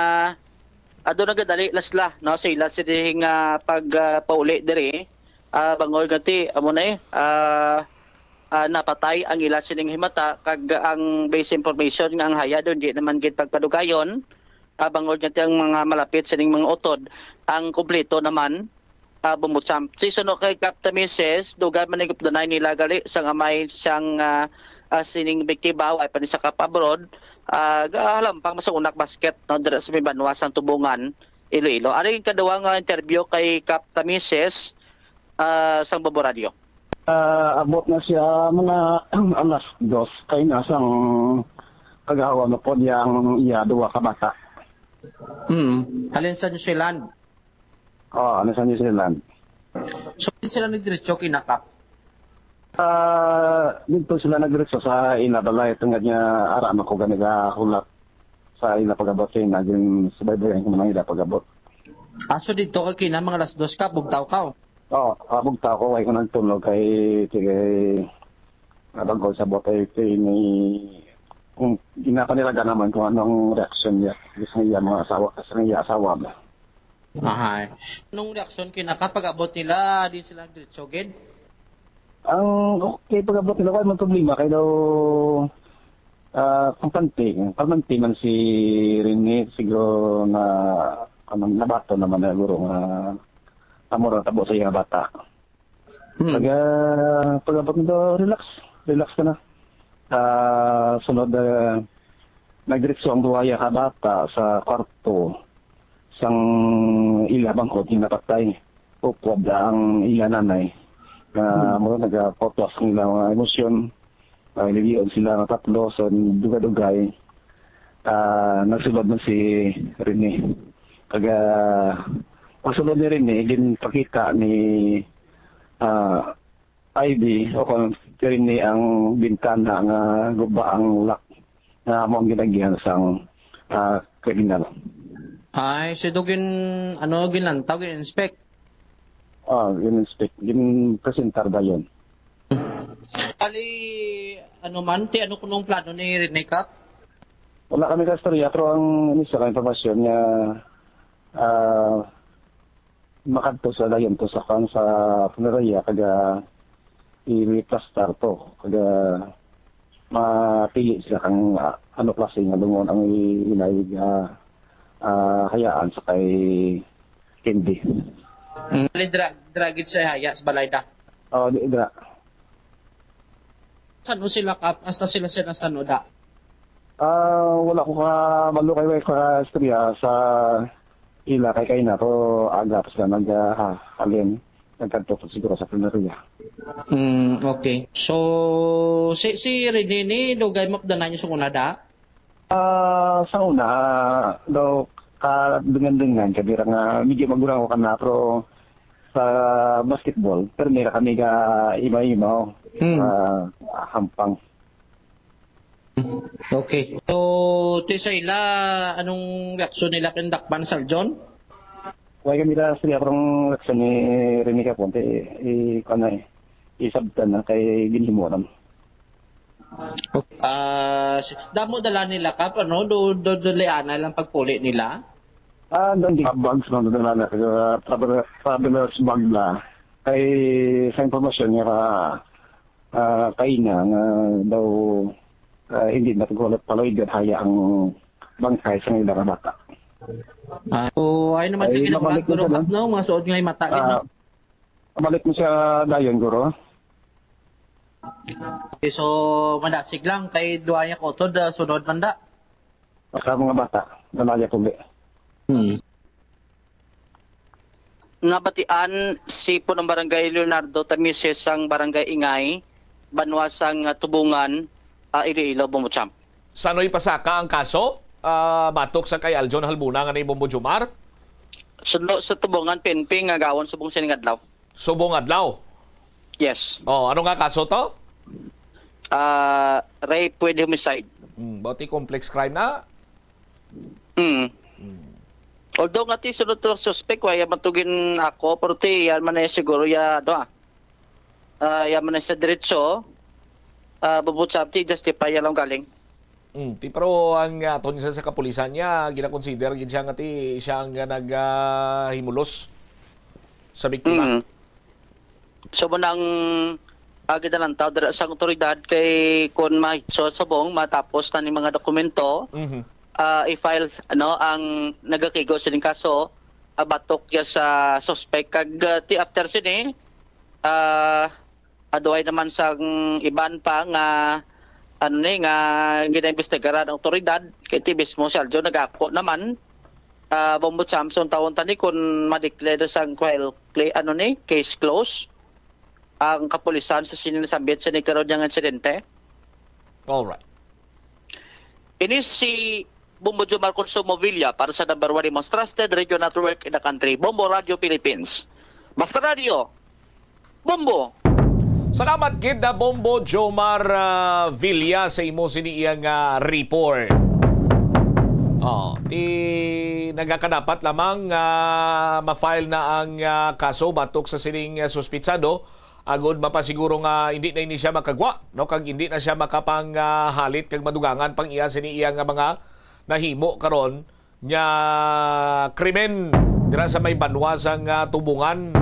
ado nagadali na sila, no, sa ila sini nga pag, ah, pauli diri. Ah, bangod nga ti, amo na eh, ah, ah, napatay ang ila sining himata, kag ang base information nga ang haya doon, di naman gid pagpadugayon. Ah, bangod nga ti ang mga malapit sining mga utod, ang kompleto naman, ah, bumutsamp. Si suno kay Captain Missus, dugay man ang updanay nila gali sang amay sang, ah, ah, sining biktima, ay pa ni sa Cap abroad, ah, gahalampang masang unak basket, no, dira sa may banwa sang Tubungan, Iloilo. Ari ang kaduwa nga interview kay Captain Missus, ah, sang Bombo Radio. Ah, abot na siya mga alas dos kay nasang kagawa na po niya ang iya duwa ka bata. Hmm. Halin sa New Zealand? Oo, ano sa New Zealand? So, di sila nagdiretso kinakap? Ah, dito sila nagdiretso sa ina balay tungod niya ara man ko gani gahulat sa ina pag-abot sa ina, din subaybayan ko man ang ila pag-abot. Ah, so dito ka kina mga alas dos ka, bugtaw ka, oh? Oo, ah, bugtaw ko, way ko nagtunog kay, kay, abang ko sa botay kay ni, kung ginapanilaga naman kung anong reaksyon niya sa iya mga asawa, sa iya asawa ba. Ahay. Anong reaksyon kinaka pag-abot nila, di sila diretso gid? Ang okay, pag-abot nila, wala man problema. Kaya daw, ah, kampante, kampante man si Rene, siguro na, ano, nabato naman na guro nga amo ra tabo sa iya bata. Hmm. Pag, ah, pag-abot nito, relax. Relax ka na. Ah, sunod, ah, nagdiretso ang duwaya ka bata sa kwarto sang ila bangkod nga napatay. Upod ang ila nanay. Na Hmm. mo nagapotos ang ilang mga emosyon. Ah, niliog sila nga tatlo sa dugay-dugay. Ah, nagsulod na si Rene. Kag, ah, pagsulod ni Rene, ginpakita ni, ah, I D o kung Rene ang bintana nga guba ang lock nga amo ang ginagihan sang, ah, kriminal. Ay, so ito gin, ano, ginlantaw, gin-inspect? Ah, gin-inspect, gin-presentar dayon. Ali, ano man, ti ano kunong plano ni Rene Cap? Wala kami ka istorya, pero ang isa ka impormasyon nga, ah, makadto sa dayon to sa kan sa punerarya, kaga i-plastar to, kaga mapili sila kang, ah, ano klase nga lungon ang i-, inay, ah, ah, hayaan sa kay Candy. Mm. Dra-, dra gid sa haya sa balay da. Oh, di, dra. San-o sila, Kap? Hasta sila, sila san-o da? Ah, wala ko ka balo kay ka istorya sa ila kay kay na to aga pa sila nag ah, halin nagkadto ko siguro sa Pinaria. Hmm, okay. So, si, si Rene ni dugay mapdanan niyo sa una da? Ah, sa una, ah, daw ka dengan-dengan kami ra nga medyo magulang ko kana, pero sa basketball, pero may ra kami ga ima-ima, oh. Hmm. Ah, hampang. Okay. So, ti sa ila, anong reaksyon nila kay dakpan sa Aljon? Wala kami ra sa reaksyon ni Rene Caponte, i, i, kuwan na eh, isabtan na kay ginhimo lang. Okay. Ah, si, damo dala nila, Kap, ano? Do, do, do, liana lang pagpuli nila? Ah, doon di bags lang dala na, ah, travel, traveler's bag na. Kay sa impormasyon nga, ah, kaina nga daw, ah, hindi na pagkulot paloy haya ang bangkay sa ila nga bata. Ah, so, ay naman sa Ay, ginagawa mabalik ko na ron, lang. Kap, no? Mga suod nga mata, Ah, no? Mabalik mo siya dayon, guro. Okay, so, madasig lang kay duha niya kutod, ah, sunod man da. Baka mga bata, nalaya ko, Hmm. Nabatian si punong barangay Leonardo Tamises sang barangay Ingay, banwa sang, ah, Tubungan, ah, Iloilo, Bombo Champ. Sanoy pasaka ang kaso, ah, batok sa kay Aljon Halbuna nga ni Bombo Jomar? Suno sa Tubungan P N P nga gawon subong sining adlaw. Subong adlaw? Yes. Oh, ano nga kaso to? Ah, rape with homicide. Hmm, bati complex crime na? Mm. Mm. Although nga ti sunod to suspect, wala man to gin ako, pero ti yan man ay siguro ya, ano ah. Ah, yan man ay sa diretso, ah, bubot sa ti justify yan lang galing. Mm, ti, pero ang, ah, aton sa, sa kapulisan niya, ginakonsider gid siya nga ti siya ang, ah, nag, ah, himulos sa biktima. Mm. So, mo nang, ah, ginalantaw dira sa awtoridad kay kun mahitso subong matapos na ni mga dokumento, Mhm. ah, i-file, ano, ang nagakigo sining kaso, ah, batok ya sa suspect. Kag, ah, ti after sini, ah, aduay naman sang iban pa nga, ano ni, nga ginaimbestigaran ang awtoridad. Kay ti mismo si Aljo nagako naman, ah, Bombo Samson, tawon tani kun ma-declare sang file, cli-, ano ni, case closed ang kapulisan sa sini nasambit sa nagkaroon niyang insidente. Alright. Ini si Bombo Jomar Consumo Villa para sa number one most trusted radio network in the country, Bombo Radio Philippines. Basta Radio, Bombo! Salamat gid na Bombo Jomar, ah, Villa sa imo sini iyang, ah, report. Oh, ti nagakadapat lamang nga ma-file na ang, ah, kaso batok sa sining, ah, suspitsado agod mapasiguro nga hindi na ini siya makagwa, no, kag hindi na siya makapang, ah, halit kag madugangan pang iya sini iya nga mga nahimo karon nga krimen dira sa may banwa sang, ah, Tubungan.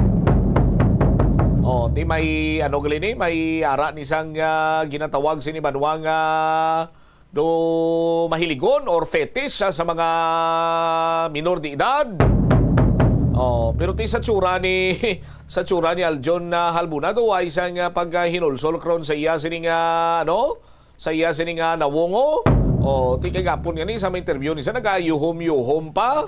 Oh, ti may ano gali ni, may ara ni sang, ah, ginatawag sini banwa nga do mahiligon or fetish, ah, sa mga minor de edad. Oh, pero ti sa tsura ni, sa tsura ni Aljon na Halbuna, do ay sang, ah, paghinulsol karon sa iya sini nga, ano, sa iya sini nga nawongo. O, ti kay gapon nga ni sa may interview ni sa nagayuhom-yuhom pa.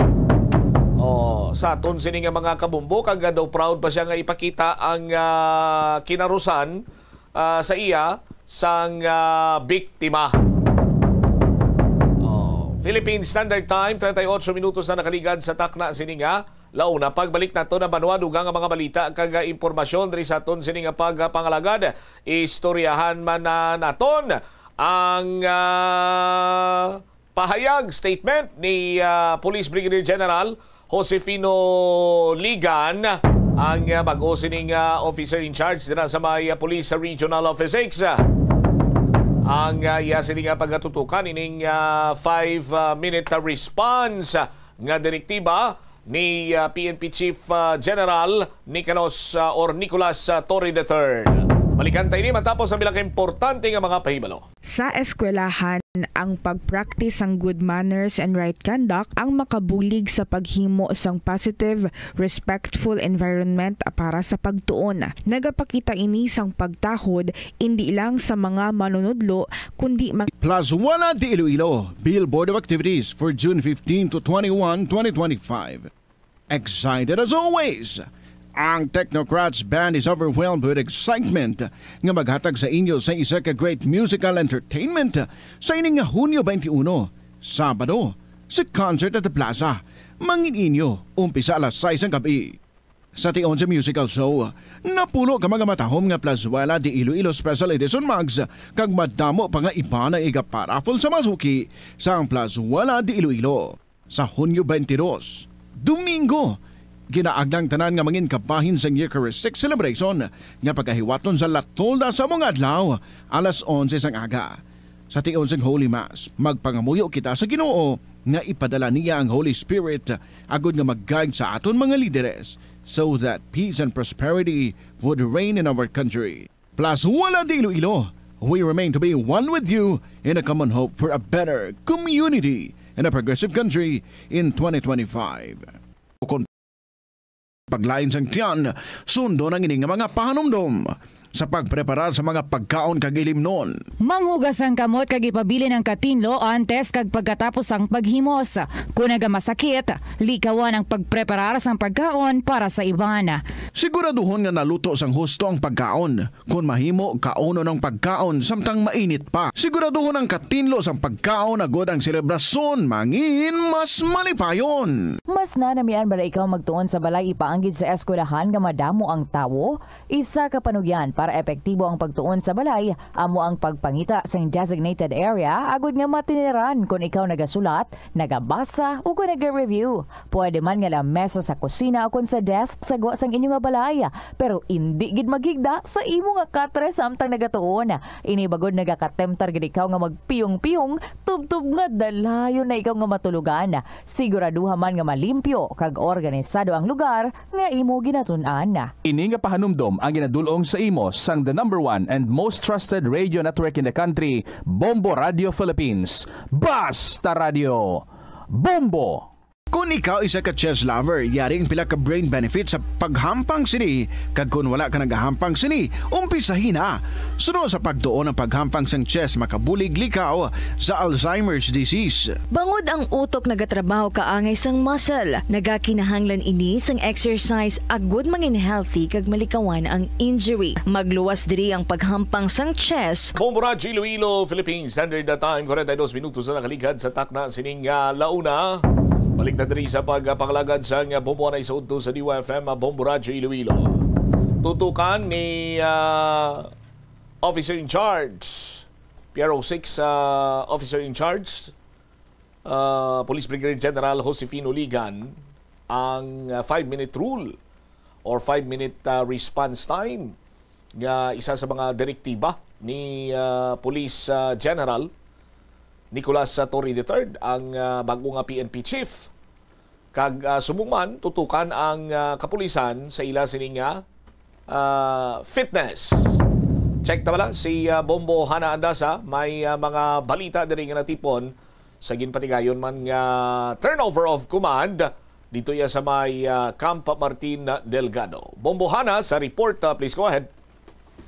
O, sa aton sini nga mga kabumbo, kag, ah, daw proud pa siya nga ipakita ang, ah, kinarusan, ah, sa iya sang, ah, biktima. O, Philippine Standard Time, treinta y ocho minutos na nakaligad sa takna sini nga launa. Pagbalik nato na banwa, dugang nga mga balita kag, ah, impormasyon diri sa aton sini nga pagpangalagad. Istoryahan man na naton ang, ah, pahayag, statement ni, ah, Police Brigadier General Josefino Ligan, ang, ah, bag-o sining, ah, officer in charge dira sa may, ah, Police Regional Office six. Ang, ah, iya sini nga pagatutukan ining, ah, five, ah, minute response, ah, nga direktiba ni, ah, P N P Chief, ah, General Nicolas, ah, or Nicolas, ah, Torre the third. Balikan ta ini matapos ang pila ka importante nga mga pahibalo. Sa eskwelahan, ang pag-practice sang good manners and right conduct ang makabulig sa paghimo sang positive, respectful environment para sa pagtuon. Nagapakita ini sang pagtahod indi lang sa mga manunudlo, kundi mag- Plazuela de Iloilo, Billboard of Activities for June fifteen to twenty-one, twenty twenty-five. Excited as always! Ang Technocrats Band is overwhelmed with excitement nga maghatag sa inyo sa isa ka great musical entertainment sa ining nga Hunyo twenty-one, Sabado, sa Concert at the Plaza. Mangin inyo, umpisa alas sais ang gabi. Sa tion sa musical show, napulo ka mga matahom nga Plazuela de Iloilo Special Edition mugs kag madamo pa nga iba na iga-paraffle sa masuki sang Plazuela de Iloilo. Sa Hunyo twenty-two, Domingo, ginaagda ang tanan nga mangin kabahin sang Eucharistic celebration nga pagahiwaton sa La Tolda sa mga adlaw, alas onse sang aga. Sa tion sang Holy Mass, magpangamuyo kita sa Ginoo nga ipadala niya ang Holy Spirit agod nga mag-guide sa aton mga lideres so that peace and prosperity would reign in our country. Plazuela de Iloilo, we remain to be one with you in a common hope for a better community and a progressive country in twenty twenty-five. Kon paglain sang tiyan, sundon ang ini nga mga pahanumdom sa pagpreparar sa mga pagkaon kag ilimnon. Manghugas ang kamot kag ipabilin ang katinlo antes kag pagkatapos sang paghimos. Kon nagamasakit, likawan ang pagpreparar sang pagkaon para sa iban. Siguraduhon nga naluto sang husto ang pagkaon. Kon mahimo, kaunon ang pagkaon samtang mainit pa. Siguraduhon ang katinlo sang pagkaon agod ang selebrasyon mangin mas malipayon. Mas nanamian bala ikaw magtuon sa balay ipaanggid sa eskwelahan nga madamo ang tawo? Isa ka panugyan para epektibo ang pagtuon sa balay amo ang pagpangita sang designated area agud nga matiniran kon ikaw nagasulat, nagabasa, o kon naga-review. Pwede man nga lamesa sa kusina o kon sa desk sa gwa sang inyo nga balay, pero indi gid maghigda sa imo nga katre samtang nagatuon. Ini bagod nagakatemptar gid ikaw nga magpiyong-piyong tubtob nga dalayon na ikaw nga matulogan. Siguraduha man nga malimpyo kag organisado ang lugar nga imo ginatun-an. Ini nga pahanumdom ang ginadul-ong sa imo sang the number one and most trusted radio network in the country, Bombo Radio Philippines. Basta Radio, Bombo! Kon ikaw isa ka chess lover, yari ang pila ka brain benefits sa paghampang sini, kag kon wala ka nagahampang sini, umpisahi na. Suno sa pagtuon ang paghampang sang chess makabulig likaw sa Alzheimer's disease. Bangod ang utok nagatrabaho kaangay sang muscle, nagakinahanglan ini sang exercise agud mangin healthy kag malikawan ang injury. Magluwas diri ang paghampang sang chess. Bombo Radyo Iloilo, Philippine Standard Time, kwarenta y dos minutos na nakaligad sa takna sining, ah, launa. Balik ta diri sa pagpangalagad sang Bombo Anay sa udto sa D Y F M, ah, Bombo Radyo Iloilo. Tutukan ni, ah, Officer in Charge, P R O six, ah, Officer in Charge, ah, Police Brigadier General Josefino Ligan ang, ah, five-minute rule or five-minute, ah, response time nga isa sa mga direktiba ni, ah, Police, ah, General Nicolas, ah, Torre the third, ang, ah, bago nga P N P chief. Kag, ah, subong man, tutukan ang, ah, kapulisan sa ila sini nga, ah, fitness. Check ta bala si, ah, Bombo Hana Andasa. May, ah, mga balita diri nga natipon sa ginpatigayon man nga turnover of command dito iya sa may, ah, Camp Martin Delgado. Bombo Hana sa report, ah, please go ahead.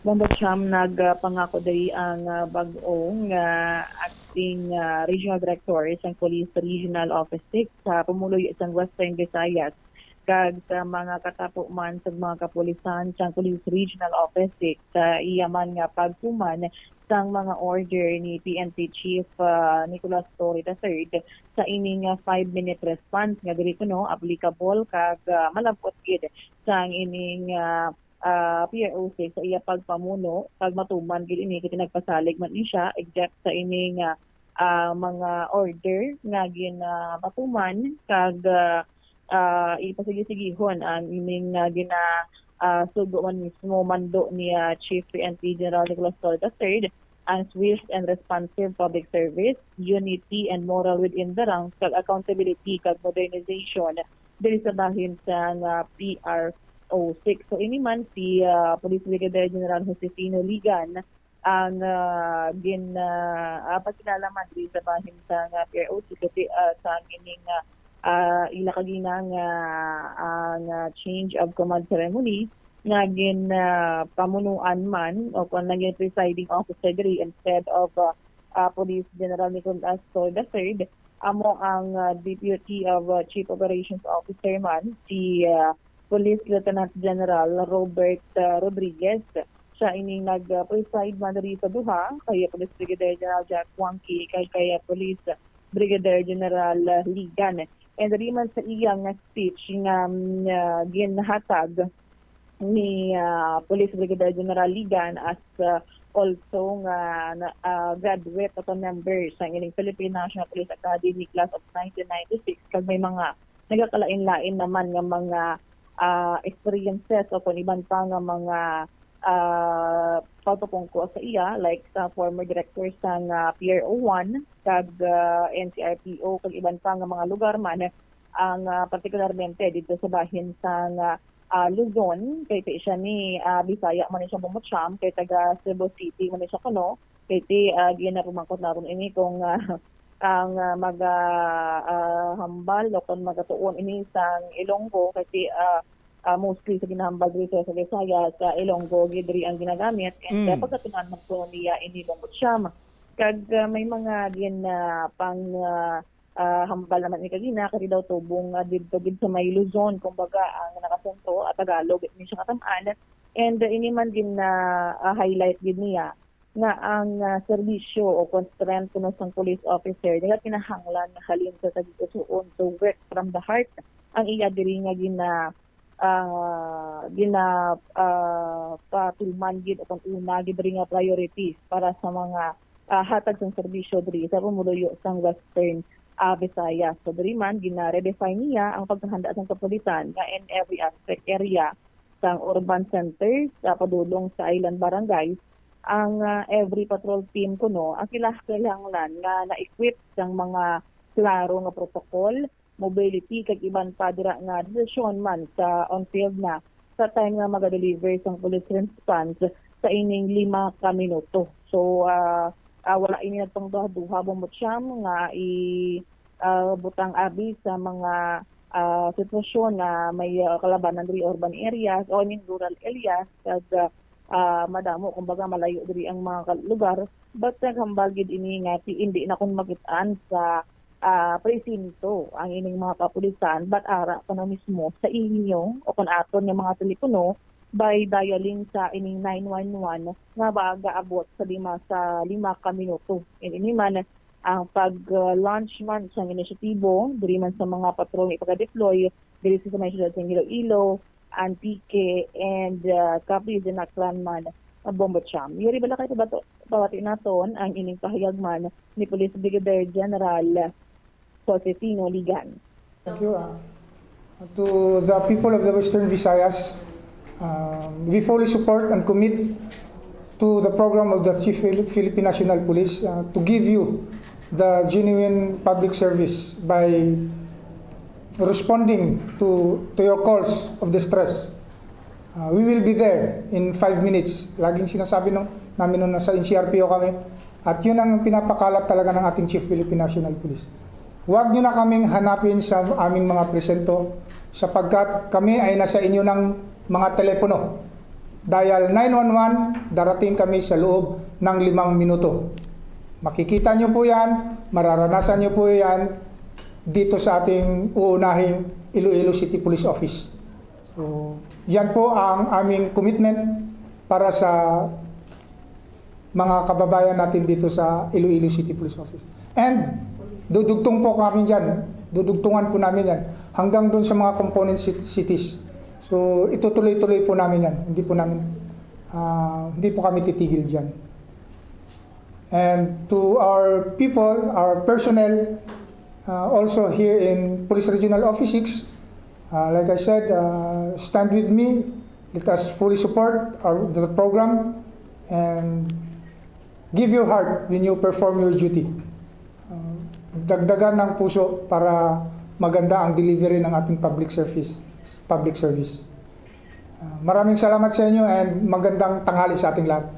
Bombo Cham, nagpangako diri ang, ah, bag-ong, ah, acting, ah, regional director sang Police Regional Office six sa pumuluyo sang Western Visayas. Kag sa mga katapo man sa mga kapulisan sang Police Regional Office six, sa iya man nga pagtuman sang mga order ni P N P Chief, ah, Nicolas Torre the third sa ining, ah, five-minute response nga diri kuno applicable kag, ah, malab-ot gid sang ining, ah, ah, P R O six sa iya pagpamuno, kag matuman gid ini kay nagpasalig man ni siya, except sa ining, ah, ah, mga order nga ginapatuman kag, ah, ah, ipasigisigihon ang ining, ah, gina, ah, sugo man mismo mando ni, ah, Chief P N P General Nicolas Torre the third, ang swift and responsive public service, unity and moral within the ranks, kag accountability kag modernization diri sa bahin sang, ah, P R oh six. So, ini man si, ah, Police Brigadier General Josefino Ligan ang, ah, gin, ah, ah, pagkilala man diri sa bahin sang, ah, P R O C, kasi, ah, sa ining, ah, ah, ila kagina nga, ah, nga change of command ceremony nga gin, ah, pamunuan man o kung naging presiding officer diri instead of, ah, ah, Police General Nicolas Torre the third, amo ang, ah, Deputy of, ah, Chief Operations Officer man, si, ah, Police Lieutenant General Robert, ah, Rodriguez. Siya ining nag-, ah, preside man diri sa duha, kay Police Brigadier General Jack Wangki, kay, kay, ah, Police Brigadier General, ah, Ligan. And diri man sa iyang speech nga, mm, ah, ginhatag ni, ah, Police Brigadier General Ligan as, ah, also nga na, ah, graduate at a member sa ining Philippine National Police Academy Class of nineteen ninety-six, kag may mga nagakalain-lain naman nga mga, ah, experiences o kung iban pa nga mga, ah, pagpapungko sa iya, like sa former director sang, ah, P R O one kag, ah, N C R P O kag iban pa nga mga lugar man, ang, ah, partikularmente dito sa bahin sang, ah, ah, Luzon, kay ti siya ni, ah, Bisaya man ni siya, Bumutsyam, kay taga Cebu City man ni siya kuno, kay ti, ah, ginapamangkot naton ini kung, ah, ang, ah, maga, ah, hambal o kung magatuon ini sang Ilonggo, kay ti, ah, ah, mostly sa ginahambal diri sa, sa Visayas, sa Ilonggo gid diri ang ginagamit, and, ah, Mm. pagkatunan man kuno niya ini, Bumutsyam. Kag, ah, may mga gin, ah, pang, ah, ah, hambal naman ni kagina, kay daw tubong, ah, didto gid sa may Luzon, kumbaga, ang nakasentro, ah, Tagalog, ni siya katamaan. And, ah, ini man gin na, ah, highlight gid niya nga ang, ah, serbisyo o kon strength kuno sang police officer nila kinahanglan nga halin sa tagipusoon, so work from the heart ang iya diri nga gina-, ah, gina-, ah, patuman gid o kon una gid diri nga priorities para sa mga, ah, hatag sang serbisyo diri sa pumuluyo sang Western, ah, Visayas. So, diri man, gina-redefine niya ang paghahanda sang kapulisan nga in every aspect area sang urban centers, ah, padulong sa island barangays, ang, ah, every patrol team kuno ang kila-, kinahanglan nga na-equip sang mga klaro nga protocol, mobility, kag iban pa dira nga desisyon man sa on-field na sa time nga magadeliver sang police response sa ining lima ka minuto. So, ah, ah, wala ini nagpangduha-duha, Bumutsyam, nga i-, ah, butang abi sa mga, ah, sitwasyon na may, ah, kalabanan diri urban areas o, I mean, rural areas, kag, ah, ah, madamo, kumbaga, malayo diri ang mga kal-, lugar. But naghambal gid ini nga ti-, hindi na kon makit-an sa, ah, presinto ang ining mga kapulisan, but ara kuno mismo sa inyo o kon aton nga mga telepono by dialing sa ining nine one one nga ba gaabot sa lima, sa lima ka minuto. And ini man ang pag-launch man sang inisyatibo diri man sa mga patrol nga ipag-deploy diri sa may siyudad sa Iloilo, Antique, and, ah, Capiz and Aklan man, ah, Bumutsyam. Yuri, bala kay pabato-, pabati naton ang ining pahayag man ni Police Brigadier General Josefino Ligan. Thank you. Uh, to the people of the Western Visayas, uh, we fully support and commit to the program of the Chief Phil-, Philippine National Police, uh, to give you the genuine public service by responding to, to your calls of distress. Uh, we will be there in five minutes. Laging sinasabi nung, namin nung nasa N C R P O kami. At yun ang pinapakalat talaga ng ating Chief Philippine National Police. Huwag nyo na kaming hanapin sa aming mga presento sapagkat kami ay nasa inyo ng mga telepono. Dial nine one one, darating kami sa loob ng limang minuto. Makikita nyo po yan, mararanasan nyo po yan dito sa ating uunahing Iloilo City Police Office. So, yan po ang aming commitment para sa mga kababayan natin dito sa Iloilo City Police Office. And dudugtong po kami dyan, dudugtungan po namin yan hanggang doon sa mga component cit-, cities. So, itutuloy-tuloy po namin yan. Hindi po namin, ah, hindi po kami titigil dyan. And to our people, our personnel, uh, also here in Police Regional Office six, uh, like I said, uh, stand with me. Let us fully support our, the program and give your heart when you perform your duty. Uh, dagdagan ng puso para maganda ang delivery ng ating public service, public service. Maraming salamat sa inyo and magandang tanghali sa ating lahat.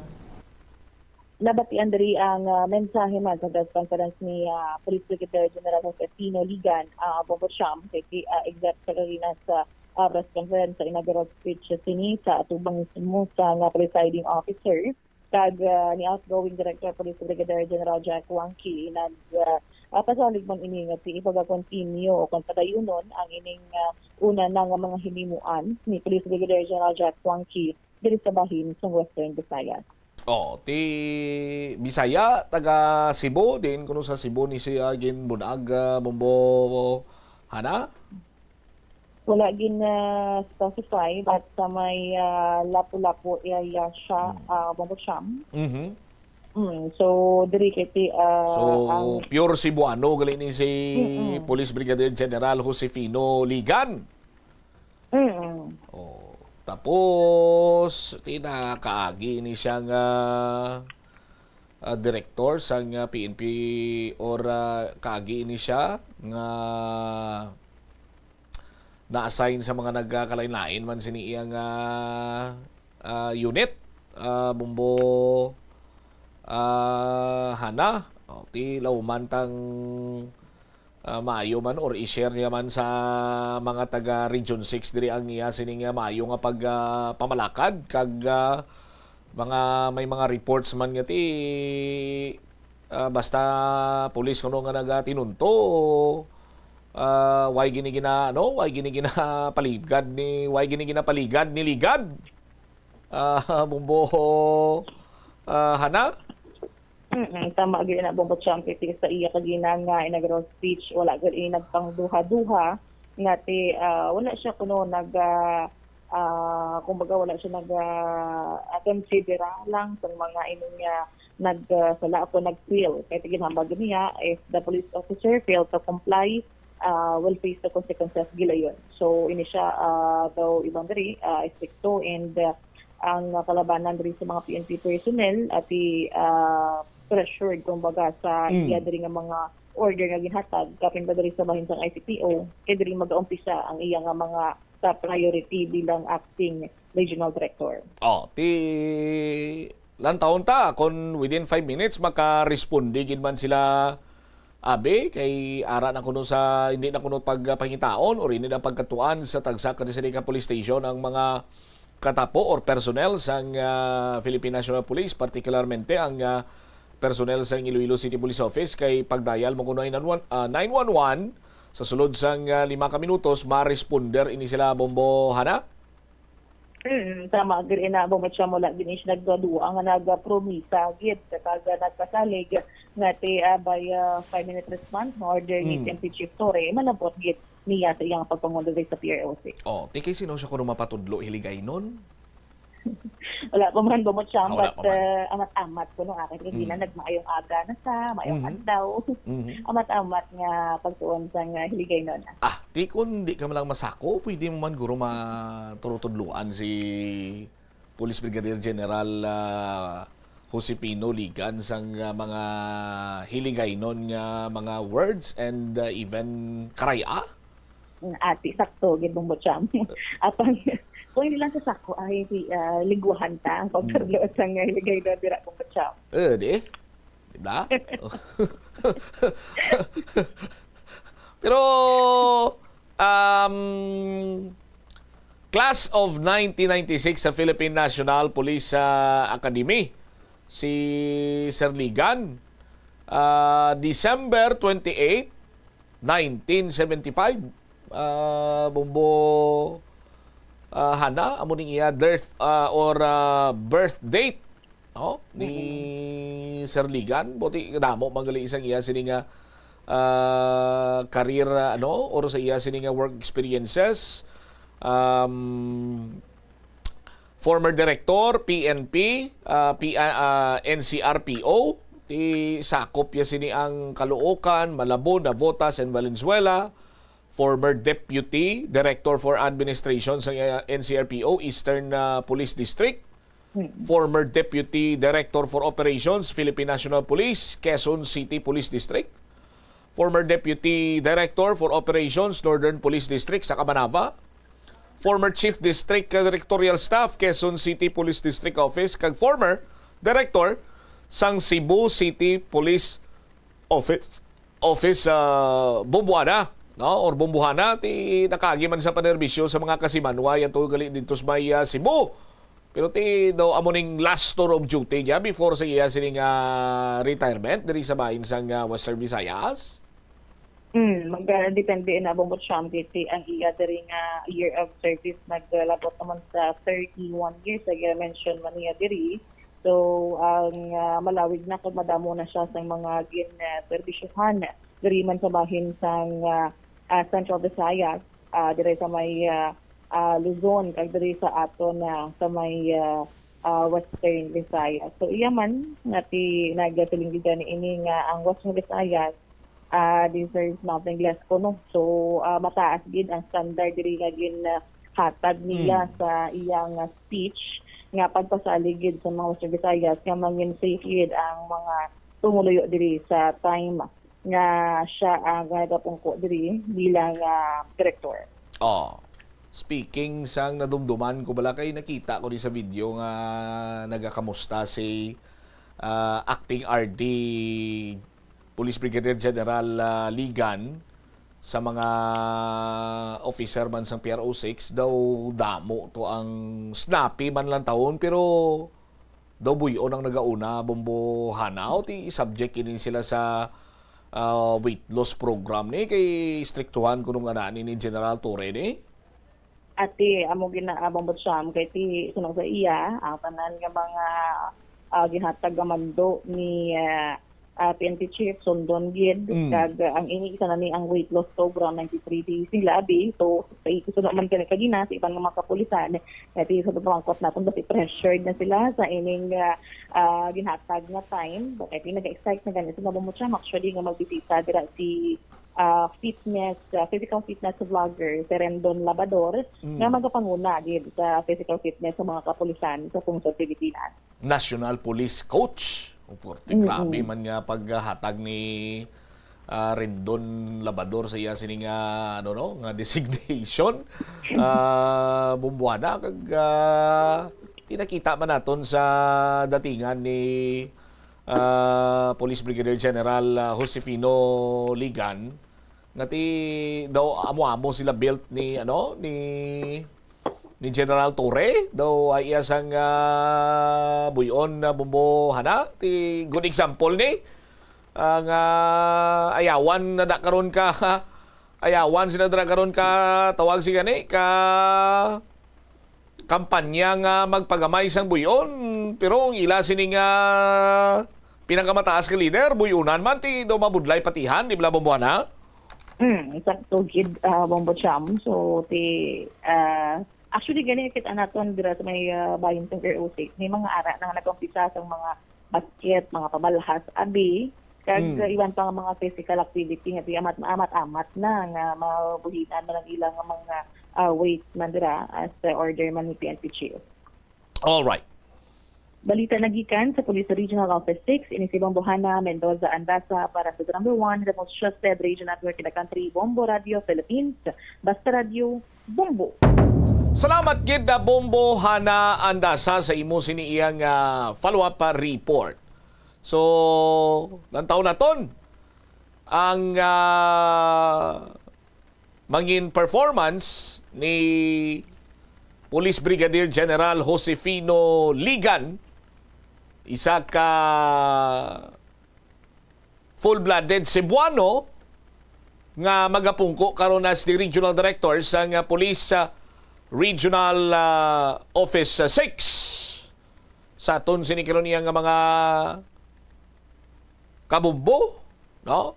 Nabatian diri ang ah, mensahe man sa press conference ni ah, Police Brigadier General Josefino Ligan, ah, Bobocham, kay ah, except sa kanina sa ah, press conference sa inaugural speech sini sa atubang mismo sa nga presiding officer kag ah, ni outgoing Director Police Brigadier General Jack Wangki nag ah, ah, pasalig man ini nga si ipagakontinyo o kon padayunon ang ining ah, una na nga mga hinimuan ni Police Brigadier General Jack Wangki diri sa bahin sa Western Visayas. Oh, ti Bisaya, taga Cebu, diin kuno sa Cebu ni siya ginbunag, ah, Bombo Hana? Wala gin ah, specify but sa may ah, Lapu-Lapu area siya, ah, Bombo Cham. Mhm. Mm, so diri kay ti ah, So, ang pure Cebuano gali ni si Mm-mm. Police Brigadier General Josefino Ligan. Mm. Oh, tapos ti nakaagi ni siya nga ah, director sang ah, P N P or ah, kaagi ni siya nga na-assign sa mga nagkalain-lain man sini iya nga ah, unit, ah, Bombo ah, Hana. O, ti lauman tang ah, maayo man or i-share niya man sa mga taga Region six diri ang iya sining ah, maayo nga pag ah, pamalakad kag ah, mga may mga reports man nga ti ah, basta pulis kuno nga nagatinunto, ah, why gini gina ano, why gini ginapaligad ni why gini ginapaligad ni Ligad? Ah, Bombo ah, Hana? Mm, tama gyud na, Bombo Cham, kay sa iya kagina nga inaugural speech, wala gyud ini nagpangduha-duha nga ti ah, wala siya kuno nag ah, ah, kumbaga wala siya nag ah, considera lang sa mga ining ah, nag ah, sala ako nag-fail. Kay ginhambal niya, if the police officer failed to comply, ah, will face the consequences gilayon. So ini siya ah, daw ibang diri ah, estrikto and ah, ang kalabanan diri sa mga P N P personnel at i ah, pressured kumbaga sa Mm. iya diri nga mga order nga ginhatag kapin ba diri sa bahin sang I C P O kay diri magaumpisa ang iya nga mga top priority bilang acting regional director. Oh, ti lantawon ta kung within five minutes makaresponde gid man sila abi kay ara na kuno sa hindi na kuno pagpangitaon or hindi na pagkatuan sa tagsa ka sini ka police station ang mga katapo or personnel sang ah, Philippine National Police, particularmente ang ah, personnel sa Iloilo City Police Office kay pagdial mo kuno nine one one, ah, nine one one sa sulod sang ah, lima ka minutos ma-responder ini sila, Bombo Hana. Hmm, tama gid na, Bombo Cham, wala gid siya nagdudua nga nagapromisa gid kag nagpasalig nga ti ah, by ah, five minute response nga order ni Mm. P N P Chief Torre, malabot gid niya sa iyang pagpangulo diri sa P R O C. Oh, ti kay sino siya kuno mapatudlo, Hiligaynon? Wala pa man, Bombo Cham, Ah, wala but pa man. ah, amat-amat kuno akin kay Mm. gina nagmaayong aga na sa, maayong Mhm. adlaw. Mhm. Amat-amat nga pagtuon sa nga Hiligaynon. Ah, ti kun di ka man lang masako, pwede mo man guro matutudloan si Police Brigadier General ah, Josefino Ligan sang ah, mga Hiligaynon nga mga words and ah, even karaya. Ati, sakto gid, Bombo Cham. Apang kung hindi lang sa sako ay si ah, lingwahan ta ang pagtudlo sa nga Hiligaynon dira, Bombo Cham. Eh, di? Di ba? Pero um, Class of nineteen ninety-six sa Philippine National Police ah, Academy si Sir Ligan, ah, December twenty-eight, nineteen seventy-five. Ah, Bombo ah, Hana, amo ning iya death ah, or ah, birth date, no, ni Sir Ligan. Buti damo man gali sang iya sini nga ah, career ah, ano, or sa iya sini nga work experiences. Um, former director, P N P, ah, P, ah, ah, N C R P O, ti sakop ya sini ang Caloocan, Malabon, Navotas, and Valenzuela. Former Deputy Director for Administration sa ah, N C R P O, Eastern ah, Police District. Former Deputy Director for Operations, Philippine National Police, Quezon City Police District. Former Deputy Director for Operations, Northern Police District sa Cabanava. former Chief District Directorial Staff, Quezon City Police District Office, kag former Director sang Cebu City Police Office, Office, ah, Bumbuana, no? Or Bumbuhana, ti nakaagi man sa panerbisyo sa mga kasimanwa, yan to gali dito sa may, ah, Cebu. Pero ti daw amo ning last tour of duty niya before sa iya sining, ah, retirement diri sa bahin sang, ah, Western Visayas. Hmm, magdepende na, Bongbong Cham, kay ti ang iya diri nga year of service naglabot naman sa thirty-one years, like I mentioned man niya diri. So, ang, ah, malawig na kag madamo na siya sa mga gin, ah, serbisyohan diri man sa bahin sang, ah, ah, Central Visayas, ah, diri sa may, ah, ah, Luzon, kag diri sa aton, ah, sa may, ah, ah, Western Visayas. So, iya man nga ti nagasiling gid gani ini nga ang Western Visayas, ah, deserves nothing less kuno. So, ah, mataas gid ang standard diri nga ginhatag niya Mm. sa iyang, ah, speech nga pagpasalig gid sa mga Western Visayas nga mangin safe gid ang mga tumuluyo diri sa time nga siya ang nagapungko diri bilang, ah, direktor. Oh. Speaking sang nadumduman ko bala, kay nakita ko ni sa video nga nagakamusta si, ah, Acting R D Police Brigadier General, ah, Ligan sa mga officer man sang P R O six, daw damo to ang snappy man lang taon, pero daw buy-on ang nagauna, Bombo Hanaw, ti subject ini sila sa, ah, weight loss program ni, kay striktuhan kuno nga na ni, ni General Torre ni. Ati, amo gina-, ah, Bombo Cham, kay ti sunod sa iya, ang tanan nga mga, ah, ginhatag nga mando ni, ah, ah, P N P chief, sundon gid. Mm. Kag, ah, ang ini, isa na ni ang weight loss program, ninety-three days nila, abi. So, sa ikusunod man kani kagina, sa iban nga mga kapulisan, kaya ti sa pagpamangkot natin, basi pressured na sila sa ining, ah, ah, ginhatag nga time. Kaya ti nag-excite na gani sila, Bombo Cham, actually, nga magbisita dira si, ah, fitness, ah, physical fitness vlogger, si Rendon Labador, Mm. nga magapanguna gid sa physical fitness sa mga kapulisan sa pungsod Pilipinas. National Police Coach. O, porte, Mm-mm. grabe man nga paghatag ni, ah, Rendon Labador sa iya sini nga, ano, no, nga designation. Ah, Bombo Hanaw, kag, ah, tinakita man naton sa datingan ni, ah, Police Brigadier General, ah, Josefino Ligan, nga ti daw amo-amo sila built ni, ano, ni ni General Torre, daw ay iya sang, ah, buy-on na Bombo Hanaw. Ti good example ni, ah, nga ayawan na da karon ka, ayawan sila dira karon ka, tawag si gani, ka kampanya nga magpagamay sang buy-on, pero ang ila sini nga pinakamataas nga leader, buy-onan man, ti daw mabudlay patihan, di bala, Bombo Hanaw? Mm, sakto gid, ah, Bombo Cham. So, ti, ah, actually, gani, kita naton dira sa may, ah, bahin sang P R O six, may mga ara na nga nag-umpisa sang mga basket, mga pabalhas, abi, kag, Mm. ah, iban pa nga mga physical activity nga ti amat, amat-amat na nga mabuhinan man ang ilang mga, ah, weight man dira as the order man ni P N P chief. All right. Balita nagikan sa Police Regional Office six, ini si Bombo Hanaw Mendoza Andaza para sa The Number One, the most trusted radio network in the country, Bombo Radio Philippines. Basta Radio, Bombo. Salamat gid na Bombo Hanaw Andaza sa imo sini iyang, ah, follow-up, ah, report. So, lantaw naton ang, ah, mangin performance ni Police Brigadier General Josefino Ligan, isa ka full-blooded Cebuano nga magapungko karon as the regional director sang, ah, Police, ah, Regional, ah, Office, ah, six. Sa aton sini karon niya nga mga kabumbo, no?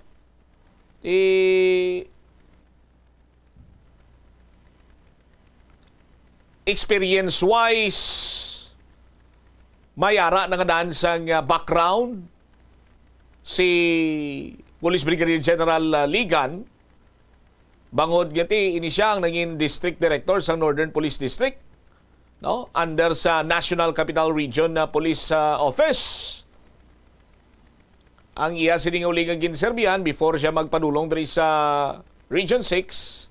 Ti experience-wise, may ara na nga daan sang, ah, background si Police Brigadier General, ah, Ligan, bangod nga ti ini siya ang nangin district director sa Northern Police District, no? Under sa National Capital Region na Police, ah, Office. Ang iya sini nga uli nga ginserbihan before siya magpadulong diri sa Region six,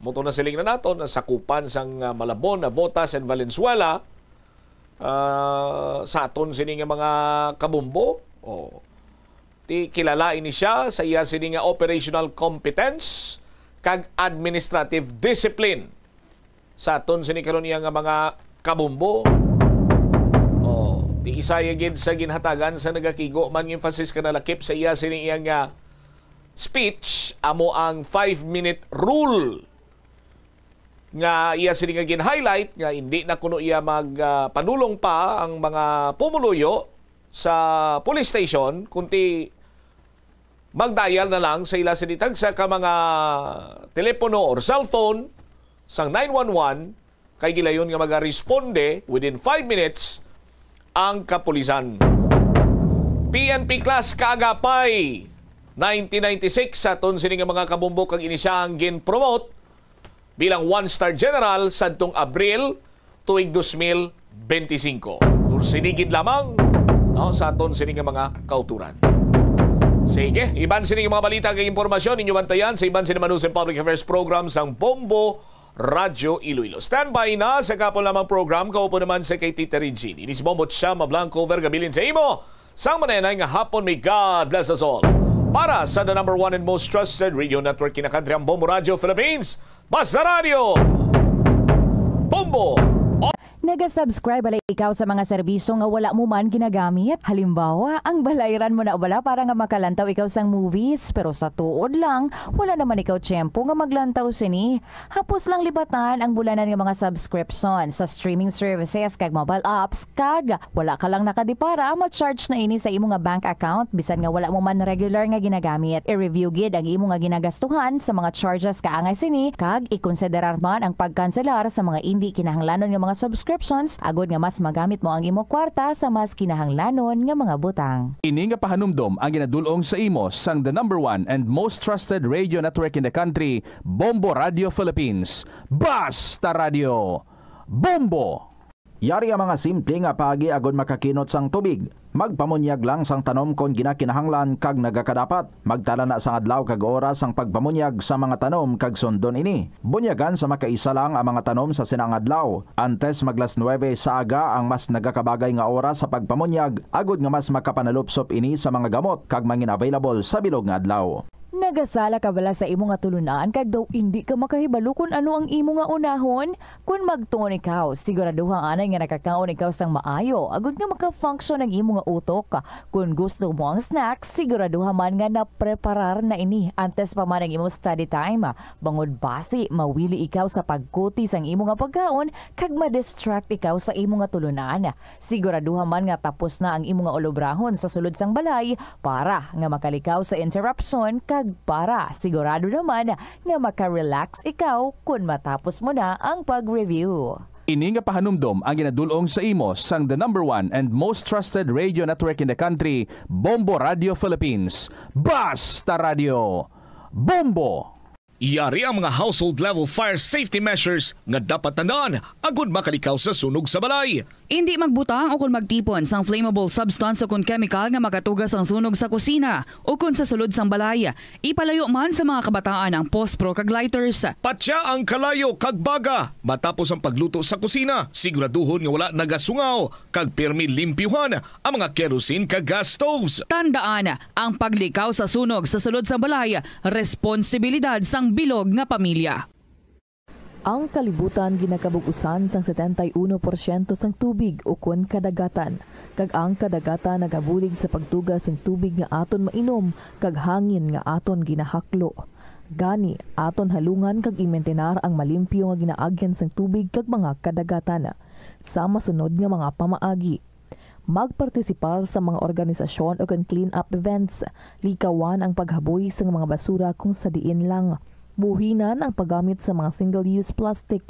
Muto na siling na naton ang sakupan sang, ah, Malabon, Navotas, and Valenzuela, ah, sa aton sini nga mga kabumbo. Oh. Ti kilala ini siya sa iya sini nga operational competence kag administrative discipline. Sa aton sini karon iya nga mga kabumbo. Oh, ti isa iya gid sa ginhatagan sa nagakigo man nga emphasis ka nalakip sa iya sini iya nga speech amo ang five minute rule nga iya sini nga gin-highlight nga hindi na kuno iya mag, ah, padulong pa ang mga pumuluyo sa police station, kundi mag-dial na lang sa ila sini tagsa ka mga telepono or cellphone sang nine one one, kay gilayon nga magaresponde within five minutes ang kapulisan. P N P class kaagapay nineteen ninety-six sa aton sini nga mga kabumbo kag ini siya ang gin-promote bilang one-star general sadtong Abril tuig dos mil benti singko. Sinigid lamang, no, sa aton sini nga mga kauturan. Sige, iban sini nga mga balita kag impormasyon inyo bantayan sa iban sini Manusang Public Affairs Program sang Bombo Radyo Iloilo. Standby na sa kapon lamang program, kaupo naman sa kay Tita Regine. Ini si Bombo Chama Blanco, vergabilin sa imo sang manenay nga hapon. May God bless us all. Para sa the number one and most trusted radio network in the country, ang Bombo Radio Philippines, Basta Radio, Bombo. Naga-subscribe bala ikaw sa mga serbisyo nga wala mo man ginagamit? Halimbawa, ang balayran mo na bala para nga makalantaw ikaw sang movies, pero sa tuod lang, wala naman ikaw tiyempo nga maglantaw sini. Hapos lang libatan ang bulanan nga mga subscription sa streaming services kag mobile apps, kag wala ka lang nakadipara, ma-charge na ini sa imo nga bank account bisan nga wala mo man regular nga ginagamit. I-review gid ang imo nga ginagastuhan sa mga charges kaangay sini, kag ikonsiderar man ang pagkanselar sa mga indi kinahanglanon nga mga subscriptions agod nga mas magamit mo ang imo kwarta sa mas kinahanglanon nga mga butang. Ini nga pahanumdom ang ginadul-ong sa imo sang the number one and most trusted radio network in the country, Bombo Radio Philippines. Basta Radio, Bombo! Yari ang mga simple nga paagi agod makakinot sang tubig. Magpamunyag lang sang tanom kon ginakinahanglan kag nagakadapat. Magtala na sang adlaw kag oras sang pagpamunyag sa mga tanom kag sundon ini. Bunyagan sa makaisa lang ang mga tanom sa sina nga adlaw. Antes mag las nuebe sa aga ang mas nagakabagay nga oras sa pagpamunyag, agod nga mas makapanalupsop ini sa mga gamot kag mangin-available sa bilog nga adlaw. Nagasala ka bala sa imo nga tulunan kag daw indi ka makahibalo kon ano ang imo nga unahon? Kon magtuon ikaw, siguraduha anay nga nakakaon ikaw sang maayo agod nga maka-function ang imo nga utok. Kon gusto mo ang snack, siguraduha man nga napreparar na ini antes pa man ang imo study time, bangod basi mawili ikaw sa pagkuti sang imo nga pagkaon kag ma-distract ikaw sa imo nga tulunan. Siguraduha man nga tapos na ang imo nga ulobrahon sa sulod sang balay para nga makalikaw sa interruption kag para sigurado naman nga maka-relax ikaw kon matapos mo na ang pag-review. Ini nga pahanumdom ang ginadul-ong sa imo sang the number one and most trusted radio network in the country, Bombo Radio Philippines. Basta Radio, Bombo! Yari ang mga household level fire safety measures nga dapat tandaan agud makalikaw sa sunog sa balay. Indi magbutang o kon magtipon sang flammable substance o kon chemical nga makatuga sang sunog sa kusina o kon sa sulod sang balay. Ipalayo man sa mga kabataan ang pospro kag lighters. Patya ang kalayo kag baga matapos ang pagluto sa kusina. Siguraduhon nga wala nagasungaw kag pirmi limpyuhan ang mga kerosene kag gas stoves. Tandaan, ang paglikaw sa sunog sa sulod sang balay, responsibilidad sang bilog nga pamilya. Ang kalibutan ginakabug-usan sang setenta y uno porsyento sang tubig ukon kadagatan, kag ang kadagatan nagabulig sa pagtuga sang tubig nga aton mainom kag hangin nga aton ginahaklo. Gani, aton halungan kag imintinar ang malimpyo nga ginaagyan sang tubig kag mga kadagatan. Sa masunod nga mga pamaagi, magpartisipar sa mga organisasyon o kon clean-up events. Likawan ang paghaboy sang mga basura kung sa diin lang. Buhinan ang paggamit sa mga single-use plastic.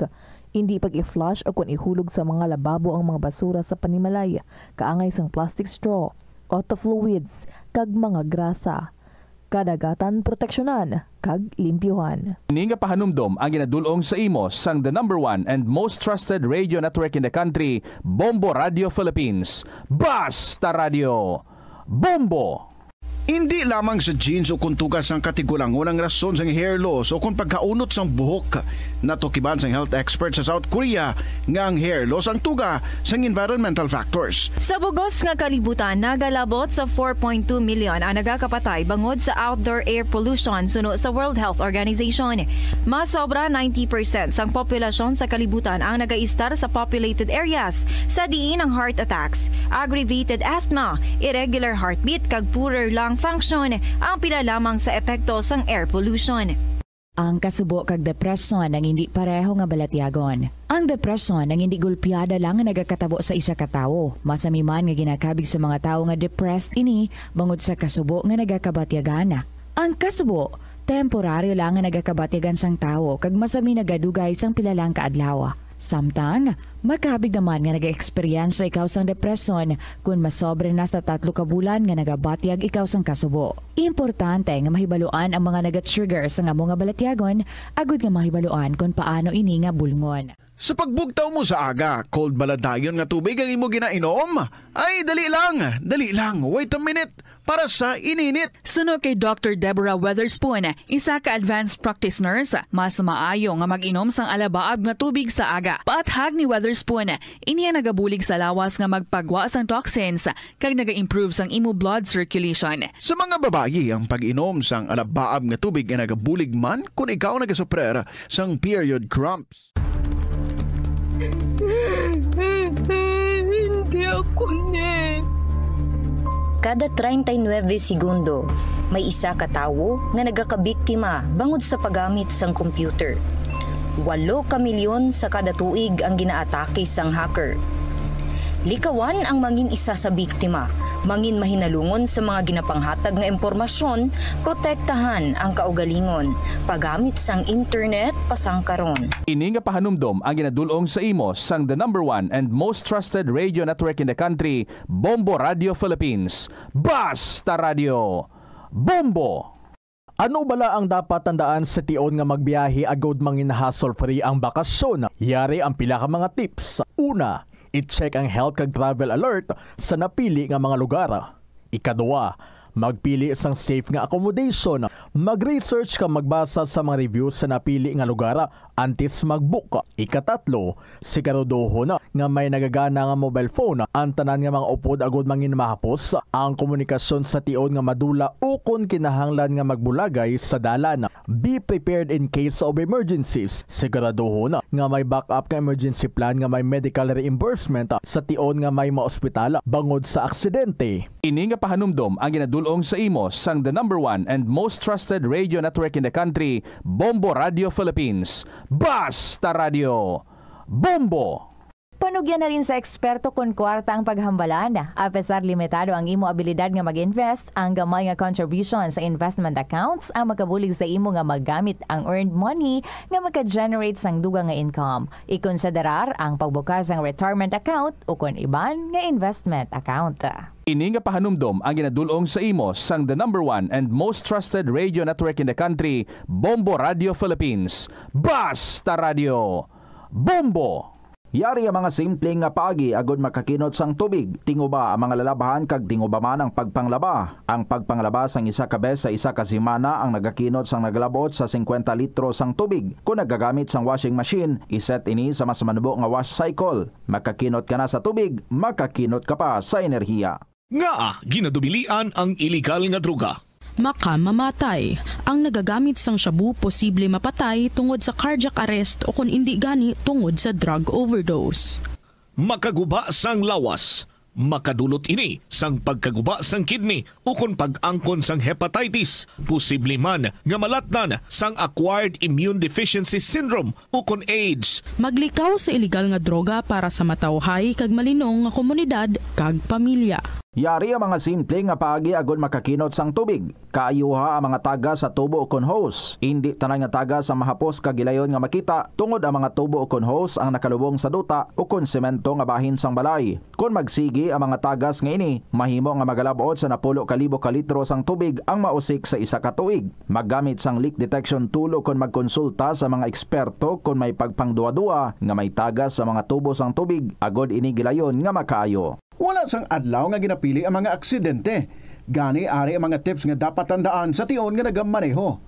Indi pag-i-flush o kon ihulog sa mga lababo ang mga basura sa panimalay, kaangay sang plastic straw, auto fluids, kag mga grasa. Kadagatan proteksyonan kag limpyuhan. Ini nga pahanumdom ang ginadul-ong sa imo sang the number one and most trusted radio network in the country, Bombo Radio Philippines. Basta Radio, Bombo! Indi lamang sa genes o kon tuga sang katigulangon ang rason sang hair loss o kon pagkaunot sang buhok. Natukiban sang health expert sa South Korea nga ang hair loss ang tuga sang environmental factors. Sa bugos nga kalibutan, nagalabot sa four point two million ang nagakapatay bangod sa outdoor air pollution suno sa World Health Organization. Mas sobra ninety percent sang populasyon sa kalibutan ang nagaistar sa populated areas, sa diin ang heart attacks, aggravated asthma, irregular heartbeat, kag poorer lung function ang pila lamang sa epekto sang air pollution. Ang kasubo kag depresyon ang indi pareho nga balatyagon. Ang depresyon ang indi gulpiada lang nga nagakatabo sa isa ka tawo. Masami man nga ginakabig sa mga tawo nga depressed ini bangod sa kasubo nga nagakabatyagan. Ang kasubo, temporaryo lang nga nagakabatyagan sang tawo kag masami nagadugay sang pila lang ka adlaw. Samtang, makabig naman nga nag-eksperyensya ikaw sang depresyon kon masobra na sa tatlo ka bulan nga nagabatyag ikaw sang kasubo. Importante nga mahibaluan ang mga naga-trigger sang amo nga balatyagon agud nga mahibaluan kon paano ini nga bulngon. Sa pagbugtaw mo sa aga, cold bala dayon nga tubig ang imo ginainom? Ay, dali lang, dali lang, wait a minute, para sa ininit. Suno kay Doctor Deborah Weatherspoon, isa ka advanced practice nurse, mas maayo nga mag-inom sang alabaab nga tubig sa aga. Paathag ni Weatherspoon, ini ang nagabulig sa lawas nga magpagwa sang toxins kag naga-improve sang imo blood circulation. Sa mga babayi, ang pag-inom sang alabaab nga tubig ay nagabulig man kon ikaw nagasuprer sang period cramps. Hindi ako ni. Kada treinta y nueve segundo, may isa ka tawo nga nagakabiktima bangod sa paggamit sang computer. Walo ka milyon sa kada tuig ang ginaatake sang hacker. Likawan ang mangin isa sa biktima, mangin mahinalungon sa mga ginapanghatag nga impormasyon, protektahan ang kaugalingon, paggamit sang internet pasangkaron. Ini nga pahanumdom ang ginadul-ong sa imo sang the number one and most trusted radio network in the country, Bombo Radio Philippines. Basta Radio! Bombo! Ano bala ang dapat tandaan sa tion nga magbiyahe agud mangin hassle-free ang bakasyon? Yari ang pila ka mga tips. Una, i-check ang health kag travel alert sa napili nga mga lugar. Ikaduha, magpili sang safe nga accommodation. Mag-research kag magbasa sa mga reviews sa napili nga lugar antes mag-book. Ikatatlo, siguraduhon nga may nagagana nga mobile phone ang tanan nga mga upod agud mangin mahapos ang komunikasyon sa tion nga madula ukon kinahanglan nga magbulagay sa dalan. Be prepared in case of emergencies. Siguraduhon nga may backup nga emergency plan nga may medical reimbursement sa tion nga may maospital bangod sa aksidente. Ini nga pahanumdom ang ginadul-ong sa imo sang the number one and most trusted radio network in the country, Bombo Radio Philippines. Basta Radio! Bombo! Panugyan halin sa eksperto kon kwarta ang paghambalan. Apesar limitado ang imo abilidad nga mag-invest, ang gamay nga contribution sa investment accounts ang makabulig sa imo nga magamit ang earned money nga maka-generate sang dugang nga income. Ikonsiderar ang pagbukas sang retirement account ukon iban nga investment account. Ini nga pahanumdom ang ginadul-ong sa imo sang the number one and most trusted radio network in the country, Bombo Radio Philippines. Basta Radio! Bombo! Yari ang mga simple nga paagi agud makakinot sang tubig. Tinguba ang mga lalabhan kag tinguba man ang pagpanglaba. Ang pagpanglaba sang isa ka bes sa isa ka semana ang nagakinot sang nagalabot sa singkwenta litro sang tubig. Kon nagagamit sang washing machine, iset ini sa mas manubo nga wash cycle. Makakinot ka na sa tubig, makakinot ka pa sa enerhiya. Ngaa ginadubilian ang iligal nga droga? Makamamatay. Ang nagagamit sang shabu posible mapatay tungod sa cardiac arrest o kon indi gani tungod sa drug overdose. Makaguba sang lawas. Makadulot ini sang pagkaguba sang kidney ukon pag-angkon sang hepatitis, posible man nga malatnan sang acquired immune deficiency syndrome ukon AIDS. Maglikaw sa iligal nga droga para sa matawhay kag malinong nga komunidad kag pamilya. Yari ang mga simple nga paagi agud makakinot sang tubig. Kaayuha ang mga tagas sa tubo ukon hose. Indi tanan nga tagas ang mahapos kag gilayon nga makita, tungod ang mga tubo ukon hose ang nakalubong sa duta ukon semento nga bahin sang balay. Kon magsigi ang mga tagas nga ini, mahimo nga magalab-ot sa napulo ka libo ka litro sang tubig ang mausik sa isa ka tuig. Maggamit sang leak detection tool ukon magkonsulta sa mga eksperto kon may pagpangduwa-duwa nga may tagas sa mga tubo sang tubig, agod ini gilayon nga makaayo. Wala sang adlaw nga ginapili ang mga aksidente. Gani, ari ang mga tips nga dapat tandaan sa tion nga nagamaneho.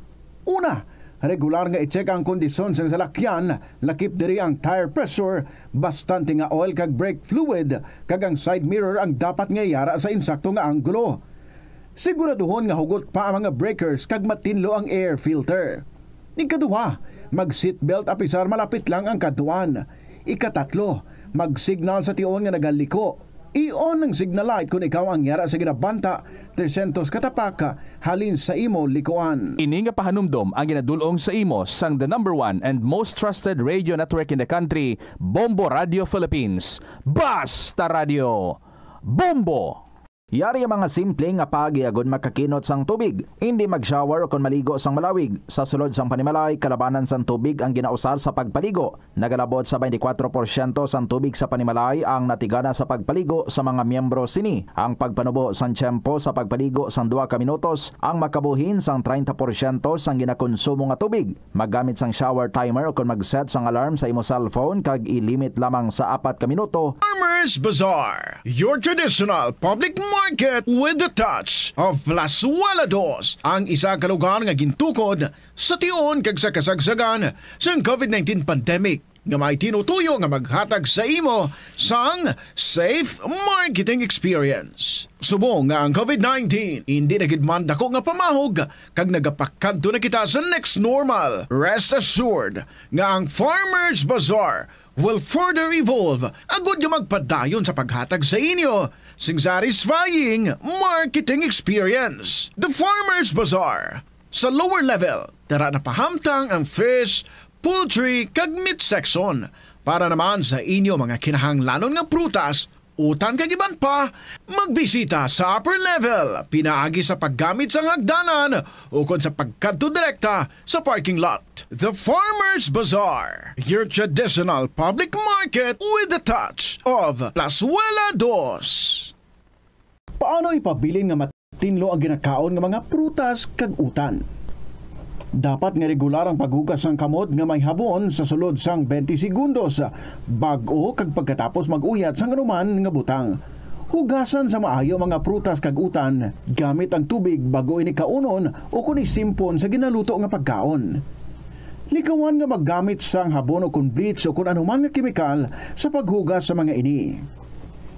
Una, regular nga i-check ang kondisyon sang salakyan, lakip diri ang tire pressure, bastante nga oil kag brake fluid, kag ang side mirror ang dapat nga yara sa insakto nga anggulo. Siguraduhon nga hugot pa ang mga breakers kag matinlo ang air filter. Ikaduha, mag-seatbelt apisar malapit lang ang kadtuan. Ikatatlo, mag-signal sa tion nga nagaliko. I-on ang signal light kon ikaw ang yara sa ginabanta trescientos ka tapak halin sa imo likuan. Ini nga pahanumdom ang ginadul-ong sa imo sang the number one and most trusted radio network in the country, Bombo Radio Philippines. Basta Radio! Bombo! Yari ang mga simple nga paagi agud makakinot sang tubig. Indi mag-shower ukon maligo sang malawig. Sa sulod sang panimalay, kalabanan sang tubig ang ginausar sa pagpaligo. Nagalabot sa twenty-four porsyento sang tubig sa panimalay ang natigana sa pagpaligo sa mga miyembro sini. Ang pagpanubo sang tiyempo sa pagpaligo sang duha ka minutos ang makabuhin sang treinta porsyento sang ginakonsumo nga tubig. Maggamit sang shower timer ukon mag-set sang alarm sa imo cellphone kag i-limit lamang sa apat ka minuto. Farmers Bazaar, your traditional public market with the touch of Plazuela Dos, ang isa ka lugar nga gintukod sa tion kag sa kasagsagan sang covid nineteen pandemic, nga may tinutuyo nga maghatag sa imo sang safe marketing experience. Subong nga ang covid nineteen indi na gid man dako nga pamahog kag nagapakadto na kita sa next normal, rest assured nga ang Farmers Bazaar will further evolve agud nga magpadayon sa paghatag sa inyo sing satisfying marketing experience. The Farmers Bazaar, sa lower level, tara na pahamtang ang fish, poultry, kag meat section. Para naman sa inyo mga kinahanglanon nga prutas, utan kag iban pa, magbisita sa upper level pinaagi sa paggamit sang hagdanan ukon sa pagkadto direkta sa parking lot. The Farmers Bazaar, your traditional public market with the touch of Plazuela Dos. Paano ipabilin nga matinlo ang ginakaon nga mga prutas kag utan? Dapat nga regular ang paghugas sang kamot nga may habon sa sulod sang twenty segundos, bag-o kag pagkatapos mag-uyat sang anuman nga butang. Hugasan sa maayo ang mga prutas kag utan gamit ang tubig bag-o ini kaunon ukon isimpon sa ginaluto nga pagkaon. Likawan nga maggamit sang habon ukon bleach ukon anuman nga kemikal sa paghugas sa mga ini.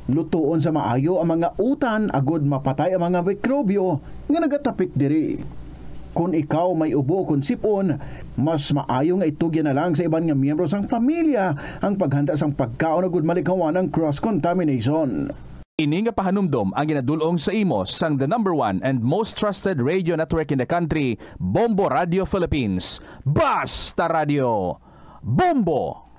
Lutoon sa maayo ang mga utan agud mapatay ang mga mikrobyo nga nagatapik diri. Kon ikaw may ubo kon sip-on, mas maayo nga itugyan na lang sa iban nga miyembro sang pamilya ang paghanda sang pagkaon agud malikawan ang cross contamination. Ini nga pahanumdom ang ginadul-ong sa imo sang the number one and most trusted radio network in the country, Bombo Radio Philippines. Basta Radio! Bombo!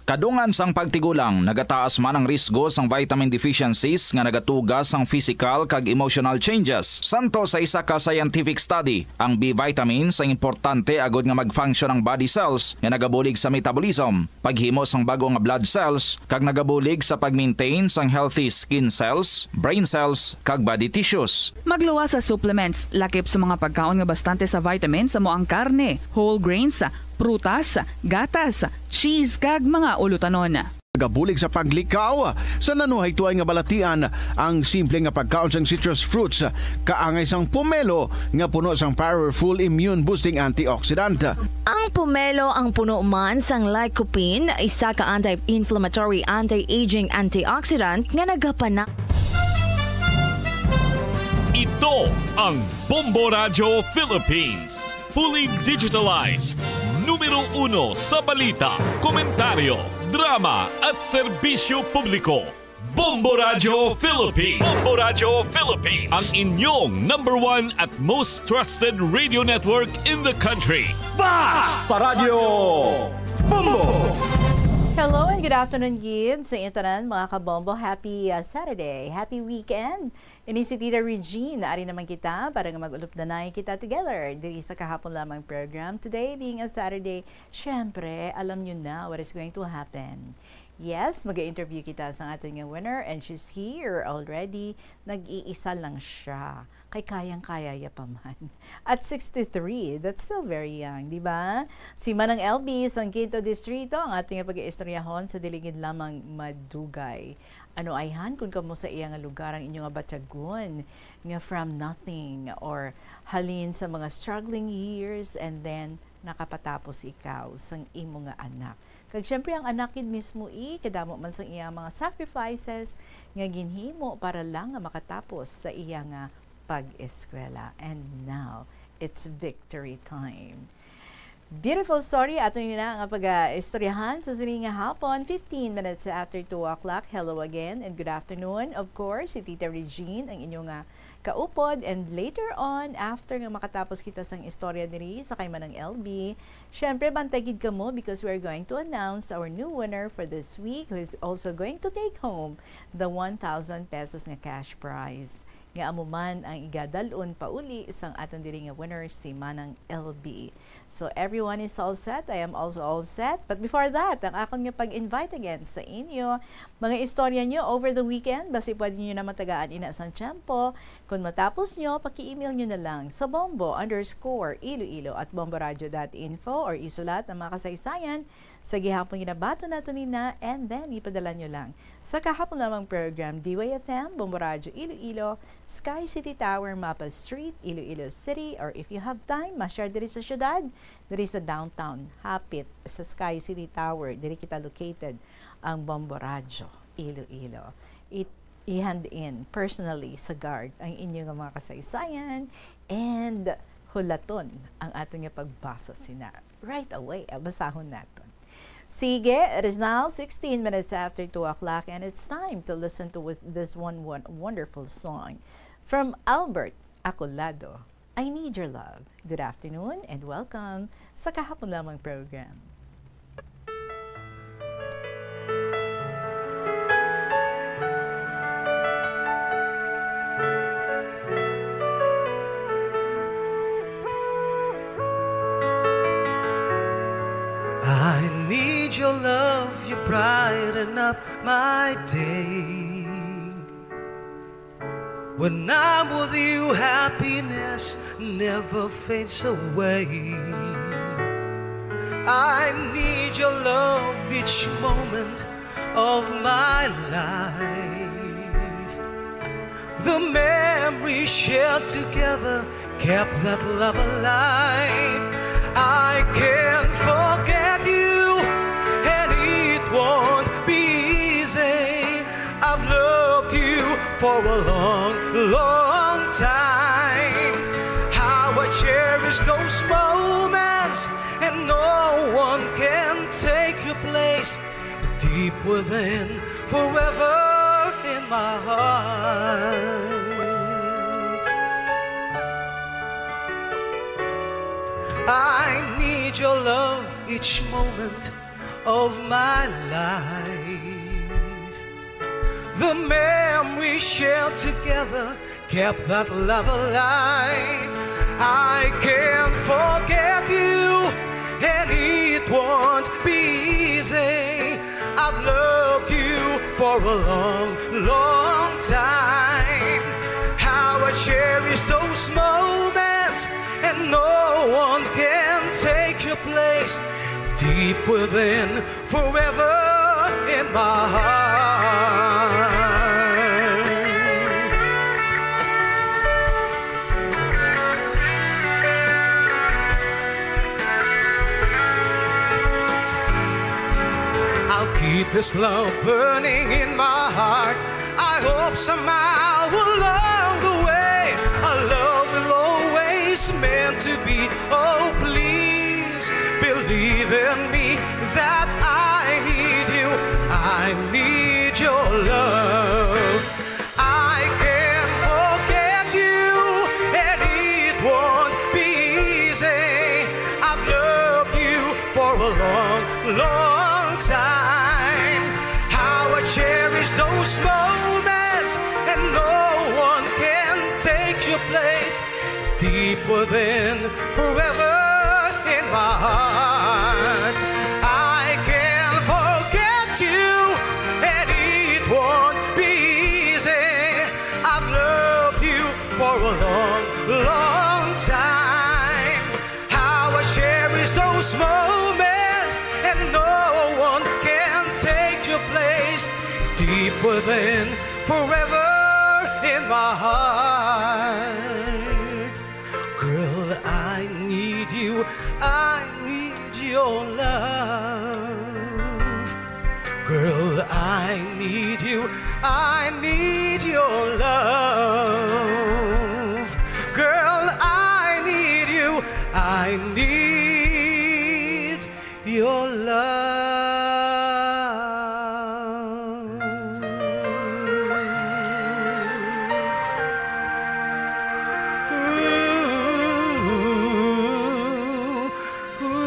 Kadungan sang pagtigulang, nagataas man ang risgo sang vitamin deficiencies nga nagatuga sang physical kag emotional changes. Santo sa isa ka scientific study, ang B vitamins ang importante agud nga mag-function ang body cells nga nagabulig sa metabolism, paghimo sang bag-o nga blood cells, kag nagabulig sa pag-maintain sang healthy skin cells, brain cells, kag body tissues. Magluwas sa supplements, lakip sa mga pagkaon nga bastante sa vitamins, amo ang karne, whole grains, prutas, gatas, cheese, kag mga ulutanon. Nagabulig sa paglikaw sa nanuhaytoay nga balatian ang simple nga pagkaon sang citrus fruits, kaangay sang pomelo nga puno sang powerful immune boosting antioxidant. Ang pomelo ang puno man sang lycopene, isa ka anti-inflammatory, anti-aging antioxidant nga nagapana- Ito ang Bombo Radyo Philippines. Fully digitalized. Numero uno sa balita, komentaryo, drama, at serbisyo publiko. Bombo Radyo Philippines. Bombo Radyo Philippines. Ang inyong number one at most trusted radio network in the country. Basta Radyo Bombo! Hello and good afternoon gid sa inyo tanan, mga kabombo. Happy, uh, Saturday. Happy weekend. Ini si Tita Regine. Ari naman kita para nga mag-ulupdanay kita together diri sa kahapon lamang program. Today being a Saturday, syempre, alam nyo na what is going to happen. Yes, mag-interview kita sa aton nga winner, and she's here already. Nag-iisa lang siya. Kay kayang-kaya ya pa man. At sixty-three, that's still very young, di ba? Si Manang L B sang Quinto Distrito ang aton nga pag-iistoryahon sa dili gid lamang madugay. Ano ayhan kung kamo sa iya nga lugar ang inyo nga batyagon nga from nothing or halin sa mga struggling years and then nakapatapos ikaw sang imo nga anak. Kag syempre, ang anak gid mismo i kadamo man sang iya mga sacrifices nga ginhimo para lang nga makatapos sa iya nga pag-eskwela. And now, it's victory time. Beautiful story ato ni na nga pag-istoryahan sa sini nga hapon, fifteen minutes after two o'clock. Hello again and good afternoon. Of course, si Tita Regine ang inyo nga kaupod. And later on, after nga makatapos kita sang istorya diri sa kay Manang L B, syempre, bantay gid kamo because we're going to announce our new winner for this week, who is also going to take home the one thousand pesos nga cash prize. Nga amo man ang igadalon pauli sang aton diri nga winner, si Manang L B. So, everyone is all set. I am also all set. But before that, ang akon nga pag-invite again sa inyo, mga istorya nyo over the weekend, basi pwede nyo na matagaan ina sang tiyempo. Kung matapos nyo, paki-email nyo na lang sa bombo underscore iloilo at bomboradio dot info or isulat ang mga kasaysayan sa gihapon ginabaton nato nina, and then ipadala nyo lang sa kahapon lamang program, D Y F M, Bombo Radyo Iloilo, Sky City Tower, Mapa Street, Iloilo City, or if you have time, masyar diri sa syudad, diri sa downtown, hapit sa Sky City Tower, diri kita located, ang Bombo Radyo Iloilo. It, i-hand in personally sa guard ang inyo nga mga kasaysayan and hulaton ang aton nga pagbasa sina right away. Ah, basahon naton. Sige, it is now sixteen minutes after two o'clock, and it's time to listen to with this one, one wonderful song from Albert Acolado, I Need Your Love. Good afternoon and welcome sa Kahapon Lamang program. I need your love, you brighten up my day. When I'm with you, happiness never fades away. I need your love each moment of my life. The memories shared together kept that love alive. I can't forget you, and it won't be easy. I've loved you for a long, long time. How I cherish those moments, and no one can take your place. Deep within, forever in my heart. I need your love each moment of my life. The memories shared together kept that love alive. I can't forget you, and it won't be easy. I've loved you for a long, long time. How I cherish those moments, and no one can take your place. Deep within, forever in my heart. I'll keep this love burning in my heart. I hope somehow along the way our love will always meant to be. Oh, please believe in me that I need you. I need your love. I can't forget you, and it won't be easy. I've loved you for a long, long time. How I cherish those moments, and no one can take your place. Deep within, forever in my heart. I can't forget you, Moments and no one can take your place. Deep within, forever in my heart. Girl, I need you. I need your love. Girl, I need you. I need your love. Girl, I need you. I need your love. Ooh, ooh.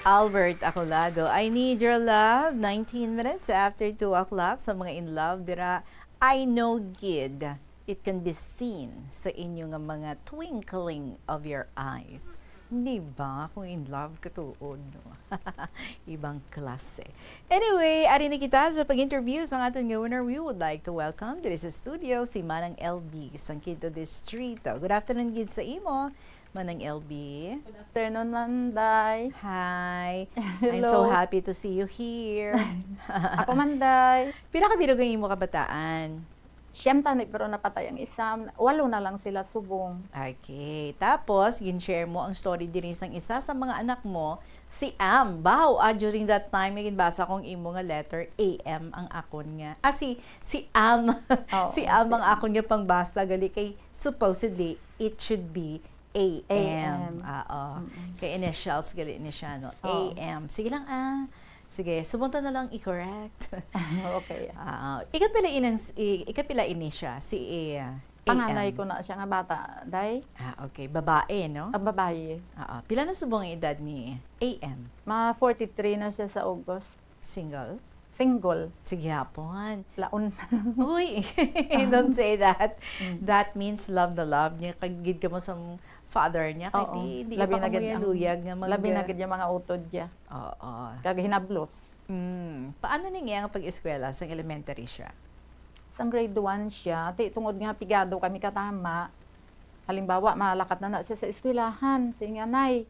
Albert Acolado, I need your love. Nineteen minutes after two o'clock. Sa mga in love dira, I know gid, it can be seen sa inyo nga mga twinkling of your eyes. Di ba? Kung in love ka tuod, no? Ibang klase. Anyway, ari na kita sa pag-interview sa aton nga winner. We would like to welcome diri sa studio si Manang L B sang Quinto Distrito. Good afternoon gid sa imo, Manang L B. Good afternoon, Manday. Hi. I'm so Hello. happy to see you here. Ako, Manday. Pila ka bilog ang imo kabataan? Siyam tani, pero napatay ang isa. Walo na lang sila subong. Okay. Tapos, gin-share mo ang story diri sang isa sa mga anak mo, si Am. Baw, ah, during that time, nga ginbasa kong imo nga letter, A M ang akon nga. Ah, si, si Am. Oo, Si Am si ang Am. akon nga pangbasa, gali kay supposedly, it should be A M. A M. Oo. Mm-mm. Kay initials gali ni siya, no? Oo. A M. Sige lang, ah. Sige, subong ta na lang i-correct. Okay. Ah, ikapila inang s-, i-, ikapila ini siya? Si, eh, Panganay A M. ko na siya nga bata, day. Ah, okay. Babae, no? Ang babae. Oo. Pila na subong ang edad ni A M? Mga forty-three na siya sa August. Single? Single. Sige, hapon. Laon. Uy, don't say that. Mm. That means love na love niya. Kag gid ka mo sa father niya. Kay Oo. di, di Labi pa na ka gid ang, luyag nga mag- labi na gid yung mga utod niya. Oo. Kag hinablos. Mm. Paano ni niya ang pag-eskwela sang elementary siya? Sang grade one siya, ti tungod nga pigado kami katama. Halimbawa, malakat na na siya sa eskwelahan. Sige nga, "Nay,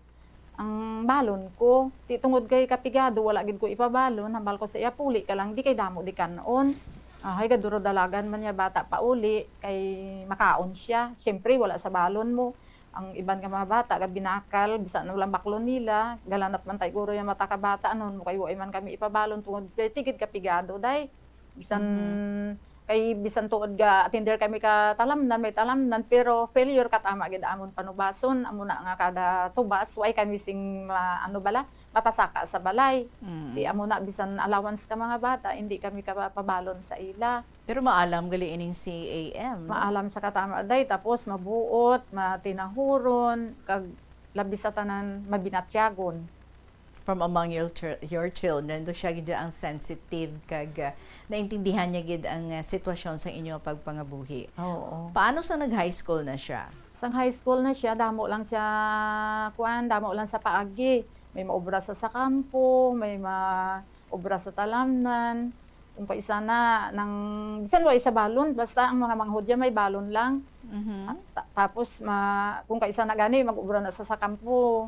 ang balon ko, ti tungod kay kapigado, wala gid ko ipabalon." Hambal ko sa iya, "Puli ka lang, di kay damo di kan-on." Ahay, gaduro dalagan man niya bata pauli, kay makaon siya. Siyempre, wala sa balon mo. Ang iban nga mga bata, gabinakal, bisan ano lang baklon nila, galanat man tayo guro yung mata ka bata, ano mo kayo, ay man kami ipabalon, tungod, perti gid kapigado, day. Bisan, Mhm. kay bisan tuod ga attender kami ka talamnan, may talamnan, pero failure kat ama gid amon panubason, amo na nga kada tubas, way kami sing ma-, ano bala, mapasaka sa balay. Mm. Di amo na, bisan allowance ka mga bata, hindi kami kapabalon sa ila. Pero maalam gali ining si A M, no? Maalam sa katama, day, tapos mabuot, matinahuron, kag labi sa tanan, mabinatyagon. From among your chil-, your children, do siya gid ang sensitive kag, ah, naintindihan niya gid ang, ah, sitwasyon sa inyo pagpangabuhi. Oo. Paano sa nag-high school na siya? Sang high school na siya, damo lang siya, kuan, damo lang sa paagi. May maobra sa, sa kampo, may maobra sa talamnan. Kung kaisa na, nang, bisan wa siya balon, basta ang mga manghod niya may balon lang. Mhm. Ah, ta-, tapos, ma-, kung kaisa na gani, mag-obra na sa, sa kampo.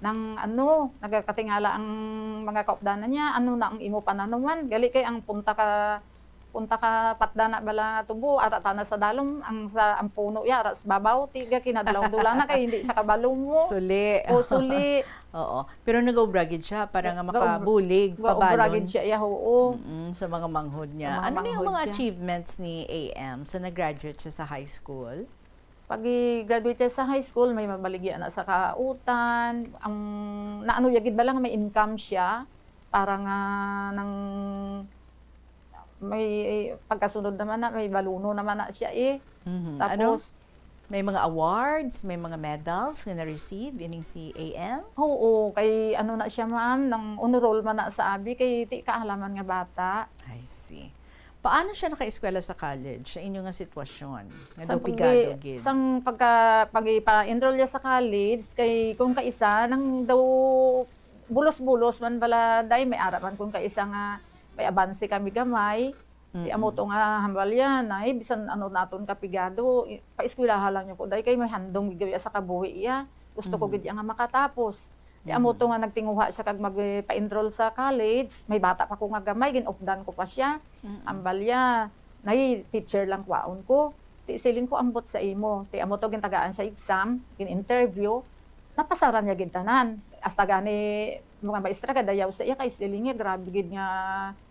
Nang ano, nagakatingala ang mga kaupdanan niya, "Ano na ang imo pananuman?" Gali kay ang punta ka, punta ka patda na bala nga tubo, ara ta na sa dalom, ang sa, ang puno ya, ara sa babaw, tiga kinadlaw dula na kay hindi siya kabalo mo. Suli. O, suli. Oo. Pero nag-obra gid siya para nga Ga-, ga-, makabulig, ga-, obra pabalon. gid siya, iya, oo. Mm, sa mga manghod niya. Sa mga Ano na yung manghod mga niya. achievements ni A M sa nag-graduate siya sa high school? Pag i-graduate siya sa high school, may mabaligya na sa kautan. Ang naano ya gid ba lang, may income siya para nga nang may pagkasunod naman na, may baluno naman na siya eh. Mhm. Ano? Tapos, May mga awards, may mga medals nga na-receive ining si A M? Oo, kay ano na siya, ma'am, nang honor roll man na sa abi, kay ti kaalaman nga bata. I see. Paano siya nakaeskwela sa college sa inyo nga sitwasyon? Nga daw Sang pigado pag-, gid. sang pagka-, pag-ipa-enroll niya sa college, kay kung kaisa, nang daw bulos-bulos man bala, day, may ara man kung kaisa nga may abanse kami gamay. Di amo to nga hambal yan, ay, bisan ano naton kapigado, i-, paeskwelaha lang niyo ko, day, kay may handom gid iya sa kabuhi iya. Gusto ko Mm. gid iya nga makatapos. Di amo to Mm. nga nagtinguha siya kag magpa-enroll sa college, may bata pa ko nga gamay, ginupdan ko pa siya. Mm. Hambal iya, "Nay, teacher lang kwaon ko." Ti siling ko, "Ambot sa imo." Ti amo to, gintagaan siya exam, gin-interview, napasaran niya gid tanan. Hasta gani, mga maestra gadayaw sa iya, kay siling niya, "Grabe gid nga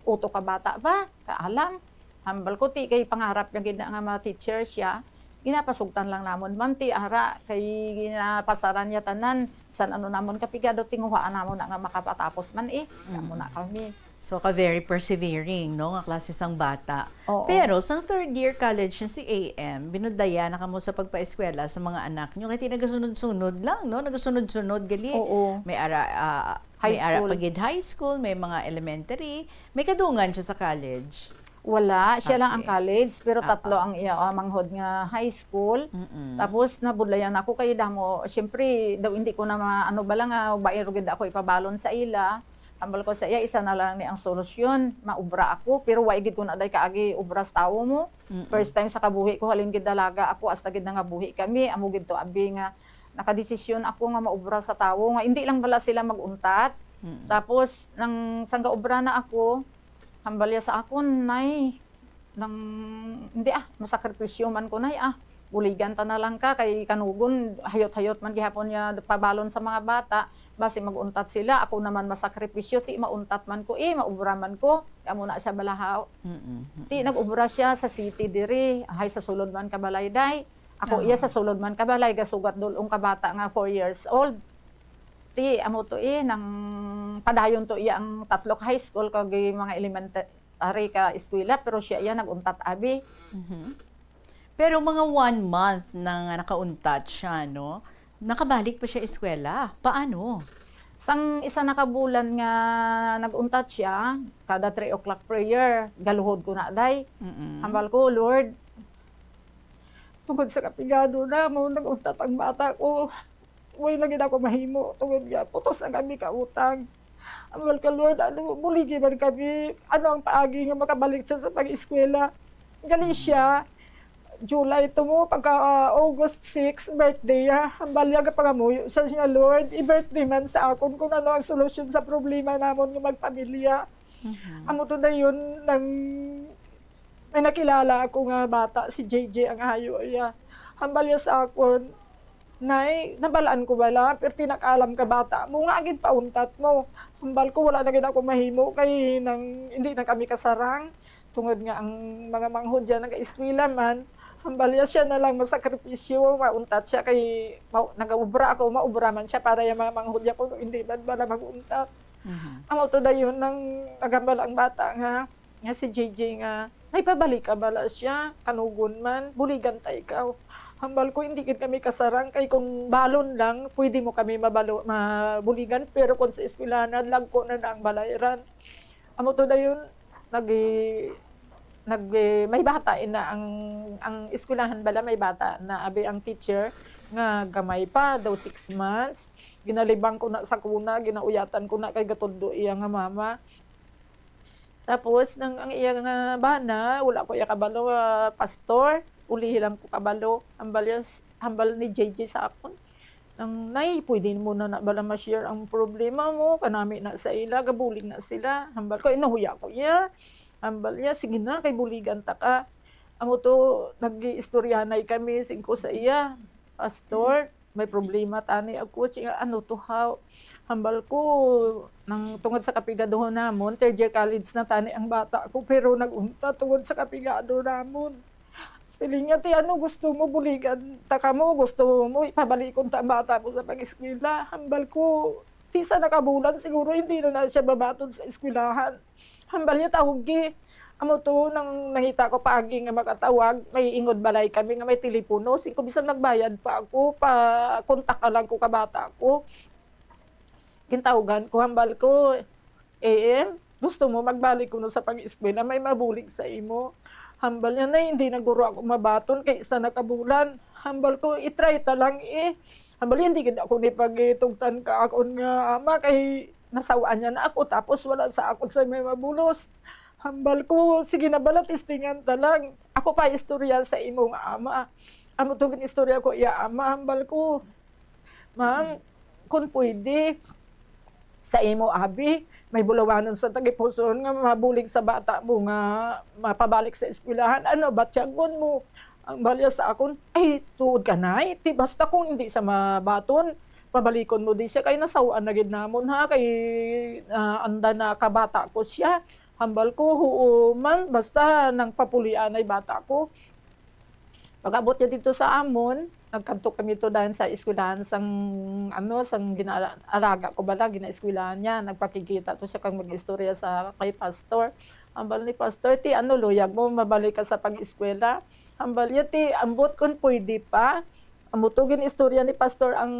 utok ka bata ba, kaalam." Hambal ko, ti kay pangarap niya gid na nga ma-teacher siya. Ginapasugtan lang namon, ma'am, ti ara, kay ginapasaran niya tanan. San ano namon kapigado, tinguhaan namon na nga makapatapos man, eh. Kamo Mm. na kami. So, ka very persevering, no, nga klase sang bata. Oo. Pero, sang third year college na si A M, binudlayan na kamo sa pagpaeskwela sa mga anak nyo. Kay ti nagasunod-sunod lang, no? Nagasunod-sunod, gali. Oo. May ara, ah, High may ara school. pa gid high school, may mga elementary. May kadungan siya sa college? Wala, siya lang ang Okay. college, pero Ah, tatlo ah. ang iya, ah, manghod nga high school. Mm-mm. Tapos, nabudlayan ako kay damo, siyempre, daw hindi ko na ma-, ano ba lang, ah, baero gid ako ipabalon sa ila. Hambal ko sa iya, isa na lang ni ang solusyon, maubra ako, pero wa gid ko na day kaagi ubra sa tawo mo. Mm-mm. First time sa kabuhi ko, halin gid dalaga ako, hasta gid nangabuhi kami, amo gid to abi nga nakadesisyon ako nga maubra sa tawo, nga hindi lang bala sila mag-untat. Mm. Tapos, nang sangga ubra na ako, hambal iya sa akon, "Nay, nang, hindi ah, masakripisyo man ko, Nay, ah. Buligan ta na lang ka, kay kanugon, hayot-hayot man gihapon niya pabalon sa mga bata. Basi mag-untat sila, ako naman masakripisyo, ti mauntat man ko, eh, maubra man ko." Amo na siya balahaw. Mm-mm, mm-mm. Ti nag-ubra siya sa city diri, hay sa sulod man ka balay, day. Ako iya Aha. sa sulod man ka balay, gasugat dul-ong ka bata nga four years old. Ti, amo to eh, nang padayon to iya ang tatlo ka high school, kag mga elementary ka eskwela, pero siya iya nag-untat abi. Mhm. Pero mga one month na nga nakauntat siya, no? Nakabalik pa siya eskwela. Paano? Sang isa na ka bulan nga nag-untat siya, kada three o'clock prayer, galuhod ko na, day. Mm-mm. Hambal ko, "Lord, tungod sa kapigado na mo, nag-untat ang bata ko. Way na gid ako mahimo, tungod nga putos na kami ka utang. Hambal ka, Lord, ano, buligi man kami. Ano ang paagi nga makabalik siya sa pag-eskwela?" Gali siya, July to mo, pagka, ah, August six, birthday, ah. Hambal niya, gapangamuyo sa siya, "Lord, i-birthday man sa akon kung ano ang solusyon sa problema namon nga magpamilya." Mhm. Amo to dayon, nang may nakilala ako nga bata, si J J ang hayo iya. Hambal niya sa akon, "Nay, nabalaan ko bala, pero tinakalam ka bata mo, nga gid pauntat mo." Hambal ko, "Wala na gid ako mahimo, kay nang hindi na kami kasarang." Tungod nga ang mga manghudya nagaeskwela man, hambal niya siya na lang magsakripisyo, mauntat siya kay ma-, nagaubra ako, maubra man siya para yung mga manghudya ko, hindi man bala mag-untat. Mhm. Amo to dayon nang nagambal ang bata nga, nga si J J nga, "Nay, pabalik ka bala siya, kanugon man, buligan ta ikaw." Hambal ko, "Hindi gid kami kasarang, kay kung balon lang, pwede mo kami mabalo-, mabuligan, pero kung sa eskwelahan, lagko na na ang balayran." Amo to dayon, nag-, nag-, may bata ina ang, ang eskwelahan bala, may bata na abi ang teacher nga gamay pa, daw six months. Ginalibang ko na sa kuna, ginauyatan ko na kay gatudlo iya nga mama. Tapos, nang ang iya nga bana, wala ko iya kabalo, ah, pastor, ulihi lang ko kabalo. Hambal iya s-, hambal ni J J sa akon, nang, "Nay, pwede mo na, na bala ma-share ang problema mo, kanami na sa ila, gabulig na sila." Hambal ko, inahuya ko iya. Hambal iya, "Sige na, kay buligan ta ka." Amo to, nag-iistoryanay kami, singko sa iya, "Pastor, may problema tani ako." Siya, "Ano to, haw?" Hambal ko, nang tungod sa kapigaduhon namon, third year college na tani ang bata ko, pero nag-untat tungod sa kapigado namon. Siling niya, "Ti, ano gusto mo? Buligan ta kamo? Gusto mo ipabalikon ta ang bata mo sa pag-eskwela?" Hambal ko, "Ti, isa na ka bulan, siguro hindi na na siya mabaton sa eskwelahan." Hambal niya, "Tahugi." Amo to, nang nangita ko paagi nga makatawag, may ingod balay kami nga may telepono. Singko, bisan nagbayad pa ako, pa kontak ka lang ko ka bata ko. Gintawgan ko, hambal ko, "A M, gusto mo magbalik kuno sa pag-eskwela, may mabulig sa imo?" Hambal niya, "Nay, hindi na guro ako mabaton kay isa na ka bulan." Hambal ko, "I-try ta lang eh." Hambal niya, "Hindi gid ako ni pagitugtan ka akon nga ama kay nasawaan niya na ako, tapos wala sa akon sa may mabulos." Hambal ko, "Sige na bala, testingan ta lang. Ako pa istorya sa imong ama." Amo to gin-istorya ko iya ama, hambal ko, "Ma'am, kung pwede, sa imo abi, may bulawanon sa tagipusoon nga mabulig sa bata mo nga mapabalik sa eskwelahan. Ano, batyagon mo?" Ang balya sa akon, "Ay, tuod ka, nay? Ti basta kung hindi siya mabaton, pabalikon mo di siya, kay nasaw-an na gid namon, ha, kay, ah, anda na kabata ko siya." Hambal ko, "Huo man, basta nang papulian ay bata ko." Pag-abot niya dito sa amon, nagkadto kami to dayon sa eskwelahan sang, ano, sang ginaalaga ko bala, ginaeskwelahan niya. Nagpakikita to siya kag mag-istorya sa kay pastor. Hambal ni pastor, "Ti, ano, luyag mo mabalik ka sa pag-eskwela?" Hambal niya, "Ti, ambot kon pwede pa." Amo to gin-istorya ni pastor ang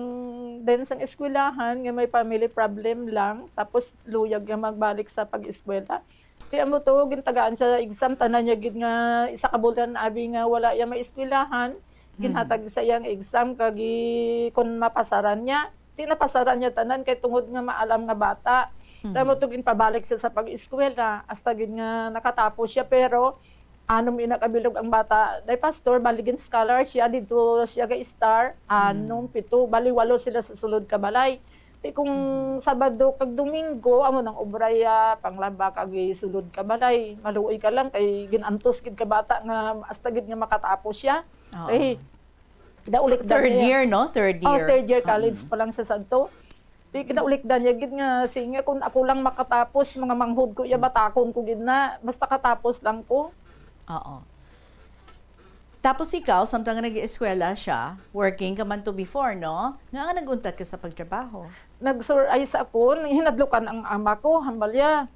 den sang eskwelahan nga may family problem lang, tapos luyag nga magbalik sa pag-eskwela. Ti amo to, gintagaan siya exam, tanan niya gid nga isa ka bulan abi nga wala iya maeskwelahan. Ginhatag sa iya ang exam kag i-, kon mapasaran niya, ti napasaran niya tanan kay tungod nga maalam nga bata. Ti amo to, ginpabalik siya sa pag-eskwela hasta gid nga nakatapos siya, pero anom ina ka bilog ang bata. Day pastor, bali gin-scholar siya, didto siya ga-star, anom, pito, bali walo sila sa sulod ka balay. Ti kung Sabado kag Domingo, amo nang obra ya, panglaba kag sulod ka balay. Maluoy ka lang kay gin-antos gid ka bata nga hasta gid nga makatapos siya. Oo. Eh, daw ulit Third daw niya. Year, no? Third Oh, year. Third year college Mm. pa lang siya sadto. Di kinaulikdan niya gid nga, sige, kung ako lang makatapos, mga manghod ko, iya batakon ko gid na, basta katapos lang ko. Oo. Tapos ikaw, samtang nga nag-eskwela siya, working ka man to before, no? Nga nga nag-untat ka sa pagtrabaho? Nag-sur-, ay, sa ako, hinadlukan ang ama ko, hambal ya,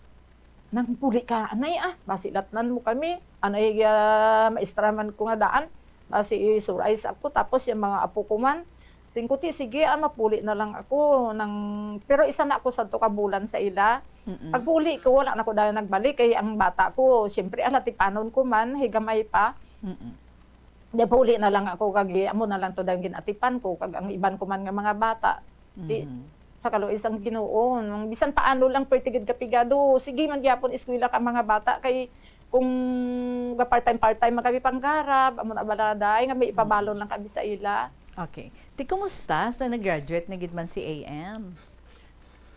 "Nang puli ka, anay, ah, basi latnan mo kami." Anay, ah, maestra man ko nga daan, basi isurais ako, tapos yung mga apo ko man, singkuti, sige, ah, mapuli na lang ako, nang, pero isa na ako sa to ka bulan sa ila. Mm-mm. Pagpuli ko, wala na ko dahil nagbalik, kay ang bata ko, siyempre, alatipanon ko man, higamay pa. Mm-mm. Di, puli na lang ako, kag amo na lang to dahil ginatipan ko, kag ang iban ko man nga mga bata. Di, Mhm. sa kaluoy sang Ginoo, nung bisan paano lang, perti gid kapigado. Sige man gyapon eskwela ka mga bata, kay kung ga part-time, part-time man kami panggarab, amo na bala, day, nga may ipabalon lang kami sa ila. Okay. Ti, kumusta sa nag-graduate na gid man si A M?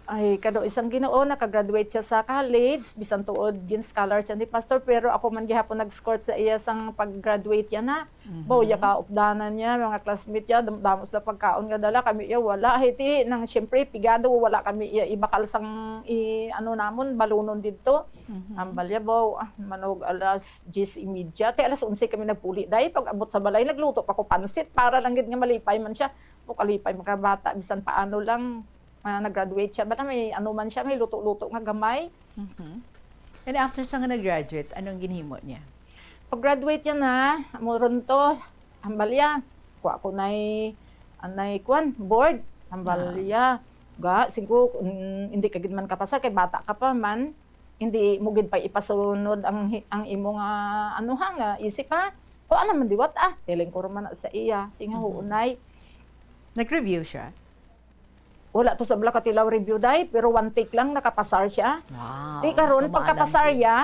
Ay, kaluoy sang Ginoo, nakagraduate siya sa college, bisan tuod gin-scholar siya ni Pastor, pero ako man gihapon nag-escort sa iya sang pag-graduate niya na. Mhm. Baw, iya kaupdanan niya, mga classmate niya, dam-, damo sila pagkaon nga dala, kami iya wala. Hiti, nang siyempre, pigado, wala kami iya ibakal sang i-, ano namon, balunon didto. Mhm. Hambal ya, baw, ah, manog alas diyes y media. Ti alas onse kami nagpuli, day. Pag-abot sa balay, nagluto pa ko pansit para lang gid nga malipay man siya. O kalipay, mga bata, bisan paano lang. Ah, nag-graduate siya. Basta may ano man siya, may luto-luto nga gamay. Mhm. And after siya nga nag-graduate, anong ginhimo niya? Pag-graduate niya na, amo ron to, hambal ya. Kuha ko na'y, anay, kuan, board. Hambal Ah. ya. Ga, sigo, mm, hindi ka gid man kapasar, kay bata ka pa man. Hindi mo gid pa ipasunod ang hi-, ang imo nga, ano ha, nga isip ha. Kuha naman liwat, ah. Siling ko man na sa iya. Sige, Mhm. huunay. Nag-review siya? Wala to sa bala katilaw review, day, pero one take lang nakapasar siya. Wow, Di karon, so pagkapasar maalam. Ya,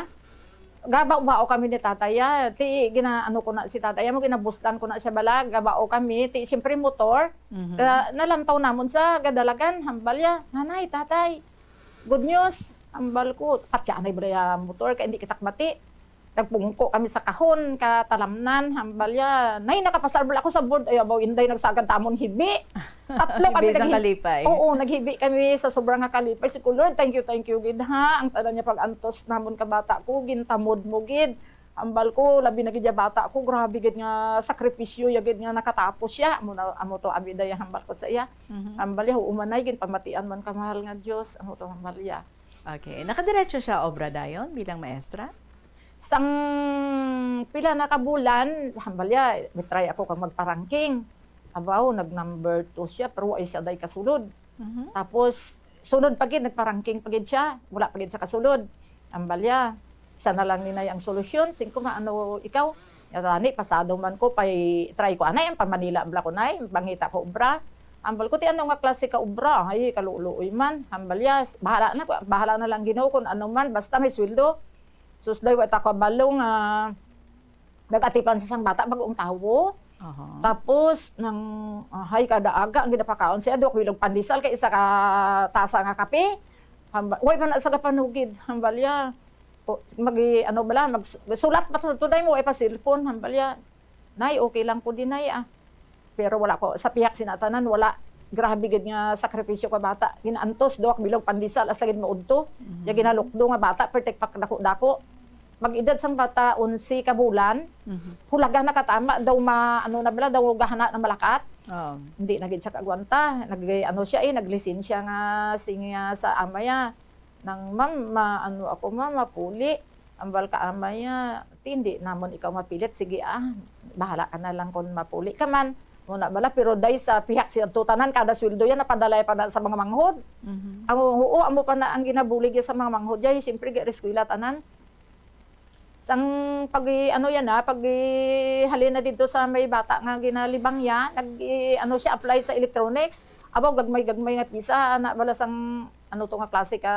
gabaw-bao kami ni tatay, ah. Ti, gina-, ano ko na si tatay, mo ginabustan ko na siya bala, gabao kami, ti, siyempre motor, Mhm. ka, nalantaw namon sa gadalagan, hambal ya, "Nanay, tatay, good news," hambal ko, "Patya anay bala ya motor, kay hindi kita kabati." Nagpungko kami sa kahon, katalamnan, hambal ya, "Nay, nakapasar bala ako sa board." Ay, abaw, inday, nagsagad tamon hibi. Tatlo kami Hibi sa naghi-, kalipay. Oo, naghibi kami sa sobra nga kalipay. Si ko, "Lord, thank you, thank you gid, ha. Ang tanan niya pag-antos namon ka bata ko, gintamod mo gid." Hambal ko, labi na gid ya bata ko, grabe gid nga sakripisyo ya gid nga nakatapos siya. Amo na, amo to, abi daya hambal ko sa iya. Mhm. Hambal ya, "Huo man, nay, ginpamatian man ka, mahal nga Dios." Amo to, hambal ya. Okay. Nakadiretso siya obra dayon bilang maestra? Sang pila na ka bulan, hambal ya, nag-try ako kag magpa-ranking. Abaw, nag-number two siya, pero wa siya day kasulod. Mhm. Tapos, sunod pa gid, nagpa-ranking pa gid siya, wala pa gid siya kasulod. Hambal ya, isa na lang ni nay ang solusyon, singko nga, ano, ikaw? Ya, tani, pasado man ko, pay, try ko, anay, ang pa-Manila, bala ko, nay, pangita ko obra. Hambal ko, "Ti, ano nga klase ka obra?" Ay, kaluloy man. Hambal ya, "Bahala na, bahala na lang Ginoo kung ano man, basta may sweldo." Sus, day, wa ta kabalo nga nag-atipan sa sang bata, bag-ong tawo. Aha. Tapos, nang, ah, hay, kada aga, ang ginapakaon siya, duha ka bilog pandesal, kay isa ka tasa nga kape. Hamba-, way pa na sa kapanugid, hambalya. O, magi-, ano bala, mag-, sulat pa sa tuday mo, way pa cellphone, hambalya. "Nay, okay lang ko di, Nay, ah." Pero wala ko, sa pihak sinatanan, wala. Grabe gid nga sakripisyo ka bata. Ginaantos, duha ka bilog pandesal, hasta gid maudto. Mhm. Ya ginalukdo nga bata, pertek pa kadako-dako. Mag-edad sang bata, onse ka bulan, Mhm. hulaga na katama, daw ma-, ano na bala, daw gahana na malakat. Oo. Hindi na gid siya kaagwanta. Nag-, ano siya, eh, naglisensya nga, sing-, nga sa amay, ah. Nang, "Ma'am, ma-, ano ako, ma'am, mapuli." Ambal ka amay, ah, "Ti, hindi namon ikaw mapilit. Sige, ah, bahala ka na lang kung mapuli ka man." Muna bala, pero day sa pihak siya to, tanan, kada sweldo yan, napadala pa na sa mga manghod. Mhm. Ang, oo, amo pa na ang ginabulig ya sa mga manghod, ya, siyempre, ga-eskwela tanan. Sang pag-, ano yan, ah, pag-, halin na dito sa may bata nga ginalibang ya, nag-, ano siya, apply sa electronics. Abaw, gagmay-gagmay nga pisa, ana bala sang, ano to nga klase ka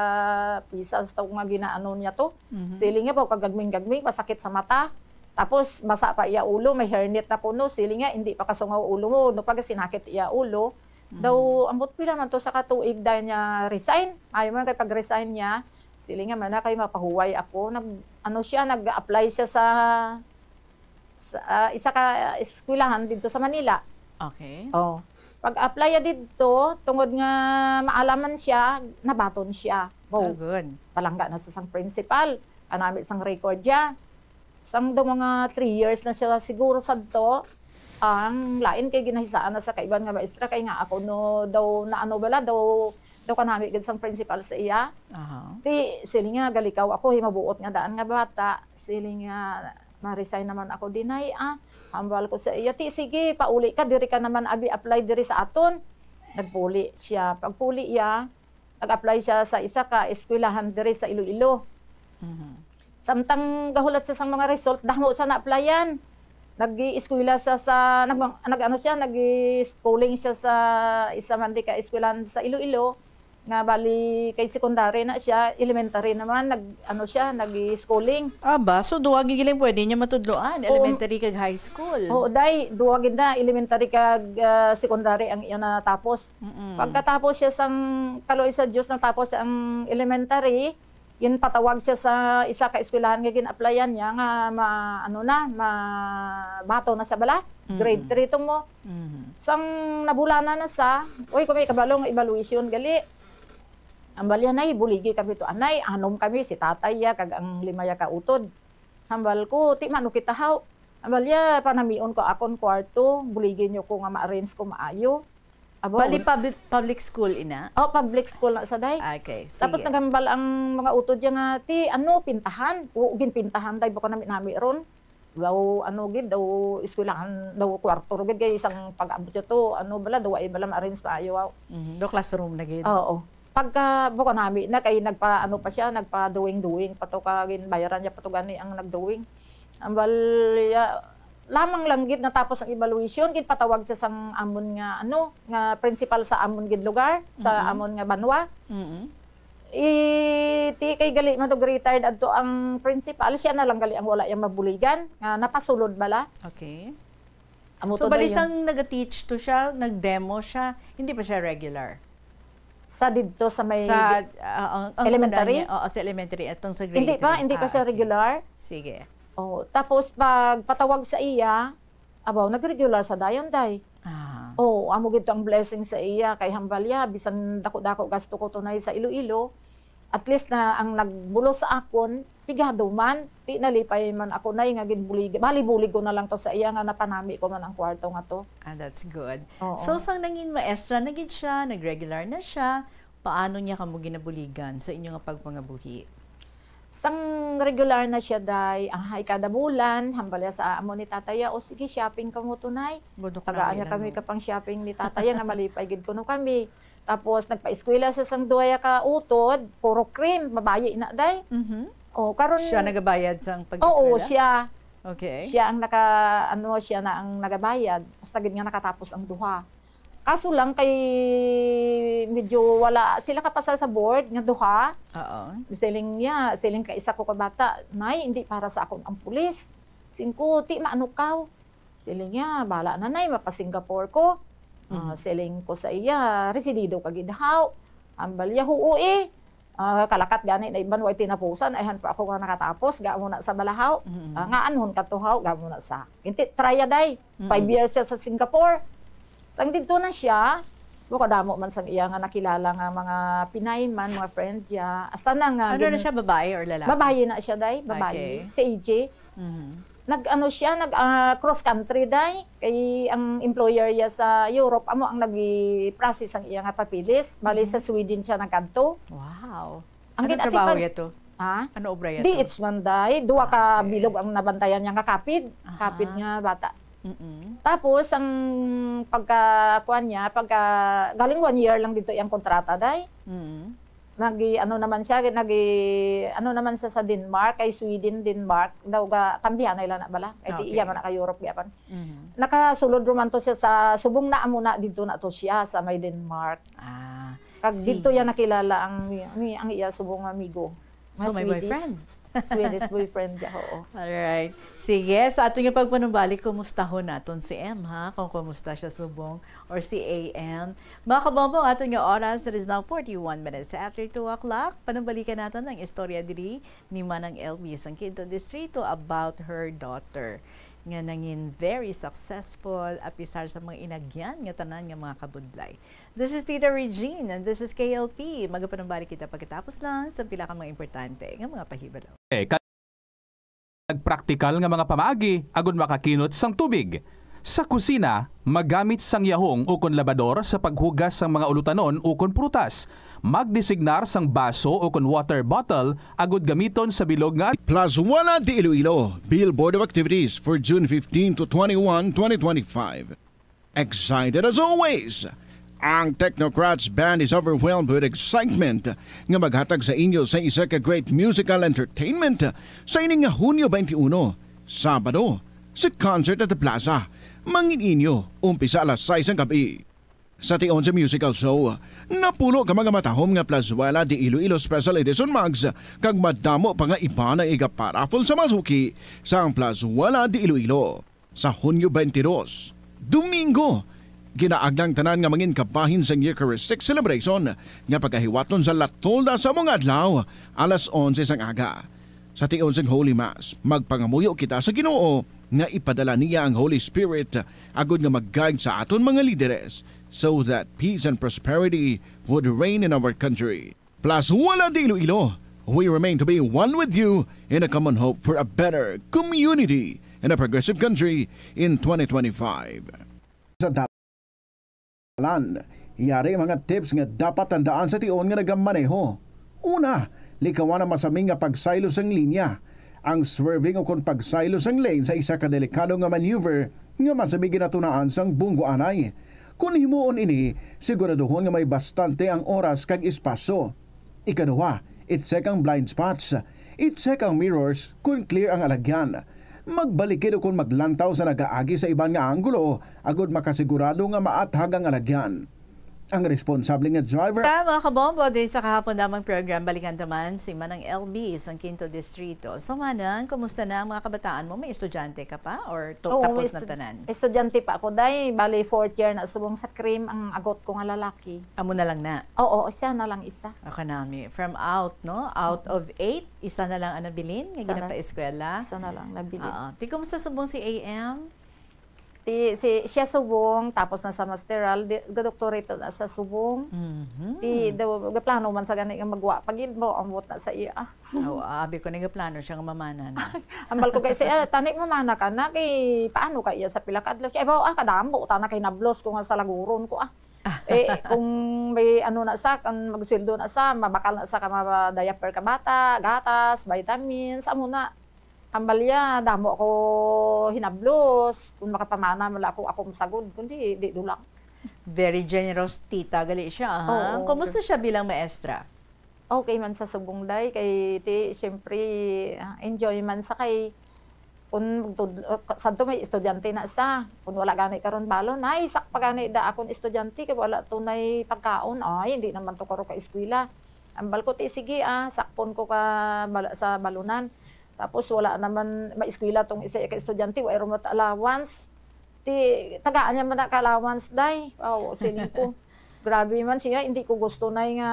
pisa, sa tao nga ginaano niya to. Mhm. Siling niya, "Baw, kagagming-gagming, masakit sa mata." Tapos, basa pa iya ulo, may hairnet na kuno. Siling niya, "Hindi pa kasungaw ulo mo, no, pag sinakit iya ulo." Mhm. Daw, ambot pila man to sa katuig, dahil niya resign. Ayaw man kay pag-resign niya, siling niya, "Man na kay mapahuway ako." Nag, ano siya, nag-apply siya sa, sa, ah, isa ka eskwelahan dito sa Manila. Okay. Oh. Pag-apply ya dito, tungod nga maalaman siya, nabaton siya. Wow. Ah, good. Palangga na sa sang principal. Kanami sang record ya. Sang daw mga three years na siya siguro sadto, ang lain kay ginahisaan na sa kaiban nga maestra, kay nga ako no daw na ano bala, daw, daw kanami gid sang principal sa iya. Aha. Ti, siling niya, "Galikaw ako, himabuot nga daan nga bata." Siling niya, "Ma-resign naman ako dinay, ah." Hambal ko sa iya, "Ti, sige, pauli ka, diri ka naman abi apply diri sa aton." Nagpuli siya. Pagpuli iya, nag-apply siya sa isa ka eskwelahan diri sa Iloilo. Mhm. Samtang gahulat siya sang mga result, damo sa na-applyan. Nag-ieskwela siya sa, nag-, nag-, ano siya, nag-schooling siya sa isa man di ka eskwelahan sa Iloilo, nga bali kay secondary na siya, elementary naman, nag-, ano siya, nag-schooling. Ah, ba? So, duwa gid lang pwede niya matudloan, Oo. elementary kag high school. Oo, day, duwa gid na, elementary kag, ah, secondary ang iya natapos. Mm-mm. Pagkatapos siya sang kaluoy sa Dios, natapos ang elementary, ginpatawag siya sa isa ka eskwelahan nga gin-applyan niya nga ma-, ano na, mabaton na siya bala, Mm-mm. grade three to mo. Mhm. Sang nabulanan na sa, uy, kung may kabalo nga evaluation gali. Ang balya, "Nay, buligi kami to, anay, anom kami, si tatay ya, kag ang lima ya ka utod." Hambal ko, "Ti, mano kita haw?" Ang balya, "Panamion ko akon kwarto, buligi niyo ko nga ma-arrange ko maayo." Abo, Bali un- public, public school ina? Oh, public school na sa day. Okay, Tapos sige. naghambal ang mga utod niya nga, "Ti, ano, pintahan?" Oo, ginpintahan, day, baka nami-nami ron. Daw, ano, gid, daw, eskwelahan, daw, kwarto, ro gid, kay isang pag-abot niya to, ano, bala, daw, ay, bala, ma-arrange pa, ayaw, aw. Mhm, do classroom na gid. Oo. Pagka, baka nami na, kay nagpa, ano pa siya, nagpa-drawing-drawing pa to, ka, ginbayaran niya pa to, gani, ang nag-drawing. Ang balya, lamang lang gid natapos ang evaluation, gid patawag siya sang amon nga, ano, nga principal sa amon gid lugar, sa Mhm. amon nga banwa. Mhm. I, ti kay gali man to retired adto ang principal, siya na lang gali ang wala yang mabuligan, nga napasulod bala. Okay. Amo So, to bali dayon. sang nag-teach to siya, nag-demo siya, hindi pa siya regular? Sa didto sa may Sa, ah, ang, ang Elementary? una niya, oo, sa elementary, atong sa grade Hindi pa, three. hindi pa Ah, siya okay. regular. Sige. Oh, tapos pag patawag sa iya, abaw, nag-regular sa dayon, day. Ah. Oh, amo gid to ang blessing sa iya, kay hambal ya, bisan dako-dako gasto ko tunay sa Iloilo, at least na ang nagbulos sa akon, pigado man, ti nalipay man ako, nay, nga ginbulig, bali-bulig ko na lang to sa iya nga napanami ko man ang kwarto nga to. Ah, that's good. Oo. So, sang nangin maestra na gid siya, nag-regular na siya, paano niya kamo ginabuligan sa inyo nga pagpangabuhi? Sang regular na siya, day, ahay, kada bulan, hambal ya sa amo ni tatay ya, "O, sige, shopping kamo tunay." Budok Tagaan lang niya gid kami ang ka pang shopping ni tatay ya, nga malipay gid kuno kami. Tapos, nagpaeskwela siya sang duha ya ka utod, puro cream, babayi na, day. Mhm. O, karon Siya nagabayad sang Oo, pag-eskwela? siya. Okay. Siya ang naka, ano, siya na ang nagabayad. Hasta gid nga nakatapos ang duha. Kaso lang kay medyo wala sila kapasal sa board nga duha. Oo. Siling niya, siling ka isa ko ka bata, "Nay, hindi para sa akon ang pulis." Siling ko, "Ti, maano kaw?" Siling niya, "Bala na, Nay, mapa-Singapore ko." Ah, Mhm. siling ko sa iya, "Residido ka gid haw?" Ambal niya, "Huo eh. Ah, kalakat gani na iban way tinapusan, ayhan pa ako nga nakatapos, ga mo na sa balahaw. Mhm. Ah, nga anhon ka to haw, ga mo na sa." Inti, try ya, day. Five Mhm. years siya sa Singapore. Sang didto na siya, mo kadamo man sang iya nga nakilala nga mga Pinay man, mga friend niya. Hasta na nga Ano na gin- siya, babae or lalaki? Babayi na siya, day. Babayi. Okay. Si A J. Mhm. Nag-ano siya, nag ah, cross country, day. Kay ang employer niya sa Europe, amo ang nag-process ang iya nga papeles. Bali Mhm. sa Sweden siya nagkadto. Wow. Ang Ano ginatipan- trabaho niya to? Ha? Ano obra niya to? D H man, day. Duha ka Okay. bilog ang nabantayan niya nga kapid. Aha. Kapid nga bata. Mm-mm. Tapos, ang pagkakuan niya, pagka, galing one year lang dito yung kontrata, day. Mm. Nagi, ano naman siya, nagi, ano naman siya sa Denmark, kay Sweden, Denmark, daw ga, tambihanay lang na bala. Kay di Okay. iya man naka-Europe, yapan. Mhm. Nakasulod roman to siya sa subong na amo na, dito na to siya, sa may Denmark. Ah, Kag si- dito yan nakilala ang, ang, ang iya subong amigo. So, Nga may Swedish. Boyfriend? Swedish boyfriend niya, oo. Alright. Sige, sa aton nga pagpanumbalik, kumustahon naton si M, ha? Kung kumusta siya subong or si A M. Mga kabombo, aton nga oras, it is now forty-one minutes after two o'clock. Panumbalikan naton ang istorya diri ni Manang L B sang Quinto Distrito about her daughter nga nangin very successful apisar sa mga inagyan nga tanan nga mga kabudlay. This is Tita Regine and this is K L P. Magapanumbalik kita pagkatapos lang sa pila ka mga importante nga mga pahibalo. Kag praktikal nga mga pamaagi agud makakinot sang tubig. Sa kusina, magamit sang yahong ukon labador sa paghugas sang mga ulutanon ukon prutas. Magdesignar sang baso ukon water bottle agud gamiton sa bilog nga Plazuela de Iloilo, Bill Board of Activities for June fifteen to twenty-one, twenty twenty-five. Excited as always! Ang Technocrats Band is overwhelmed with excitement nga maghatag sa inyo sa isa ka great musical entertainment sa ining nga Hunyo twenty-one, Sabado, sa Concert at the Plaza. Mangin inyo, umpisa alas sais ang gabi. Sa tion sa musical show, napulo ka mga matahom nga Plazuela de Iloilo Special Edition mugs kag madamo pa nga iba na iga-paraffle sa masuki sang Plazuela de Iloilo. Sa Hunyo twenty-two, Domingo, ginaagda ang tanan nga mangin kabahin sang Eucharistic celebration nga pagahiwaton sa La Tolda sa amo nga adlaw, alas onse sang aga. Sa tion sang Holy Mass, magpangamuyo kita sa Ginoo nga ipadala niya ang Holy Spirit agud nga mag-guide sa aton mga lideres so that peace and prosperity would reign in our country. Plazuela de Iloilo, we remain to be one with you in a common hope for a better community and a progressive country in twenty twenty-five. Sa dalan, yari mga tips nga dapat tandaan sa tion nga nagamaneho. Una, likawan ang masami nga pagsaylo sang linya. Ang swerving ukon pagsaylo sang lane sa isa ka delikado nga maneuver nga masami ginatunaan sang bunggoanay. Kon himuon ini, siguraduhon nga may bastante ang oras kag espasyo. Ikaduha, i-check ang blind spots. I-check ang mirrors kon clear ang alagyan. Magbalikid ukon maglantaw sa nagaagi sa iban nga anggulo agud makasigurado nga maathag ang alagyan. Ang responsable nga driver. Ta, mga kabombo, din sa kahapon namang program, balikan ta man si Manang L B sang Quinto Distrito. So, Manang, kumusta na ang mga kabataan mo? May estudyante ka pa or to- Oo, tapos may na estud- tanan? Estudyante pa ako, day. Bali, fourth year na subong sa cream ang agot ko nga lalaki. Amo na lang na. Oo, siya na lang isa. Ako nami. From out, no? Out of eight, isa na lang ang nabilin nga Isa na. Ginapaeskwela. Isa na lang nabilin. Oo. Ti, kumusta subong si A M? Ti, si, siya subong, tapos na sa masteral, di, ga-doctorate na sa subong. Mhm. Ti, daw, gaplano man sa gani nga magwa pagid mo, ambot na sa iya. Oo, abi ko, nagaplano siya nga mamana na. Ambal ko kay siya, "Tani, mamana ka na, kay paano ka iya sa pila ka adlaw?" Siya, "Baw, ah, kadamo, tana kay nablos ko nga sa laguron ko, ah." Eh, kung may ano na sa, kung magsweldo na sa, mabakal na sa ka mga diaper ka bata, gatas, vitamins, amo na. Ambal ya, damo ako hinablos. Kung makapamana man lang ako, ako masagod. Kundi, di do lang. Very generous tita, gali siya, ha? Oo. Kumusta siya bilang maestra? Okay man sa subong, day, kay ti, siyempre, ah, enjoy man sa kay Kun magtud-, uh, ka-, sadto may estudyante na sa, kun wala gani karon balon, "Ay, sak pa gani da akon estudyante kay wala to nay pagkaon. Ay, hindi naman to karo ka eskwela." Ambal ko, "Ti, sige, ah, sakpon ko ka bal-, sa balunan. Tapos wala naman maeskwela tong isa ka estudyante, wala ron allowance. Ti, tagaan niya man na ka allowance, day." Aw, siling ko. Grabe man siya, hindi ko gusto, nay, nga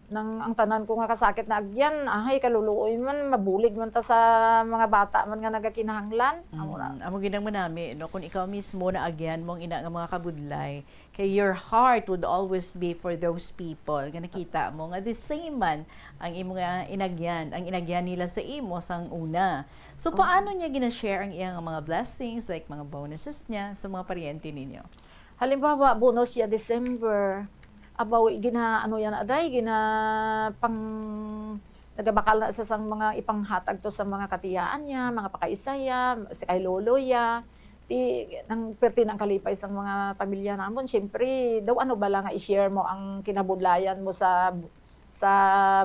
nang ang tanan ko nga kasakit na agyan, ahay, kaluluoy man, mabulig man ta sa mga bata man nga nagakinahanglan. Amo na. Mm, amo gid ang manami, no? Kung ikaw mismo naagyan mo ang ina nga mga kabudlay, kay your heart would always be for those people nga nakita mo nga the same man ang imo nga inagyan, ang inagyan nila sa imo sang una. So, Oo. paano niya gina-share ang iyang mga blessings, like mga bonuses niya sa mga paryente ninyo? Halimbawa, bonus siya December. Abaw, gina-, ano yan, aday, gina-, pang, nagabakal na sa sang mga ipanghatag to sa mga katiyaan niya, mga pakaisa ya, si kay lolo ya. Ti, nang perti nang kalipay sang mga pamilya namon, siyempre, daw ano bala nga i-share mo ang kinabudlayan mo sa, sa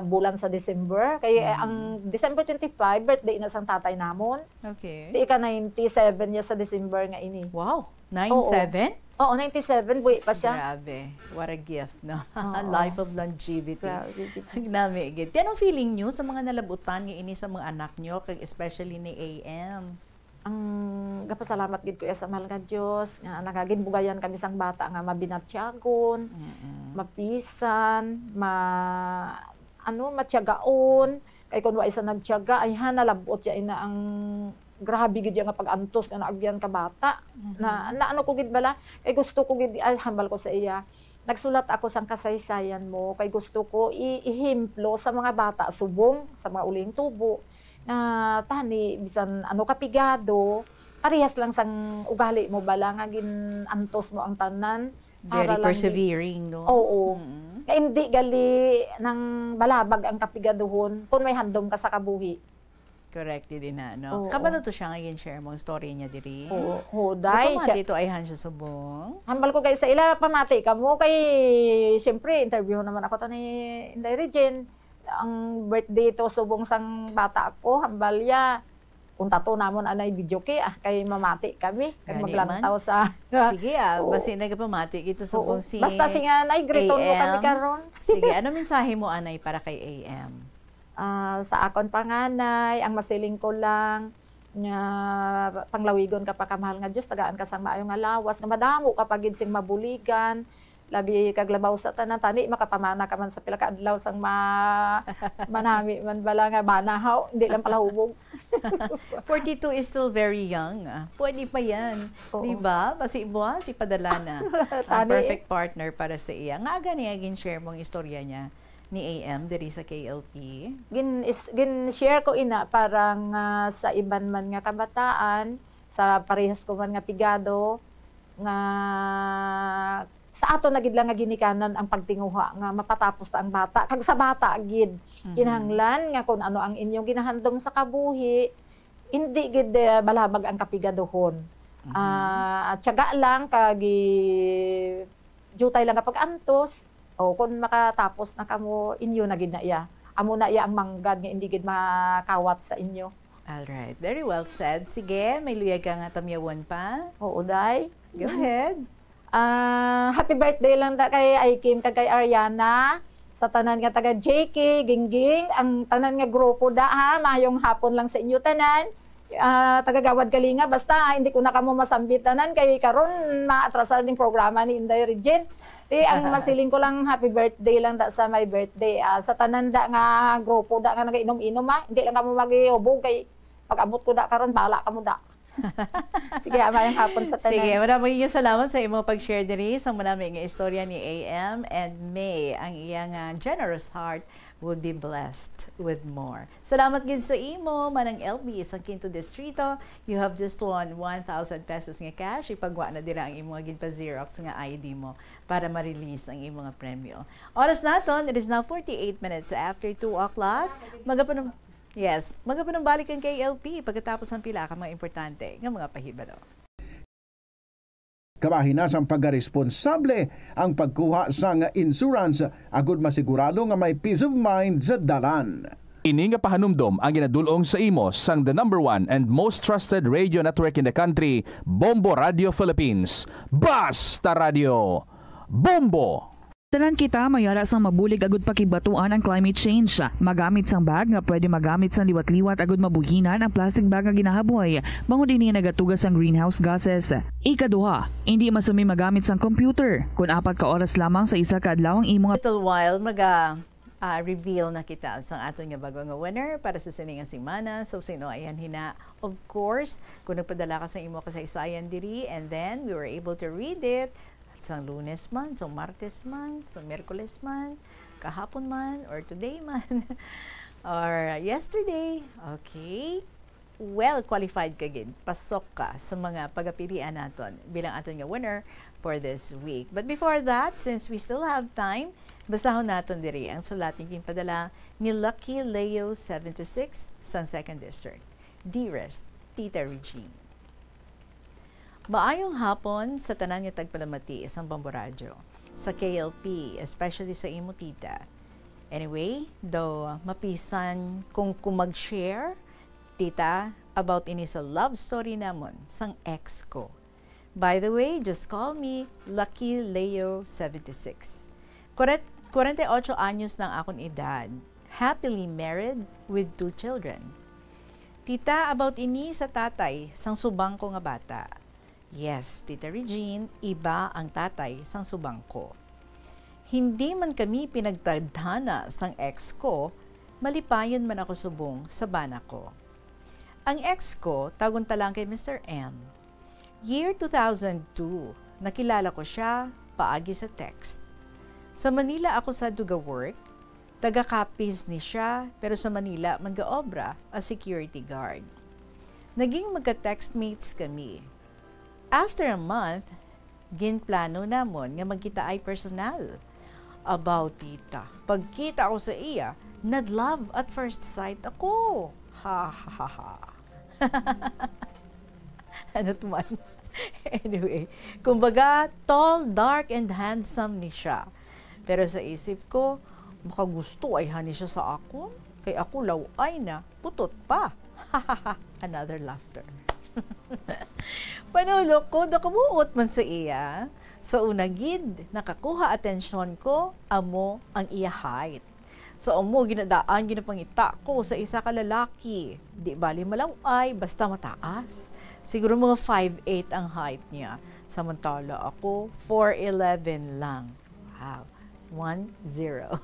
bulan sa December. Kay, eh, Mm. ang December twenty-five, birthday na sang tatay namon. Okay. Ti, ika ninety-seven niya sa December nga ini. Wow, Oo. nine seven? Oo, ninety-seven, buhi pa Sus, siya. grabe. What a gift, no? Oo. Life of longevity. Grabe, gid. Ang nami, gid. Ti, anong feeling niyo sa mga nalabutan nga ini sa mga anak niyo, kag especially ni A M? Ang gapasalamat gid ko iya sa mahal nga Dios nga nagaginbugayan kami sang bata nga mabinatyagon, Mm-mm. mapisan, ma-, ano, matyagaon. Kay kun wa isa nagtiyaga, ay ha, nalabot ya ina ang grabe gid ya nga pag-antos nga naagyan ka bata. Mhm. Na, na ano ko gid bala, kay gusto ko gid, ay, hambal ko sa iya, "Nagsulat ako sang kasaysayan mo, kay gusto ko i-, ihemplo sa mga bata subong, sa mga uling tubo, nga tani, bisan ano kapigado, parehas lang sang ugali mo bala nga gin-antos mo ang tanan." Very Para lang di persevering, no? Oo. Mm. Nga hindi gali nang balabag ang kapigaduhon kung may handom ka sa kabuhi. Correct, di na, no? Oo. Kabalo to siya nga gin-share mo ang story niya diri. Oo, huday siya. Nagpamati to ay han siya subong. Hambal ko kay sa ila, pamati ka mo kay, siyempre, interview naman ako to ni Inday Regine. Ang birthday to subong sang bata ko, hambal ya. Unta to namon anay video kay, ah, kay mamati kami, kag Gani maglantaw man. sa Sige, ah, Oo. basi nagapamati gid to Oo. subong si Basta si nga, nay, greeton mo kami A M. karon. Sige, ano mensahe mo, anay, para kay A M? Ah, sa akon panganay, ang masiling ko lang nga panglawigon ka pa ka mahal nga Dios, tagaan ka sang maayo nga lawas, nga madamo ka pa gid sing mabuligan, labi kag labaw sa tanan, tani makapamana ka man sa pila ka adlaw sang ma-, manami man bala nga bana, haw, hindi lang pala hubog. Forty-two is still very young, ah. Pwede pa yan. Oo. Di ba? Basi buwas, ipadala na ang Tani. perfect partner para sa iya. Nga gani, gin-share mo ang istorya niya ni A M diri sa K L P? Gin-, is-, gin-share ko ina para nga sa iban man nga kabataan, sa parehas ko man nga pigado, nga sa ato na gid lang nga ginikanan ang pagtinguha nga mapatapos ta ang bata. Kag sa bata gid, Mhm. kinahanglan nga kung ano ang inyong ginahandom sa kabuhi, hindi gid, eh, balabag ang kapigaduhon. Mhm. Ah, tiyaga lang kag i-, jutay lang nga pag-antos. O, kung makatapos na kamo, inyo na gid na iya. Amo na iya ang manggad nga hindi gid makawat sa inyo. Alright. Very well said. Sige, may luyag ka nga tamyawon pa. Oo, day. Go ahead. Ah, happy birthday lang da kay Ikim kag kay Ariana. Sa tanan nga taga J K, Gingging, ang tanan nga grupo da, ha. Mayong hapon lang sa inyo tanan. Ah, taga Gawad Kalinga, basta, ah, hindi ko na kamo masambit tanan kay karon maatrasar ning programa ni Inday Regine. Ti, ang masiling ko lang, happy birthday lang da sa my birthday. Ah, sa tanan da nga grupo da nga nagainom-inom, ah, hindi lang kamo maghihubog kay pag-abot ko da karon, bala kamo da. Sige, ah, mayong hapon sa tanan. Sige, maraming salamat sa imo pag-share diri sa manami nga istorya ni A M and May, ang iyang, ah, generous heart would be blessed with more. Salamat gid sa imo, Manang L B, sa Quinto Distrito. You have just won one thousand pesos nga cash. Ipagwa na dira ang imo nga ginpa-Xerox nga I D mo para ma-release ang imo nga premyo. Oras naton, it is now forty-eight minutes after two o'clock. Magapanum-, yes, magapanumbalik ang K L P pagkatapos ang pila ka mga importante nga mga pahibalo. Kabahin na sang pagkaresponsable ang pagkuha sang insurance agud masigurado nga may peace of mind sa dalan. Ini nga pahanumdom ang ginadul-ong sa imo sang the number one and most trusted radio network in the country, Bombo Radio Philippines. Basta Radio Bombo! Tanan kita mayara sang mabulig agud pakibatuan ang climate change. Magamit sang bag nga pwede magamit sang liwat-liwat agud mabuhinan ang plastic bag nga ginahaboy, bangod ini nagatuga sang greenhouse gases. Ikaduha, indi masumi magamit sang computer kon apat ka oras lamang sa isa ka adlaw ang imo nga Little while, maga, ah, reveal na kita sa aton nga bago nga winner para sa sini nga semana. So, sino ayan hina? Of course, kung nagpadala ka sa imo kasaysayan diri, and then we were able to read it, sang Lunes man, sang Martes man, sang Miyerkules man, kahapon man, or today man, or yesterday, okay? Well qualified ka gid. Pasok ka sa mga pagapilian naton bilang aton nga winner for this week. But before that, since we still have time, basahon naton diri ang sulat nga ginpadala ni Lucky Leo seventy-six sang Second District. Dearest Tita Regine. Maayong hapon sa tanan nga tagpalamati sang Bombo Radyo, sa K L P, especially sa imo tita. Anyway, daw mapisan kung, kung mag-share, tita, about ini sa love story namon sang ex ko. By the way, just call me Lucky Leo seventy-six. Kuret-, kwarenta y ocho anyos na ang akon edad. Happily married with two children. Tita, about ini sa tatay sang subang ko nga bata. Yes, Tita Regine, iba ang tatay sang subang ko. Hindi man kami pinagtadhana sang ex ko, malipayon man ako subong sa bana ko. Ang ex ko, tawgon ta lang kay Mister M. Year two thousand two, nakilala ko siya paagi sa text. Sa Manila ako sa duga work, taga Capiz ni siya, pero sa Manila man gaobra as security guard. Naging magka-textmates kami. After a month, ginplano namon nga magkitaay personal. Abaw, tita, pagkita ko sa iya, nag-love at first sight ako. Ha, ha, ha, ha. Ano to man? Anyway, kumbaga, tall, dark, and handsome ni siya. Pero sa isip ko, makagusto ay hani siya sa akon, kay ako law-ay na, putot pa. Another laughter. Panulok ko, nakabuot man sa iya. Sa una gid, nakakuha atensyon ko, amo ang iya height. Sa amo, ginadaan, ginapangita ko sa isa ka lalaki. Di bali malaw-ay, basta mataas. Siguro mga five eight ang height niya. Samantala ako, four eleven lang. Wow. One zero.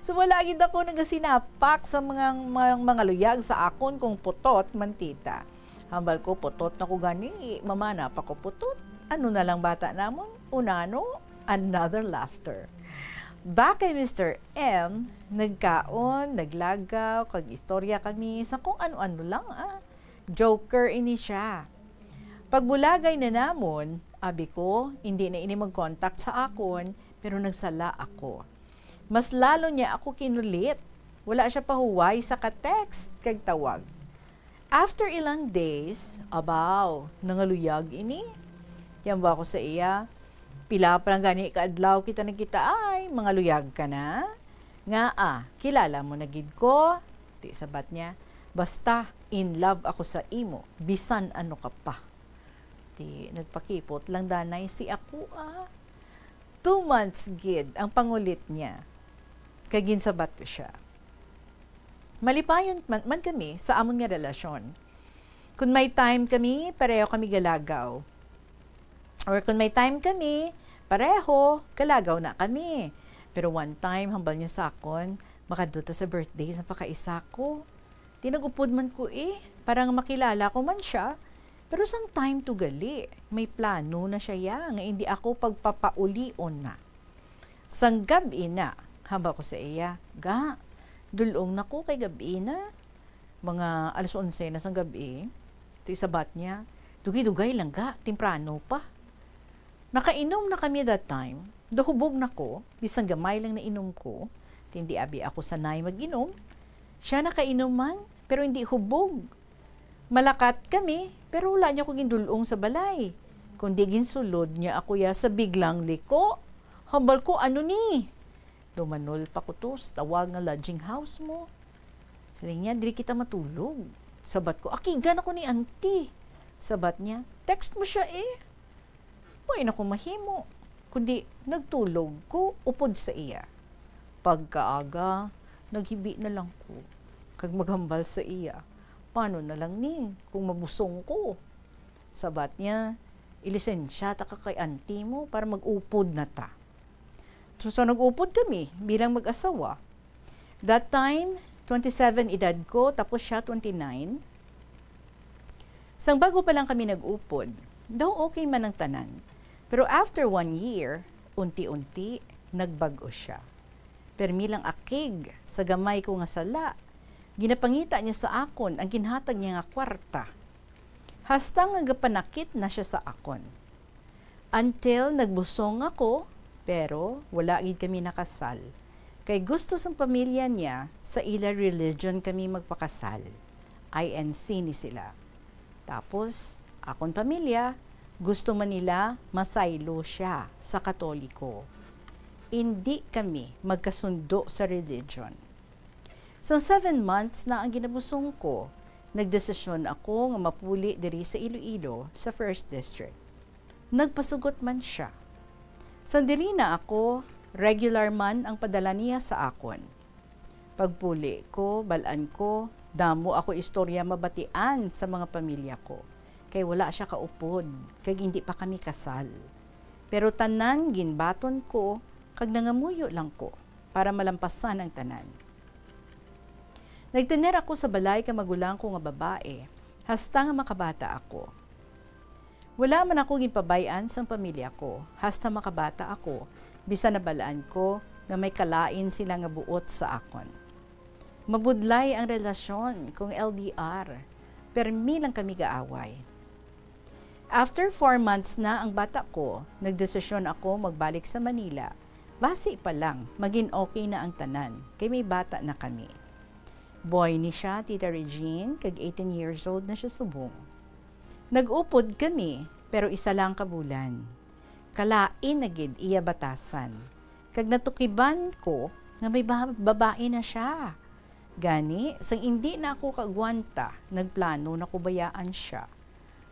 So, wala gid ako nagasinapak sa mga, mga, mga luyag sa akon kung putot man, tita. Hambal ko, putot na ko gani, mamana pa ko putot. Ano na lang bata namon? Unano? Another laughter. Back kay Mister M, nagkaon, naglagaw, kag istorya kami sa kung ano-ano lang, ah. Joker ini siya. Pagbulagay na namon, abi ko, hindi na ini mag-contact sa akon, pero nagsala ako. Mas lalo niya ako kinulit. Wala siya pahuway sa ka-text kag tawag. After ilang days, abaw, nangaluyag ini. Tiyamba ko sa iya, "Pila pa lang gani ka adlaw kita nagkita ay, mangaluyag ka na? Ngaa, kilala mo na gid ko?" Ti sabat niya, "Basta, in love ako sa imo, bisan ano ka pa." Ti nagpakipot lang danay si ako, ah. Two months gid ang pangulit niya. Kag ginsabat ko siya. Malipayon man, man kami sa amon nga relasyon. Kung may time kami, pareho kami galagaw. Or kung may time kami, pareho, galagaw na kami. Pero one time, hambal niya sa akon, "Makadto ta sa birthday sa pakaisa ko." Di nag-upod man ko, eh, para nga makilala ko man siya. Pero sang time to gali, may plano na siya ya, nga hindi ako pagpapaulion na. Sang gab-i na, hambal ko sa iya, "Ga, dul-ong na ko kay gab-i na. Mga alas onse na sang gab-i." Ti sabat niya, "Dugay-dugay lang, ga, temprano pa." Nakainom na kami that time. Daw hubog na ko, bisan gamay lang na inom ko. Ti hindi abi ako sanay mag-inom. Siya nakainom man, pero hindi hubog. Malakat kami, pero wala niya ko gindul-ong sa balay. Kundi ginsulod niya ako ya sa biglang liko. Hambal ko, "Ano ni? Dumanol pa ko to sa tawag nga lodging house mo." Siling niya, "Diri kita matulog." Sabat ko, "Akigan ako ni auntie." Sabat niya, "Text mo siya eh." Wa na ko mahimo, kundi nagtulog ko upod sa iya. Pagkaaga, naghibi na lang ko, kag maghambal sa iya, "Paano na lang ni kung mabusong ko?" Sabat niya, "Ilisensya ta ka kay auntie mo para mag-upod na ta." So, so nag-upod kami bilang mag-asawa. That time, twenty-seven edad ko, tapos siya twenty-nine. Sang bago pa lang kami nag-upod, daw okay man ang tanan. Pero after one year, unti-unti, nagbag-o siya. Permi lang akig sa gamay ko nga sala, ginapangita niya sa akon ang ginhatag niya nga kwarta. Hasta nga gapanakit na siya sa akon. Until nagbusong ako, pero wala gid kami nakasal. Kay gusto sang pamilya niya, sa ila religion kami magpakasal. I N C ni sila. Tapos, akon pamilya, gusto man nila masaylo siya sa Katoliko. Indi kami magkasundo sa religion. Sang seven months na ang ginabusong ko, nagdesisyon ako nga mapuli diri sa Iloilo, sa First District. Nagpasugot man siya. Sang diri na ako, regular man ang padala niya sa akon. Pagpuli ko, bal-an ko, damo ako istorya mabatian sa mga pamilya ko, kay wala siya kaupod, kag indi pa kami kasal. Pero tanan ginbaton ko, kag nangamuyo lang ko, para malampasan ang tanan. Nagtener ako sa balay ka magulang ko nga babae, hasta nga makabata ako. Wala man ako ginpabay-an sang pamilya ko, hasta makabata ako, bisan nabal-an ko nga may kalain sila nga buot sa akon. Mabudlay ang relasyon kung L D R, permi lang kami gaaway. After four months na ang bata ko, nagdesisyon ako magbalik sa Manila. Basi pa lang, magin okay na ang tanan, kay may bata na kami. Boy ni siya, Tita Regine, kag eighteen years old na siya subong. Nag-upod kami, pero isa lang ka bulan. Kalain na gid iya batasan. Kag natukiban ko nga may ba-, babae na siya. Gani, sang indi na ako kaagwanta, nagplano na ko bayaan siya.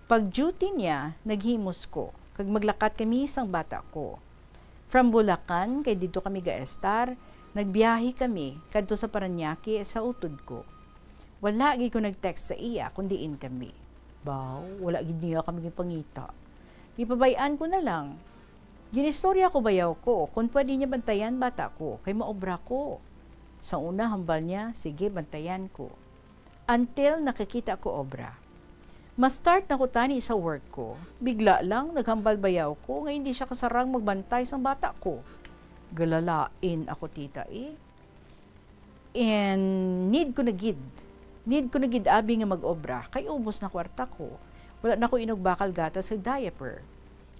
Pag-duty niya, naghimos ko, kag maglakat kami sang bata ko. From Bulacan, kay didto kami gaestar, nagbiyahe kami kadto sa Parañaque sa utod ko. Wala gid ko nag-text sa iya kon diin kami. Baw, wala gid niya kami ginpangita. Gipabay-an ko na lang. Ginistorya ko bayaw ko kon pwede niya bantayan bata ko, kay maobra ko. Sa una, hambal niya, "Sige, bantayan ko." Until nakakita ko obra. Ma-start na ko tani sa work ko, bigla lang naghambal bayaw ko nga hindi siya kasarang magbantay sang bata ko. Galalain ako, tita, eh. And need ko na gid. Need ko na gid abi nga mag-obra, kay ubos na kwarta ko. Wala na ko inugbakal gatas kag diaper.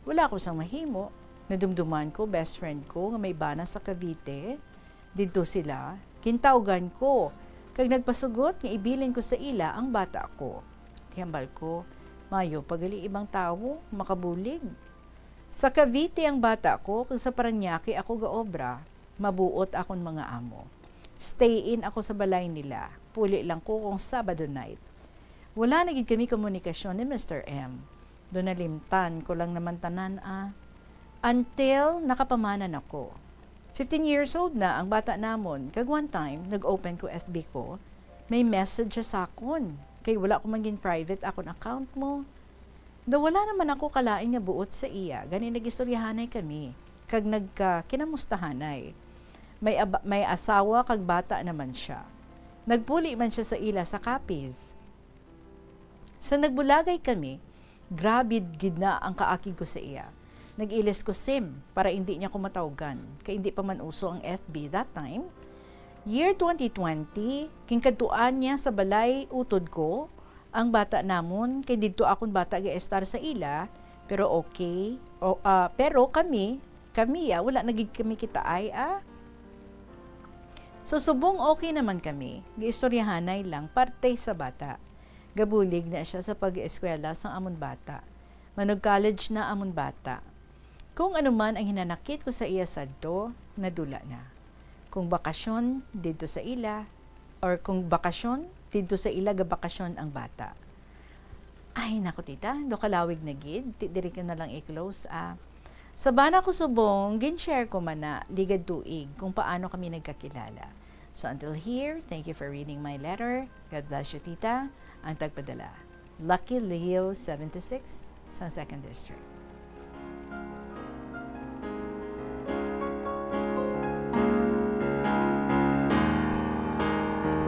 Wala ko sang mahimo. Nadumduman ko, best friend ko nga may bana sa Cavite. Didto sila, gintawgan ko, kag nagpasugot nga ibilin ko sa ila ang bata ko. Hambal ko, "Mayo pa gali ibang tawo makabulig." Sa Cavite ang bata ko, kag sa Parañaque ako gaobra. Mabuot akon mga amo. Stay in ako sa balay nila. Puli lang ko kung Sabado night. Wala na gid kami komunikasyon ni Mister M. Do nalimtan ko lang naman tanan, ah. Until nakapamana na ko. Fifteen years old na ang bata namon, kag one time, nag-open ko F B ko, may message siya sa akon. Kay wala ko man gin-private akon account mo. Daw wala naman ako kalain nga buot sa iya, gani nag-istoryahanay kami, kag nagkakinamustahanay. May aba-, may asawa kag bata naman siya. Nagpuli man siya sa ila sa Capiz. Sa nagbulagay kami, grabe gid na ang kaakig ko sa iya. Nag-ilis ko sim para indi niya ko matawgan, kay indi pa man uso ang F B that time. Year twenty twenty, ginkadtuan niya sa balay utod ko ang bata namon, kay didto akon bata gaestar sa ila, pero okay. O, ah, pero kami, kami, ah, wala na gid kami kitaay, ah. So, subong okay naman kami, giistoryahanay lang parte sa bata. Gabulig na siya sa pag-eskwela sang amon bata. Manug-college na amon bata. Kung ano man ang hinanakit ko sa iya sadto, nadula na. Kung bakasyon didto sa ila, or kung bakasyon, didto sa ila gabakasyon ang bata. Ay, naku, tita, do kalawig na gid. Ti-, diri ko na lang i-close, ah. Sa bana ko subong, gin-share ko man na ligad tuig kung paano kami nagkakilala. So, until here, thank you for reading my letter. God bless you, tita. Ang tagpadala, Lucky Leo seventy-six, sa Second District.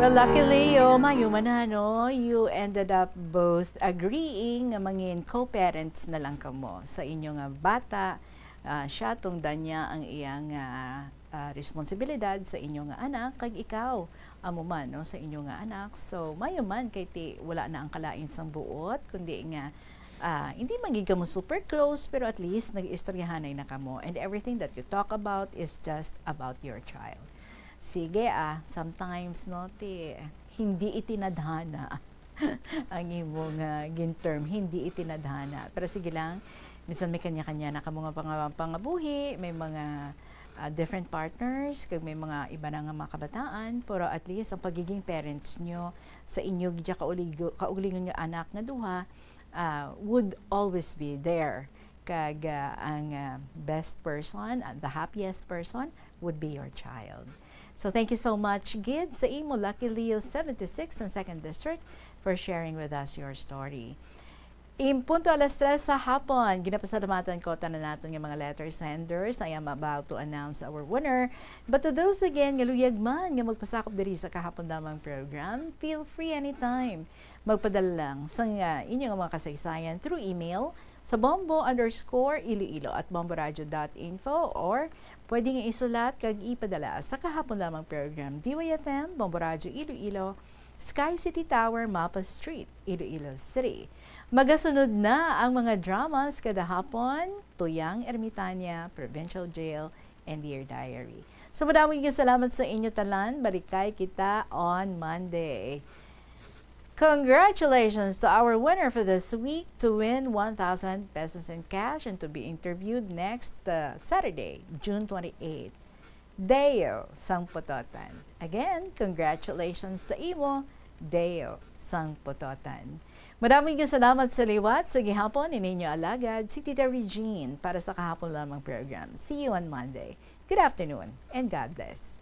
Well, lucky Leo, mayo man na, no? You ended up both agreeing nga mangin co-parents na lang kamo sa inyo nga bata. Ah, siya, tungdan niya ang iyang, ah, ah, responsibilidad sa inyo nga anak, kag ikaw, amo man, no, sa inyo nga anak. So, mayo man kay ti wala na ang kalain sang buot, kundi nga, ah, hindi man gid kamo super close, pero at least nag-istoryahanay na kamo. And everything that you talk about is just about your child. Sige, ah, sometimes, no, ti, hindi itinadhana ang imong, ah, gin-term, hindi itinadhana. Pero sige lang, minsan may kanya-kanya na kamo nga panga-, pangabuhi, may mga, ah, different partners, kag may mga iba na nga mga kabataan, pero at least ang pagiging parents nyo sa inyo gid kauligo-, kaugalingon nga anak nga duha, ah, would always be there. Kag, ah, ang, ah, best person, ah, the happiest person would be your child. So, thank you so much gid sa imo, Lucky Leo seventy-six, ang Second District, for sharing with us your story. In punto alas tres sa hapon, ginapasalamatan ko tanan naton nga mga letter senders. I am about to announce our winner. But to those again nga luyag man nga magpasakop diri sa Kahapon Lamang program, feel free anytime. Magpadala lang sang, ah, inyo nga mga kasaysayan through email sa bombo underscore iloilo at bomboradio dot info, or pwede nga isulat kag ipadala sa Kahapon Lamang program, D Y F M, Bombo Radio Iloilo, Sky City Tower, Mapa Street, Iloilo City. Magasunod na ang mga dramas kada hapon, Tuyang Ermitaña, Provincial Jail, and Dear Diary. So, madamo nga salamat sa inyo tanan. Balikay kita on Monday. Congratulations to our winner for this week to win one thousand pesos in cash and to be interviewed next, uh, Saturday, June twenty-eighth. Deo sang Pototan. Again, congratulations sa imo, Deo sang Pototan. Madamo nga salamat sa liwat sa gihapon, ini inyo alagad, si Tita Regine, para sa Kahapon Lamang program. See you on Monday. Good afternoon and God bless.